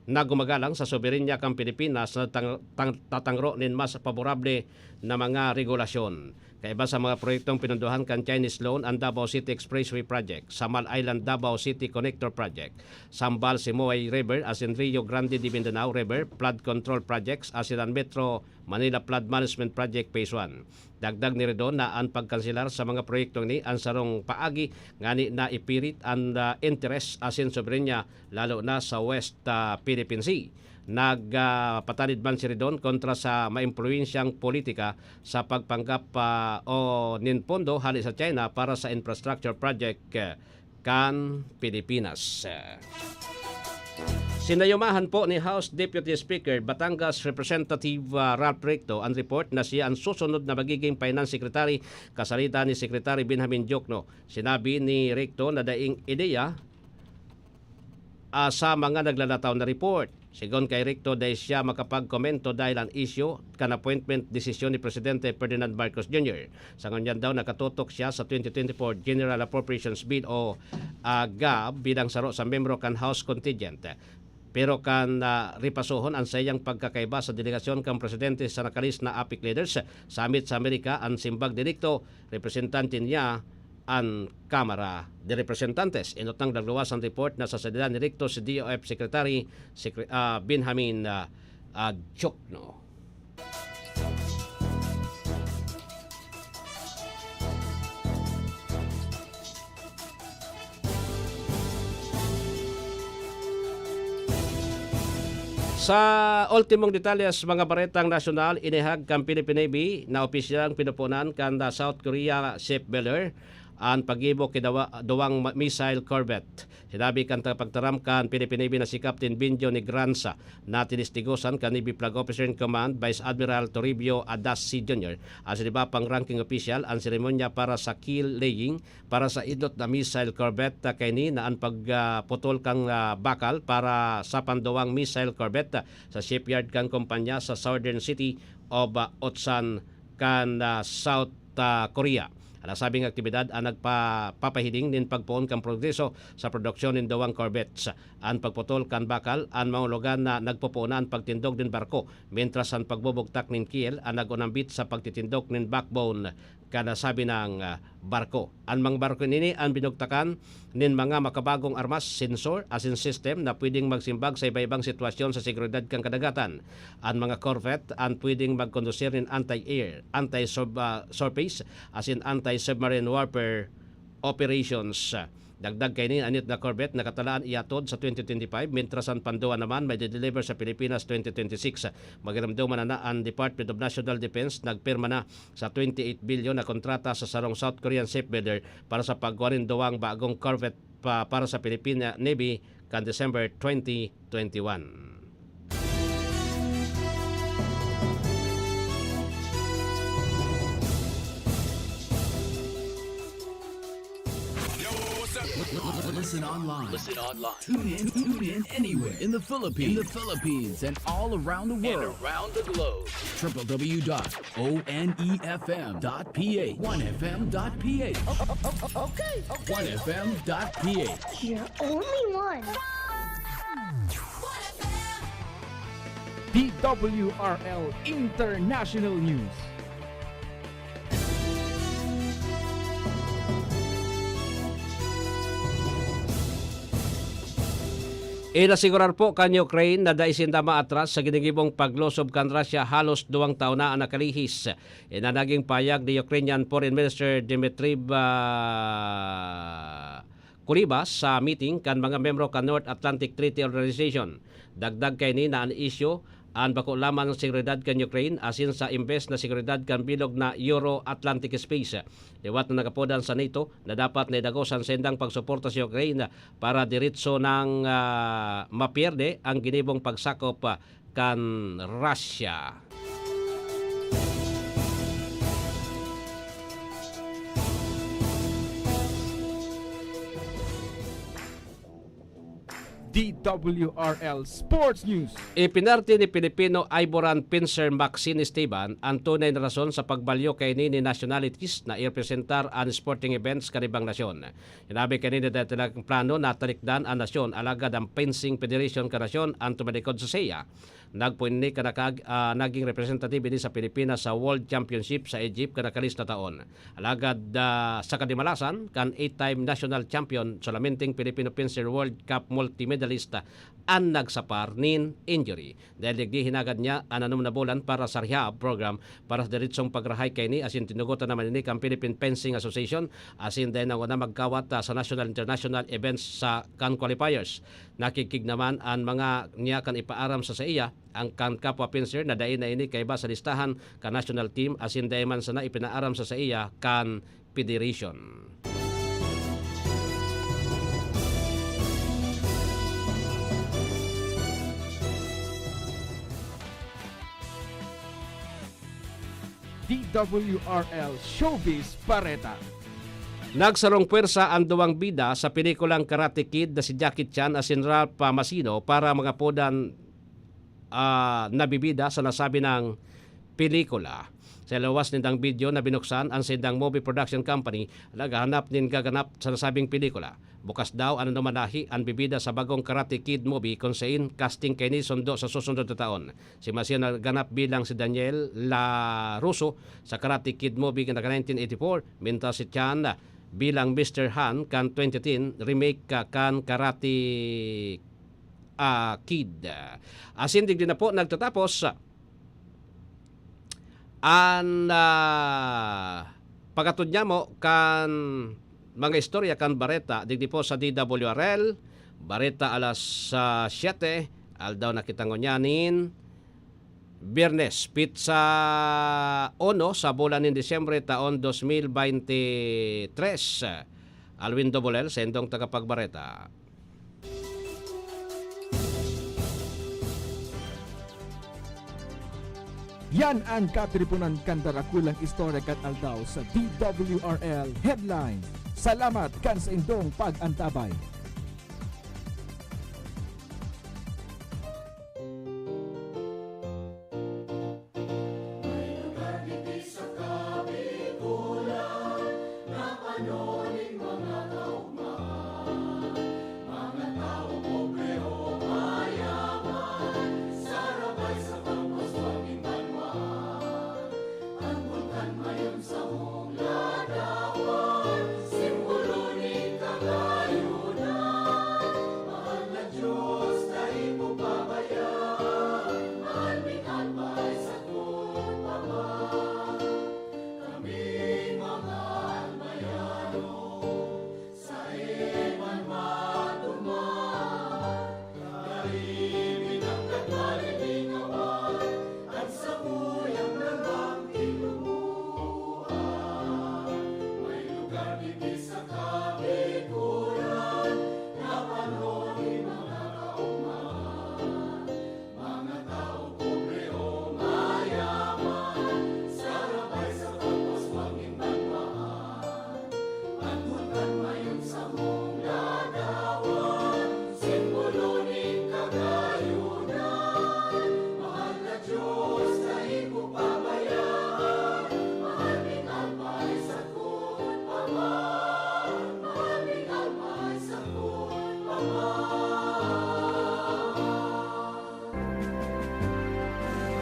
na gumagalang sa soberanya kan Pilipinas na tang-, tang-, tatangro nin mas paborable na mga regulasyon. Kaiba sa mga proyektong pinondohan kan Chinese loan, ang Davao City Expressway Project, Samal Island Davao City Connector Project, Sambal Simoy River asin Rio Grande de Mindanao River Flood Control Projects asin ang Metro Manila Flood Management Project Phase one. Dagdag ni Ridon na an pagkanselar sa mga proyektong ini an sarong paagi ngani na ipirit an, ah, interes asin soberanya lalo na sa West, ah, Philippine Sea. Nag, ah, patanid man si Ridon kontra sa maimpluwensyang politika sa pagpanggap, ah, o nin pondo hale sa China para sa infrastructure project, ah, kan Pilipinas. Sinayumahan po ni House Deputy Speaker Batangas Representative, ah, Ralph Recto an report na siya an susunod na magiging Finance Secretary kasalida ni Secretary Benjamin Diokno. Sinabi ni Recto na daing ideya ah, sa mga naglalataw na report. Segun kay Ricto, dai siya makapagkomento dahil an isyu kan appointment desisyon ni Presidente Ferdinand Marcos Junior. Sa ngunyan daw, nakatutok siya sa twenty twenty-four General Appropriations Bill o, ah, gab bilang saro sa membro kan House contingent. Pero kan, ah, ripasohon an saiyang pagkakaiba sa delegasyon kan presidente sa nakalis na APEC leaders summit sa Amerika, an simbag ni Ricto, representante niya an Kamara de Representantes. Enot nang nagluwas an report na sa salida ni Ricto si D O F Secretary, Secre-, ah, Benjamin, ah, ah, Diokno. Sa ultimong detalles, mga baretang nasyonal, inihag kan Philippine Navy na opisyal ang pinupunan kan, ah, South Korea shipbuilder an paggibo ki dawa-, duwang ma-, missile corvette. Sinabi kan tagapagtaram kan Philippine Navy na si Captain Benjo Negranza na tinistigosan kan Navy Flag Officer in Command, Vice Admiral Toribio Adasi Junior, asin iba pang ranking official an seremonya para sa keel laying para sa idot na missile corvette, ah, kaini na an pag, ah, putol kan, ah, bakal para sa panduwang missile corvette, ah, sa shipyard kan kompanya sa southern city of, ah, Ulsan kan, ah, South, ah, Korea. An nasabing aktibidad an nagpa-, papahiling nin pagpoon kan progreso sa produksyon nin duwang corvettes. An pagputol kan bakal an maulugan na nagpopoon na an pagtindog nin barko, mentras an pagbubugtak nin keel an nag-unambit sa pagtitindog nin backbone kan nasabi nang, ah, barko. An mga barko nini an binugtakan nin mga makabagong armas, sensor, asin system na pwedeng magsimbag sa iba-ibang sitwasyon sa seguridad kan kadagatan. An mga corvette an pwedeng magkondusir nin anti-air, anti-sub-, ah, surface, asin anti-submarine warfare operations. Dagdag kaini, an idot na corvette nakatalaan iatod sa twenty twenty-five, mentras an panduwa naman maidedeliver sa Pilipinas twenty twenty-six. Magiromdoman na, an Department of National Defense nagpirma na sa twenty-eight bilyon na kontrata sa sarong South Korean shipbuilder para sa pagkua nin duwang bagong corvette pa, para sa Philippine Navy kan December twenty twenty-one. Yo, what's up? Listen online. Listen online. Tune in, tune in anywhere in the Philippines, in the Philippines and all around the world. And around the globe. Triple W dot O N E F M dot P H. One F M dot P H. O-, o-, o-, okay, okay. One F M dot P H. You're only one. D W R L International News. Inasigurar po kan Ukraine na dai sinda maatras sa ginigibong paglusob kan Russia, halos duwang taon na an nakalihis. Iyan an naging pahayag ni Ukrainian Foreign Minister Dmytro, ah, Kuleba sa meeting kan mga miyembro kan North Atlantic Treaty Organization. Dagdag kaini na an isyu an bako lamang seguridad kan Ukraine, asin sa imbes na seguridad kan bilog na Euro-Atlantic space. Liwat na nagapodan sa NATO na dapat na idagos an saindang pagsuporta sa Ukraine para diretso nang, ah, mapierde ang ginibong pagsakop, ah, kan Russia. D W R L Sports News. Ipinarte ni Pilipino ivoran fencer Maxine Esteban an tunay na rason sa pagbalyo kaini nin nationalities na irepresentar an sporting events kan ibang nasyon. Sinabi kaini na dai talagang plano na talikdan an nasyon, alagad an fencing federation kan nasyon an tumalikod sa saiya. Nagpoon ini kan nakaag-, ah, naging representative ini sa Pilipinas sa World Championship sa Egypt kan nakalis na taon. Alagad, ah, sa kadimalasan, kan eight-time national champion, solamente an Filipino fencer World Cup multimedalist an nagsapar nin injury. Dahil digdi hinagad niya an anom na bulan para sa rehab program para sa diretsong pagrahay kaini, asin tinugotan naman ini kan Philippine Fencing Association, asin dai nanguna magkawat, ah, sa national, international events sa kan qualifiers. Nakikig naman an mga niya kan ipaaram sa saiya, ang kan kapwa fencer na dai na ini kaiba sa listahan kan national team, asin dai man sana ipinaaram sa saiya kan federation. D W R L Showbiz Bareta. Nagsarong pwersa an duwang bida sa pelikulang Karate Kid na si Jackie Chan asin Ralph Macchio para mangapodan, ah, na bibida sa nasabi nang pelikula. Sa lawas nindang video na binuksan, an saindang movie production company naghahanap nin gaganap sa nasabing pelikula. Bukas daw an anumang lahi an bibida sa bagong Karate Kid movie, kun sain casting kaini sundo sa susunod na taon. Si Macchio naganap bilang si Daniel LaRusso sa Karate Kid movie na nineteen eighty-four, mentras si Chan bilang Mister Han kan twenty ten remake ka, kan Karate, ah, Kid. Asin digdi na po nagtatapos an, ah, pagkatod nyamo kan mga istorya kan bareta digdi po sa D W R L, Bareta alas, ah, siyete, aldaw na kita ngunyan nin Biyernes, petsa uno sa bulan nin Disyembre, taon dos mil bente tres. Alwin Dobol, saindong tagapagbareta. Yan an katiriponan kan darakulang istorya kan aldaw sa D W R L Headline. Salamat kan saindong pag-antabay.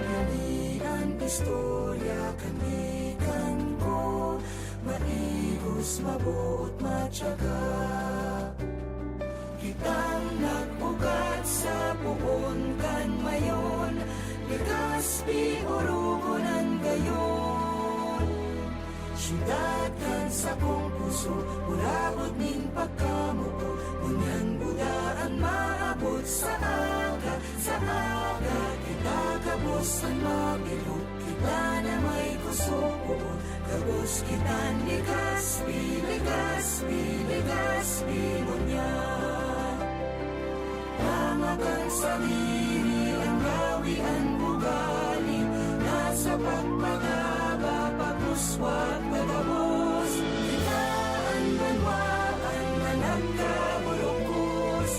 Dali an istorya kan gikan ko, maigos, maboot, matyaga. Kitang nag-ugat sa poon kan Mayon, Legazpi, Orogon, an gayon. Syudad kan sakong puso, burabod nin pagkamuko, ngunyan buda an maabot sa aga, sa aga kita gabos an mabirok, kita na may kusog, gabos kita ni Legazpi, Legazpi, Legazpi, ngunyan. Tanga kan sadiri, an gawi, an ugali, nasa pagpagaba, pagkuswat, pagabos. Kita an banwaan na nagkaburukos,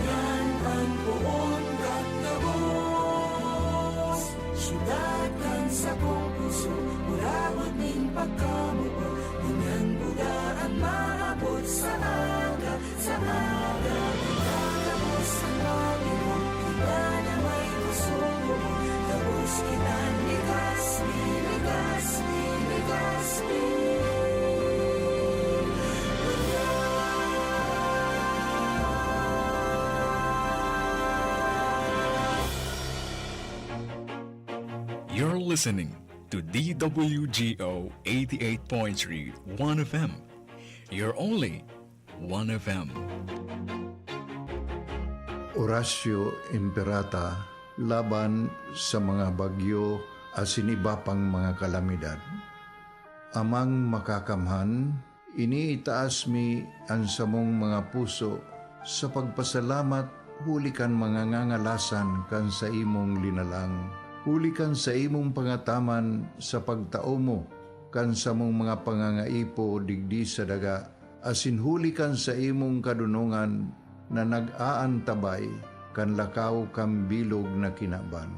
yan an poon kan gabos. Syudad kan sakong puso, burabod nin pagkamuko, ngunyan buda an maabot sa aga, sa aga, kita gabos an mabirok, kita na may kusog, gabos kita ni Legazpi, Legazpi, Legazpi. You're listening to D W G O eighty-eight point three One F M, your only One F M. Horacio Imperata laban sa mga bagyo asin iba pang mga kalamidad. Amang Makakamhan, iniitaas mi an samong mga puso sa pagpasalamat huli kan mga ngangalasan kan saimong linalang, huli kan saimong pangataman sa pagtao mo kan samong mga pangangaipo digdi sa daga, asin huli kan saimong kadonongan na nag-aantabay kan lakaw kan bilog na kinaban.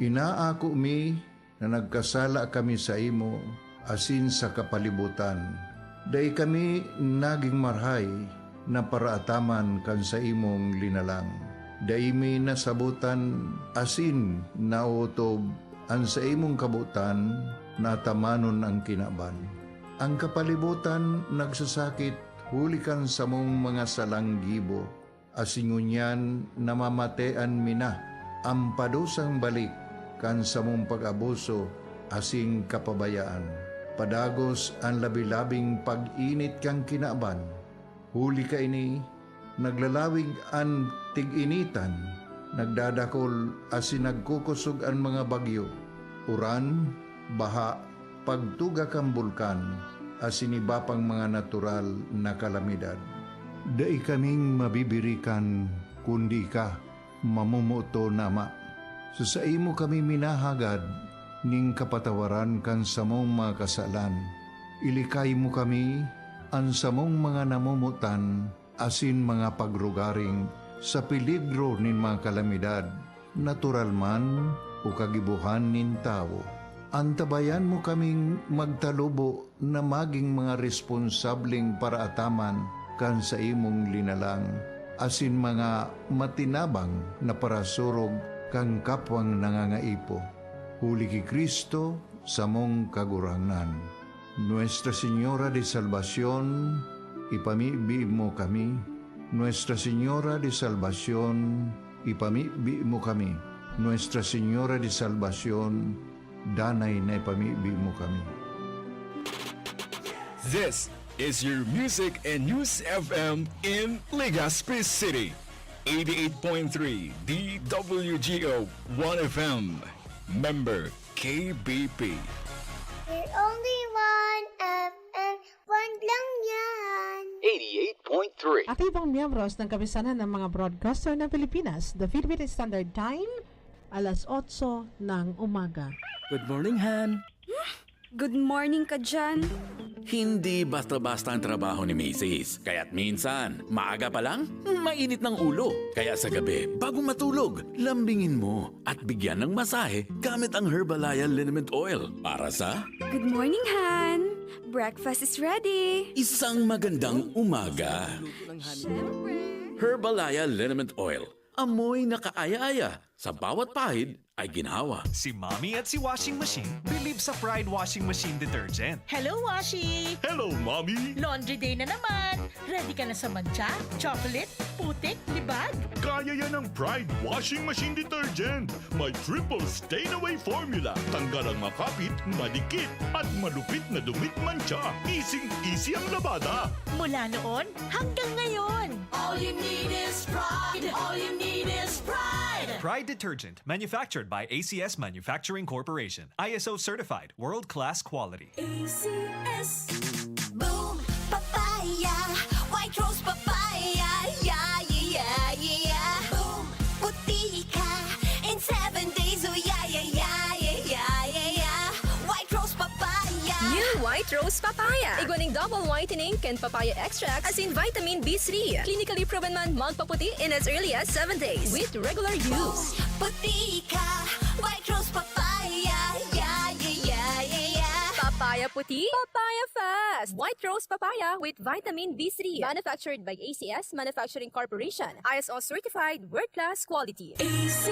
Inaako mi na nagkasala kami saimo asin sa kapalibotan. Dai kami nagin marahay na paraataman kan saimong linalang. Dai mi nasabotan asin naotob an saimong kabotan na atamanon an kinaban. An kapalibotan nagsasakit huli kan samong mga salang gibo, asin ngunyan namamatean mi na an padusang balik kan samong pag-abuso asin kapabayaan. Padagos an labi-labing pag-init kan kinaban. Huli kaini, naglalawig an tig-initan, nagdadakol asin nagkukosog an mga bagyo, uran, baha, pagtuga kan bulkan, asin iba pang mga natural na kalamidad. Dai kaming mabibirikan kundi ika, mamomoton na Ama. Sa saimo kami minahagad nin kapatawaran kan samong mga kasalan. Ilikay mo kami, an samong mga namomotan, asin mga pagrugaring sa peligro nin mga kalamidad, natural man o kagibohan nin tawo. Antabayan mo kaming magtalubo na magin mga responsableng paraataman kan saimong linalang, asin mga matinabang na parasurog kan kapwang nangangaipo. Huli ki Cristo, samong Kagurangnan. Nuestra Señora de Salvacion, ipamibi mo kami. Nuestra Señora de Salvacion, ipamibi mo kami. Nuestra Señora de Salvacion, danay na ipamibi mo kami. This is your music and news F M in Legazpi City. Eighty-eight point three D W G O One F M. Member K B P. We're only one F M, one lang yan. Eighty-eight point three. Aktibong miyembros ng Kapisanan ng mga Broadcaster ng Pilipinas, the Philippine Standard Time, alas otso ng umaga. Good morning, Han. Good morning ka dyan. Hindi basta-basta ang trabaho ni Misis. Kaya't minsan, maaga pa lang, mainit ng ulo. Kaya sa gabi, bago matulog, lambingin mo at bigyan ng masahe gamit ang Herbalaya Liniment Oil para sa Good morning, Han! Breakfast is ready! Isang magandang umaga. Siyempre! Herbalaya Liniment Oil. Amoy na kaaya-aya. Sa bawat pahid ay ginhawa. Si Mommy at si Washing Machine believe sa Pride Washing Machine Detergent. Hello, Washi! Hello, Mommy! Laundry day na naman! Ready ka na sa mantsa, chocolate, putik, libag? Kaya yan ng Pride Washing Machine Detergent. May triple stain away formula. Tanggal ang makapit, madikit, at malupit na dumit mantsa. Easy-easy ang labada. Mula noon hanggang ngayon. All you need is pride. All you need is pride. Pride detergent, manufactured by A C S Manufacturing Corporation. I S O certified, world-class quality. A C S. Boom Papaya, White Rose Papaya, yeah, yeah, yeah, yeah. Boom, puti ka in seven days, oh, yeah, yeah, yeah, yeah, yeah, yeah, yeah. White Rose Papaya. New White Rose Papaya. Igwa ning double whitening kan papaya extract, asin vitamin B three. Clinically proven man magpaputi in as early as seven days with regular use. Puti ka, White Rose Papaya, yeah, yeah, yeah, yeah, yeah. Papaya puti, papaya fast. White Rose Papaya with vitamin B three. Manufactured by A C S Manufacturing Corporation. I S O certified, world-class quality. A C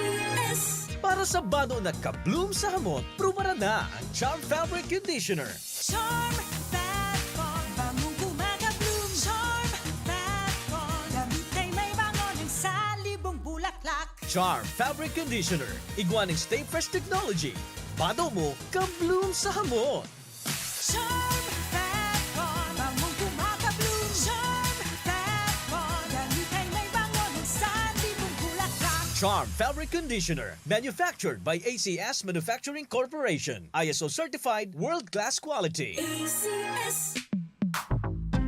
S. Para sa bado na ka-bloom sa hamot, prubaran na ang Charm Fabric Conditioner. Charm Fat Bond, bangong kumaka-bloom. Charm Fat Bond, damit ay may bango ng salibong bulaklak. Charm Fabric Conditioner, igwa ning Stay Fresh Technology. Bado mo, ka-bloom sa hamot. Charm Fat Bond, bangong kumaka-bloom. Charm Fat Bond, damit ay may bango ng salibong bulaklak. Charm Fabric Conditioner, manufactured by A C S Manufacturing Corporation. I S O certified, world-class quality. A C S.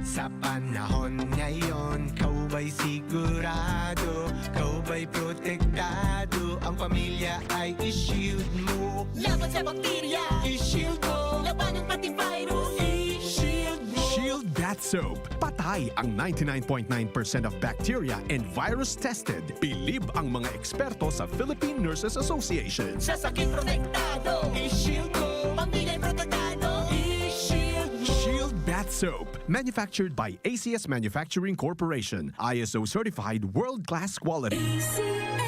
Sa panahon ngayon, ikaw ba'y sigurado? Ikaw ba'y protektado? Ang pamilya ay i-shield mo. Laban sa bakterya, i-shield mo. Labanan pati virus, i-shield mo. Shield Bat Soap. Patay ang ninety-nine point nine percent of bacteria and virus tested. Bilib ang mga eksperto sa Philippine Nurses Association. Sa sakit protektado, i-shield ko. Pamilya protektado, i-shield mo. Shield Bath Soap. Manufactured by A C S Manufacturing Corporation. I S O certified world-class quality. A C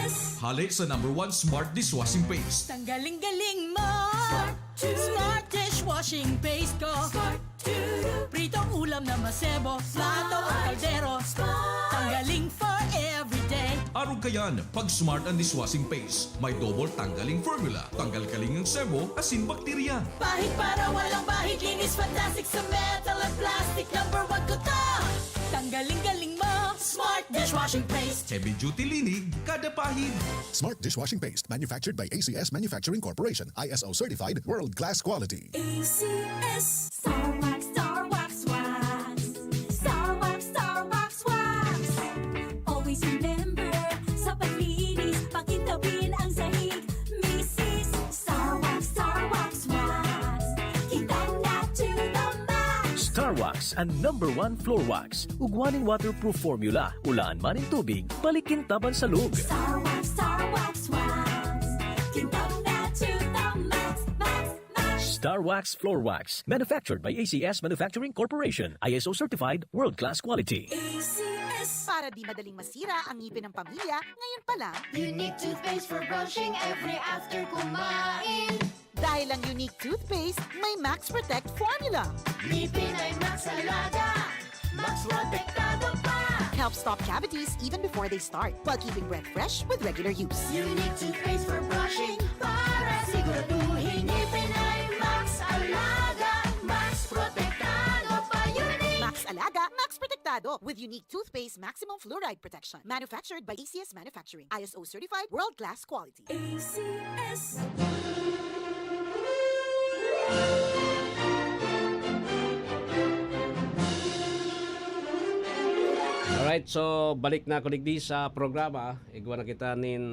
S. Halik sa number one smart dishwashing paste. Tanggaling-galing mo. Smart dishwashing paste ko. Pritong ulam na masebo, plato o kaldero. Tanggaling for everyday. Arog kayan, pag Smart ang dishwashing paste, may double tanggaling formula. Tanggal kaling ang sebo, asin bakterya. Pahid para walang bahid, linis fantastic sa metal at plastic. Number one ko to. Tanggaling-galing mo, Smart dishwashing paste. Heavy duty linig, kada pahid. Smart dishwashing paste, manufactured by A C S Manufacturing Corporation, I S O certified, world-class quality. A C S. Star Wax, Star Wax, Wax. Star Wax, Star Wax, Wax. Always remember, sa paglinis, pakintabin ang sahig. Misis, Star Wax, Star Wax, Wax. Kintang na to the max. Star Wax, ang number one floor wax. Ugwa nin waterproof formula. Ulaan man nin tubig, balik kintaban sa loob. Star Wax, Star Wax, Wax. Kintang na to the max, max, max. Star Wax Floor Wax. Manufactured by A C S Manufacturing Corporation. I S O certified, world-class quality. A C S. Para di madaling masira ang ngipin ng pamilya, ngayon pa lang. Unique toothpaste for brushing every after kumain. Dahil ang Unique toothpaste, may Max Protect formula. Ngipin ay Max Alaga, Max Protektado pa. Helps stop cavities even before they start, while keeping breath fresh with regular use. Unique toothpaste for brushing para siguraduhin ngipin ay Max Alaga, Max Protektado pa. Unique. Max Alaga, Max Protektado with Unique toothpaste maximum fluoride protection. Manufactured by A C S Manufacturing. I S O certified, world-class quality. A C S. Alright, so balik na ako digdi sa programa. Igwa na kita nin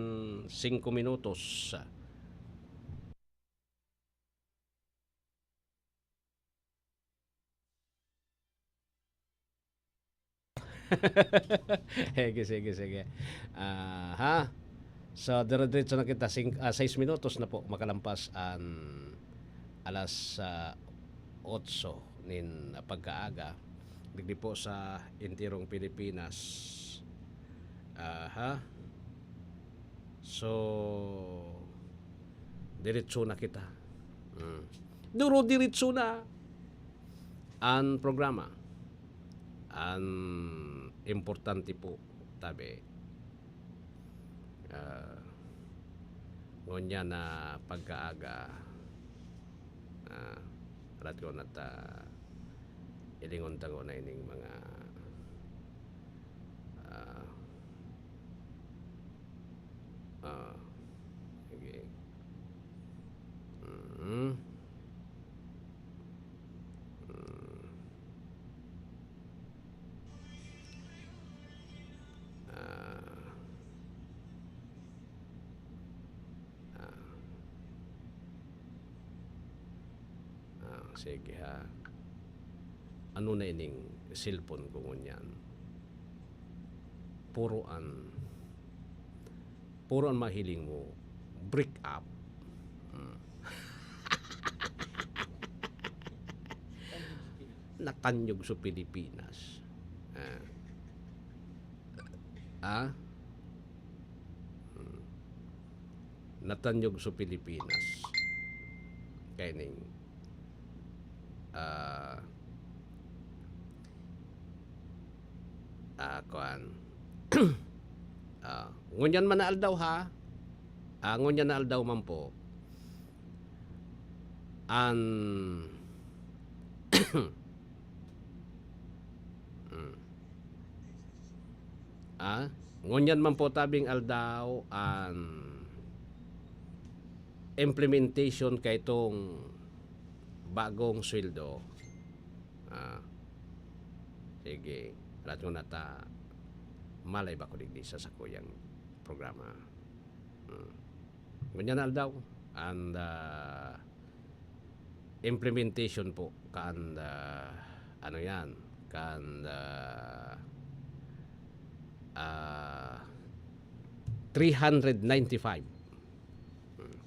singko minutos. Sige, sige, sige. Aha. So, dire-diretso na kita. Sing-, ah, sais minutos na po makalampas an alas, ah, otso nin pagkaaga. Digdi po sa entirong Pilipinas. Aha. So, diretso na kita. Mm. Duro-diretso na an programa. An importante po, tabi, ah, ngunyan na pagkaaga, ah, arat ko na ta, ilingon ta ko na ining mga, ah, ah, sige. Mm. Mm. Ah. Ah. Ah, sige ha. Ano na ining cellphone ko ngunyan? Puro an, puro an mahiling mo, break up. Hmm. Natanyog sa Pilipinas. Ah. Ah? Hmm. Natanyog sa Pilipinas. Kaining, ah, ah, kuan. Ah, ngunyan man na aldaw, ha? Ah, ngunyan na aldaw man po. An, mm. Ah, ngunyan man po tabing aldaw an implementation kaitong bagong sweldo. Ah, sige, arat ko na ta, malay ba ko digdi sa sakuyang programa. Hmm. Ngunyan na aldaw, and, ah, implementation po, kan, ah, ano yan, kan, ah, ah, three hundred ninety-five. Hmm.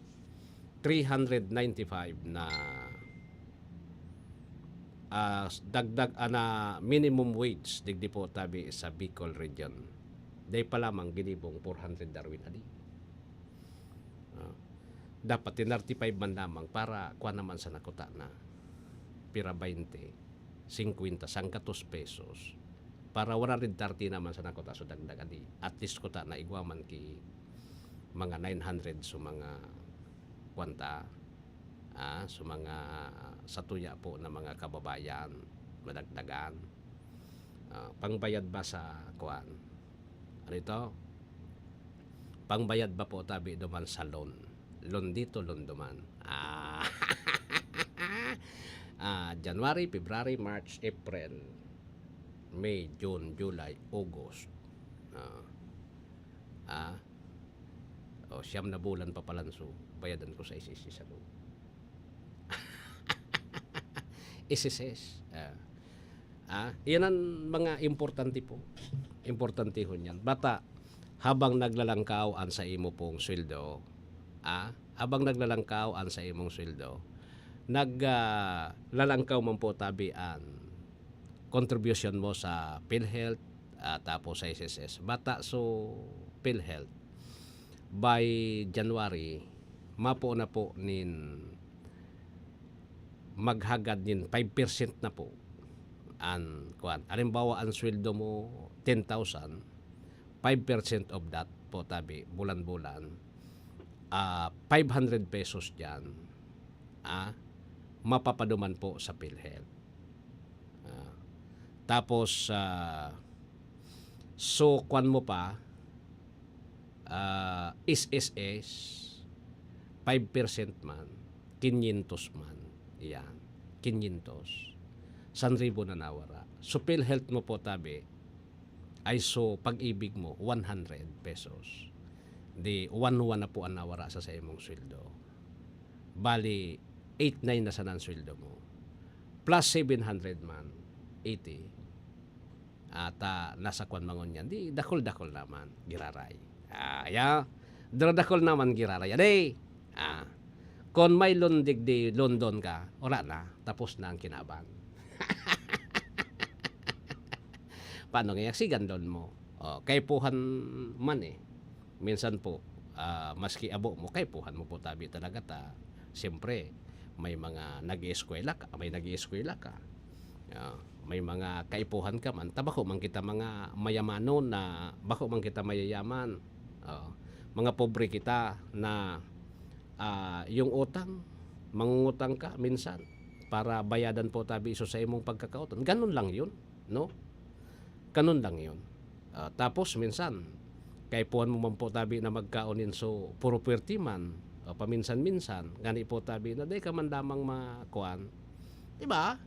Three hundred ninety-five na, ah, dagdag, ah, na minimum wage digdi po tabi sa Bicol Region. Dai pa lamang ginibong four hundred, Darwin, adi. Ah, dapat thirty-five man lamang para kuwan naman sa nakuta na pira, baynte, singkwenta, sangkatos pesos. Para one hundred thirty naman sa nakuta, so dagdag adi. At least kuta na igwa man ki mga nine hundred, so mga kwanta, ah, so mga satuya po na mga kababayan, madagdagan. Ah, pangbayad ba sa kuwan? Ano ito? Pangbayad ba po tabi duman sa loan? Loan dito, loan duman. Ah, ah, January, February, March, April, May, June, July, August. Ah, ah, o, siyam na bulan pa palan, so, bayadan ko sa S S S ano. S S S. Ah. Ah, iyan ang mga importante po. Importantehon yan. Bata, habang naglalangkaw an sa imo pong sweldo, ah, habang naglalangkaw an sa imong sweldo, nag, ah, lalangkaw man po tabi an contribution mo sa PhilHealth, ah, tapos sa S S S. Bata, so PhilHealth, by January, mapo na po nin maghagad nin five percent na po an kuwan. Halimbawa, ang sweldo mo, ten thousand, five percent of that po, tabi, bulan-bulan, ah, five hundred pesos diyan, ah, mapapaduman po sa PhilHealth. Ah, tapos, ah, so, kwan mo pa, ah, S S S, five percent man, kinyentos man. Yan, kinyentos. San ribo na nawara. So, PhilHealth mo po, tabi, ay so, pag-ibig mo, one hundred pesos. Di, one one na po ang nawara sa, sa imong sweldo. Bali, eight nine na sana ang sweldo mo. Plus seven hundred man, eighty. At, ah, nasa kwan mangon yan. Di, dakol-dakol naman, giraray. Ah, ya. Dakol naman, giraray. Ade! Ah, kon may loan digdi London ka, wala na. Tapos na ang kinaban. Paano nga yan? Sigan loan mo. Oh, kaipuhan man eh. Minsan po, ah, maski abo mo, kaipuhan mo po tabi talaga ta. Siyempre, may mga nag-ieskwela ka, may nag-ieskwela ka. Ah, may mga kaipuhan ka man, ta bako man kita mga mayamanon na, bako man kita mayayaman. Oh, mga pobre kita na, ah, yung utang, mangungutang ka minsan para bayadan po tabi iso sa imong pagkakautang. Ganun lang yun, no? Ganun lang yun. Ah, tapos minsan, kaipuhan mo man po tabi na magkaon nin so, puro puwerte man, o paminsan-minsan, ngani po tabi na dai ka man lamang makuan. Di ba?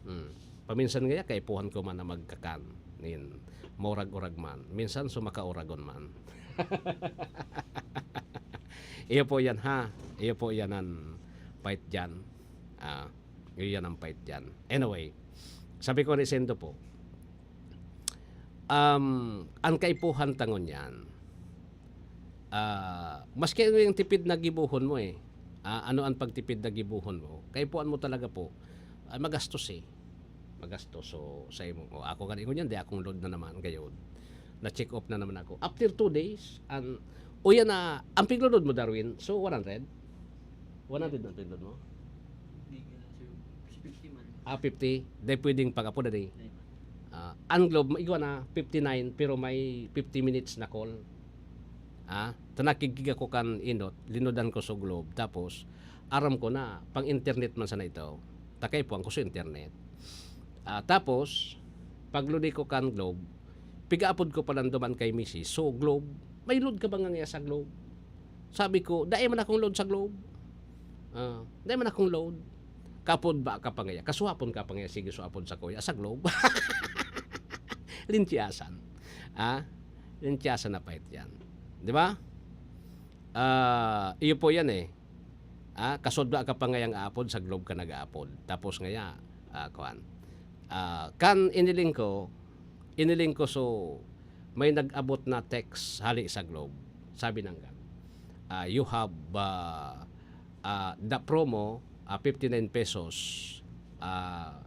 Hmm. Paminsan ngaya, kaipuhan ko man na magkakan nin maurag-urag man. Minsan, so makauragon man. Iyo po yan, ha? Iyo po yan an pait diyan. Ah, iyo yan ang pait diyan. Anyway, sabi ko ni Sendo po, um, ang kaipuhan ta ngunyan, ah, maski ano yung tipid na gibohon mo eh. Ah, ano ang pagtipid na gibohon mo? Kaipuhan mo talaga po, ah, magastos eh. Magastos. So, sa imo, o, ako gani ngunyan, di akong load na naman, gayod. Na-check up na naman ako. After two days, an, o yan na, ang piglo-load mo, Darwin, so one hundred? One hundred na ang piglo-load mo? Hindi ka na, sir. Fifty man. Ah, fifty? Di pwedeng pag-apo na di? Di man. Ah, ang Globe, igwa na, fifty-nine, pero may fifty minutes na call. Ah, tanakigkig ako kan inot, linodan ko sa Globe. Tapos, aram ko na, pang internet man sana ito. Takay po ang kuso internet. Ah, tapos, pagludi ko kan Globe, pigaapod ko pa lang duman kay misis. So, Globe, may load ka ba nga sa Globe? Sabi ko, "Dai man akong load sa Globe." Ah, "Dai man akong load." Kapod ba ka pa ngaya? Kasuhapon ka pa ngaya? Sige, suhapon sa kuya. Sa Globe. Lintiyasan. Ah? Lintiyasan na pait yan. Di ba? Ah, iyo po yan eh. Ah, kasod ba ka pa ngayang aapod? Sa Globe ka nag-aapod. Tapos ngaya, ah, kuwan. Ah, kan iniling ko, iniling ko, so, may nag-abot na text hali sa Globe. Sabi nanggad, ah, "You have, ah, ah, the promo, ah, fifty-nine pesos, ah,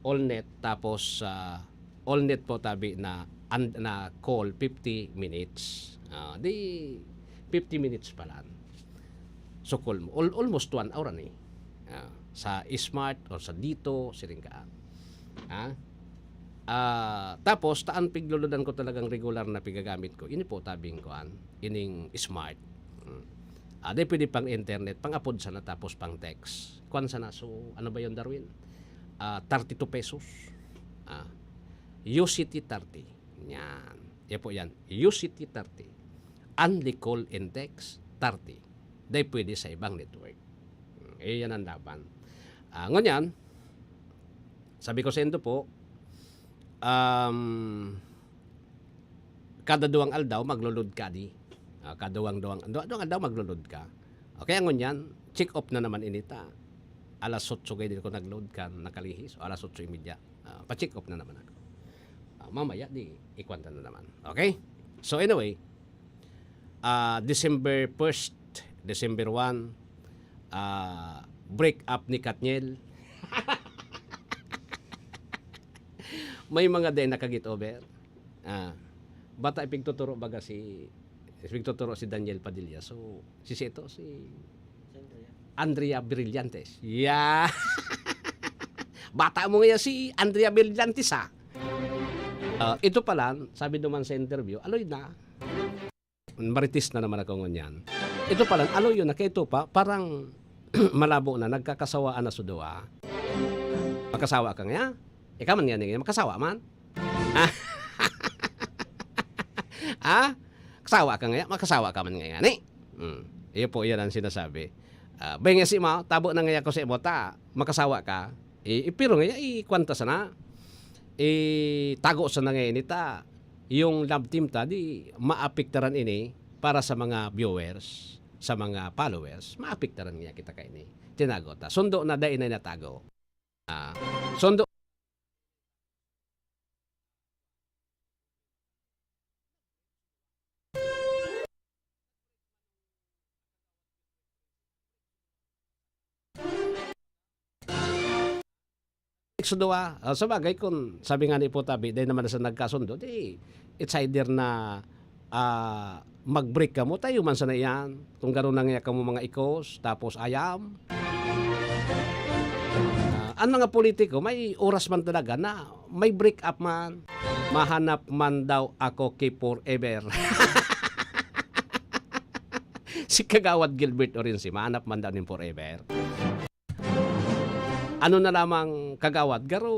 all net, tapos, ah, all net po tabi na, an-, na call fifty minutes." Ah, di fifty minutes pa lang. So, call mo. Al-, almost one hour ni. Ah, sa Smart or sa Dito, siring ka. Ah? Ah, tapos, taan pigluludan ko talagang regular na pigagamit ko. Ini po tabing kuan, ining Smart. Mm. Ah, di pwede pang internet, pang-apod sana, tapos pang text. Kuan sana, so, ano ba yun, Darwin? Ah, thirty-two pesos. Ah, U C T thirty. Yan. Yan po yan. U C T thirty. Only call and text, thirty. Di pwede sa ibang network. Hmm, eh, yan ang laban. Ah, ngunyan, sabi ko sa indo po, um, kada duwang aldaw, maglulod ka di. Ah, kada duwang, duwang, duwang, duwang aldaw, maglulod ka. Okay, ngunyan, check off na naman inita. Alas otso kayo din ko nag-load kan nakalihis, o alas otso y media. Ah, pa-check off na naman ako. Ah, mamaya, di, ikwanta na naman. Okay? So, anyway, ah, December first, December one, ah, break up ni Katniel. May mga day naka-get over. Ah, bata ipigtuturo baga si, ipigtuturo si Daniel Padilla. So, si Seto, si Andrea Brillantes. Yeah. Bata mo ngayon si Andrea Brillantes, ah. Ah, ito pala, sabi naman sa interview, aloy na. Marites na naman ako ngunyan. Ito pala, aloy yun, na kaito pa, parang malabo na, nagkakasawaan na sa duwa. Makasawa ka nga? Ikaw man nga, nga, makasawa man? Ah? Ah? Kasawa ka nga? Makasawa ka man nga, nga, ni? Hmm. Iyo po, yan ang sinasabi. Ah, bay nga si Mao, tabo na nga ako sa imo, ta, makasawa ka. I, i, pero nga, i, kwanta sana. Itago sana nga ini ta. Yung love team ta, di maapektaran ini para sa mga viewers, sa mga followers. Maapektaran nga kita kaini. Tinago ta. Sundo na, dai na natago. Ah, sundo. Sa duwa, ah, sabagay, kun sabi nga ni Ipo Tabi, dai naman na sa nagkasundo, di it's either na, ah, mag-break kamo, tayo man sana iyan. Kung garo na nga kamo mga ikos, tapos ayam. Ah, ang mga politiko, may oras man talaga na may break up man. Mahanap man daw ako ki forever. Si Kagawad Gilbert Orense, mahanap man daw nin forever. Ano na lamang, Kagawad, garo,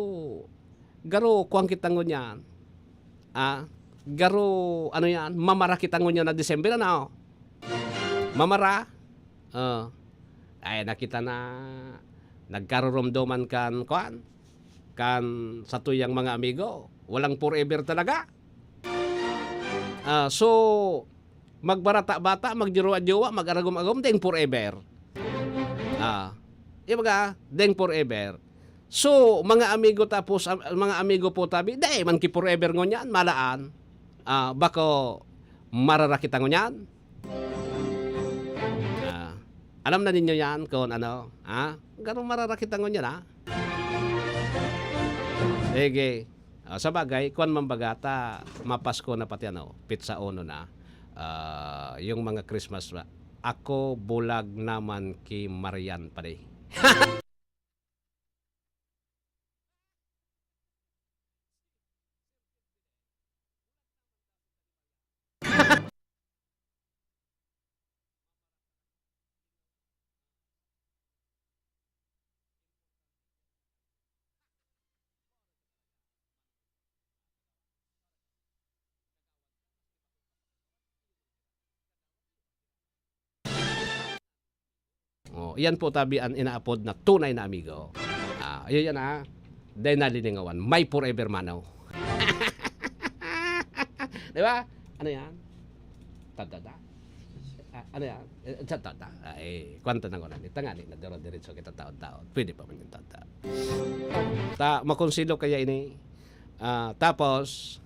garo, kuwang kita ngunyan. Ah, garo, ano yan, mamara kita ngunyan na December, ano? Mamara? Oh. Ay, nakita na, nagkarurumdoman kan, kuwan, kan satuyang mga amigo. Walang forever talaga. Ah, so, magbarata-bata, magjowa-jowa, mag-aragom-agom, deng forever. Ah, ibaga, deng forever. So, mga amigo, tapos, ah, mga amigo po tabi, dai man ki forever ngunyan, malaan. Ah, bako marara kita ngunyan. Ah, alam na ninyo yan kung ano, ha? Ganun marara kita ngunyan, ha? Sige. Ah, sabagay, kuwan man baga ta, mapasko na pati ano, petsa uno na. Ah, yung mga Christmas ba? Ako bulag naman ki Marian padi. Oh, iyan po tabi an inaapod na tunay na amigo. Ah, ayun yan, ah. Dai nalilingawan. May forever mano. Di ba? Ano yan? Tadada. Ah, ano yan? Eh, sa tata. Ay, kwanta na ko na. Tangani na duro diretso kita taon-taon. Pwede pa man yung tata. Ta, makonsilo kaya ini. Ah, tapos,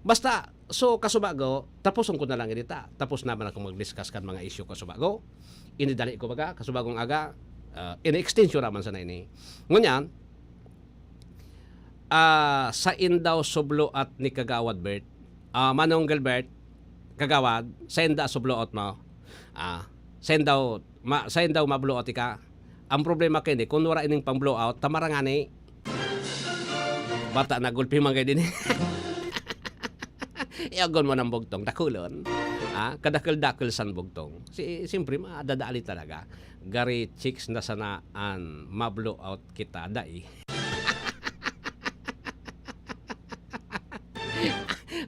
basta, so, kasubago, tapuson ko na lang ini ta. Tapos naman ako mag-discuss kan mga issue kasubago. Inidali ko baga, kasubagong aga, ah, ini-extension naman sana ini. Ngunyan, ah, sain daw subloat ni Kagawad Bert? Ah, Manong Gilbert, Kagawad, sain da subloat mo? Ah, sain daw, ma-, sain daw mabloat ika? Ang problema kini, kung wala ining pang-blowout, tamara ngani. Bata na gulpi man kayo din. Iyagon mo ng bugtong, dakulon. Ah, kadakil-dakil san bugtong. Si, siyempre, madadali talaga. Gari chicks na sana an mablowout kita, dai.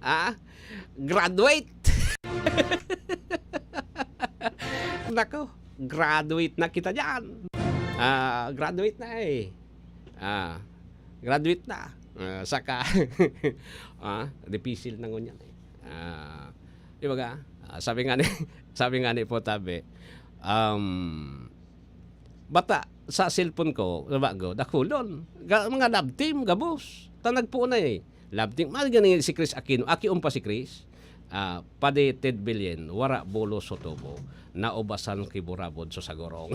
Ah, graduate. Nako, graduate na kita diyan. Ah, graduate na eh. Ah, graduate na. Ah, saka, ah, dipisil na ngunyan eh. Ah, di ba ka? Ah, sabi nga ni, sabi nga ni po tabi, um, bata, sa cellphone ko, sa bago, dakulon. Ga-, mga love team, gabos. Ta nagpuon na eh. Love team. Mga ganyan si Chris Aquino. Aki pa si Chris. Ah, padi Ted Bilyen, wara bolo so tubo. Naubasan ki burabod so sagorong.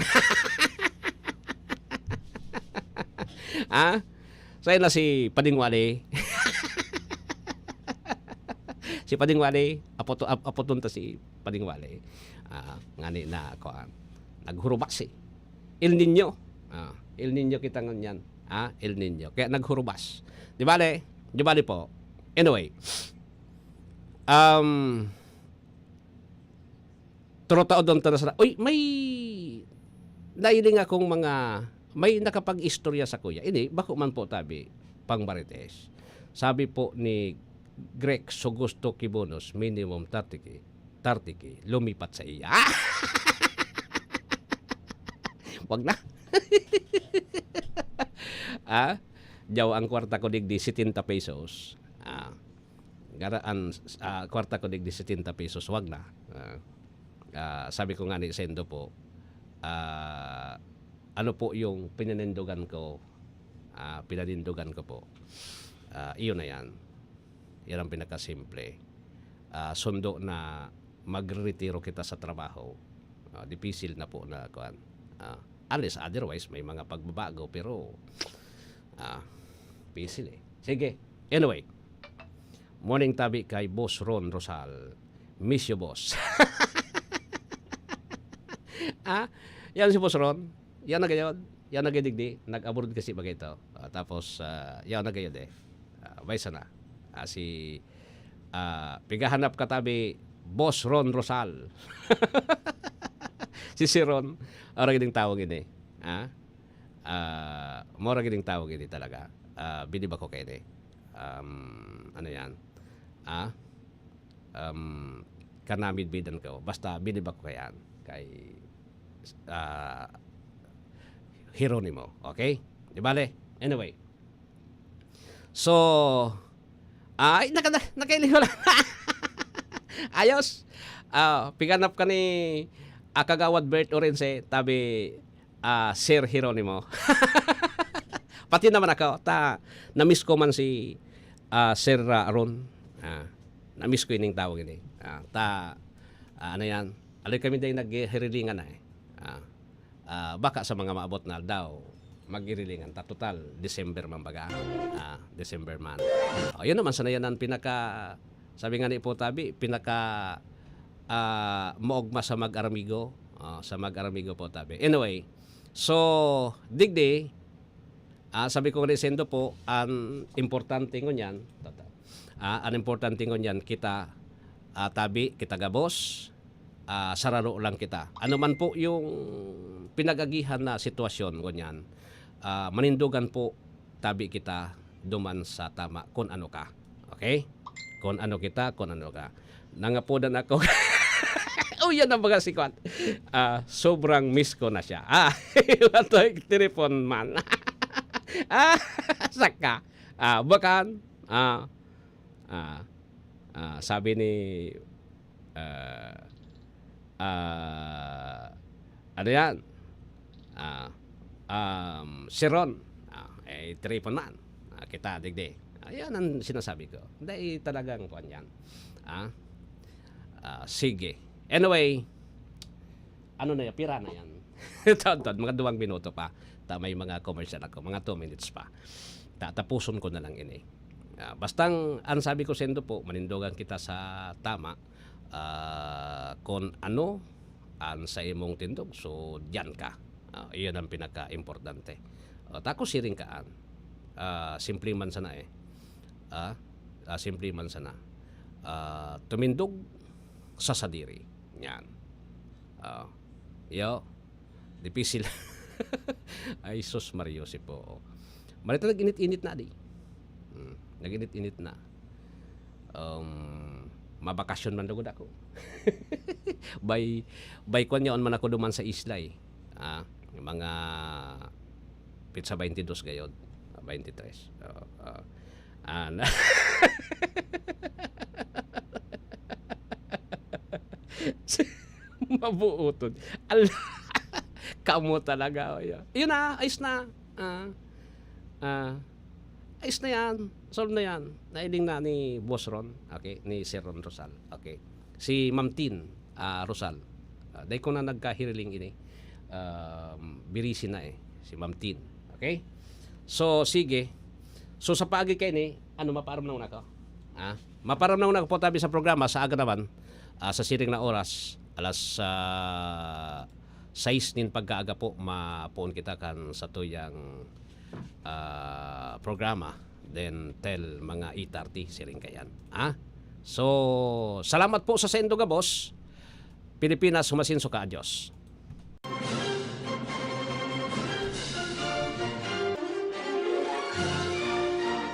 Ah? Sa'yo na si Pading Wali. Si Pading Wali, apoto-, ap-, apoton ta si Pading Wali. Ah, ngani na, kuwan, naghurubas eh. El Niño. Ah, El Niño kita ngunyan. Ah, El Niño. Kaya naghurubas. Di bale? Di bale po. Anyway. Um, trotaodon ta na sana. Uy, may nailing akong mga, may nakapag-istorya sa kuya. Ini, bako man po tabi, pang Marites. Sabi po ni Greg Sugusto Kibonos, minimum thirty K, thirty K, lumipat sa iya. Wag na. Ah, jaw ang kwarta ko digdi, setenta pesos. Ah, gara an, ah, kwarta ko digdi, setenta pesos, wag na. Ah, ah, sabi ko nga ni Sendo po, ah, ano po yung pinanindogan ko? Ah, pinanindogan ko po. Ah, iyon na yan. Yan ang pinakasimple. Ah, sundo na magretiro kita sa trabaho. Ah, dipisil na po na, kuwan. Ah, unless otherwise, may mga pagbabago, pero, ah, pisil eh. Sige. Anyway, morning tabi kay Boss Ron Rosal. Miss you, boss. Ah, yan si Boss Ron. Yan na gayod. Yan na gadigdi. Nag-abroad kasi bagay ito. Ah, tapos, ah, yan na gayod eh. Ah, may sana. Ah, si, ah, pigahanap ka tabi, Boss Ron Rosal. Si Sir Ron, orang ining tawag ini. Ah? Ah, mura gining tawag ini talaga. Ah, bilib ako kay ini. Um, ano yan? Ah? Um, kanamid-bidan ko. Basta bilib ako kay yan. Kay, ah, Jeronimo. Okay? Di bale? Anyway. So, ay, naka-, nakaili ko lang. Ayos. Ah, piganap ka ni, ah, Kagawad Bert Orense, tabi, ah, Sir Jeronimo. Pati naman ako, ta, na-miss ko man si, ah, Sir, ah, Ron. Ah, na-miss ko ining tawag ini. Ah, ta, ah, ano yan? Aloy kami dahil naghirilingan na eh. Ah, ah, baka sa mga maabot na aldaw, maghirilingan ta. Total, December man baga. Ah, December man. O, yun naman, sana yan ang pinaka, sabi nga ni po tabi, pinaka, ah, maogma sa mag-aramigo. Ah, sa mag-aramigo po tabi. Anyway, so, digdi, ah, sabi ko nga ni Sendo po, ang importante ngunyan, tata-, ah, ang importante ngunyan, kita, ah, tabi, kita gabos, ah, sararo lang kita. Ano man po yung pinag-agihan na sitwasyon, ngunyan, ah, manindogan po, tabi kita duman sa tama kun ano ka. Okay? Kun ano kita, kun ano ka. Nangapodan ako. Oh, yan ang mga sikwat. Ah, sobrang miss ko na siya. Ah, iwan to, telephone man. Ah, saka. Ah, bakan. Ah, ah, ah, sabi ni, ah, Ah, ano yan? Ah, um, si Ron. Ah, eh, tripon man. Ah, kita, digdi. Ayan ang sinasabi ko. Dahil talagang kuwan yan. Ah, ah, sige. Anyway, ano na yan? Pira na yan? Tawad-tawad, mga duwang minuto pa. Ta may mga commercial ako. Mga two minutes pa. Tatapuson ko na lang ini. Ah, bastang, ang sabi ko sendo po, manindogan kita sa tama. Ah, kung ano ang sa imong tindog, so diyan ka. Ah, iyon ang pinaka-importante. Ah, tako siring ka an. Ah, simple man sana eh. Ah, ah, simple man sana. Ah, tumindog sa sadiri. Yan. Ah, yo, dipisil. Ay, sus, Mario, si po. Marita nag-init-init na, di? Hmm, nag-init-init na. Um, mabakasyon man lugod ako. By, by kwan yaon man ako duman sa isla eh. Ah, yung mga pitsa twenty-two gayod, ah, twenty-three. Oo, oo. Ah, na- Mabuoton. Ala, kamo talaga. Oh, yun. Yun na, ayos na. Ah, ah, ayos na yan. Solve na yan. Nailing na ni Boss Ron. Okay? Ni Sir Ron Rosal. Okay? Si Ma'am Tin, ah, Rosal. Ah, dahil ko na nagkahiriling ini. Um, birisi na eh. Si Ma'am Tin. Okay? So, sige. So, sa paagi kayo ni, ano, mapaaram na una ko? Ah, mapaaram na una ko po tabi sa programa sa aga naman, ah, sa siring na oras, alas, ah, sais nin pagkaaga po, mapoon kita kan satuyang, ah, programa. Then, till mga eight thirty, siring kayan. Ah? So, salamat po sa sendo gabos. Pilipinas, humasin suka. Adios.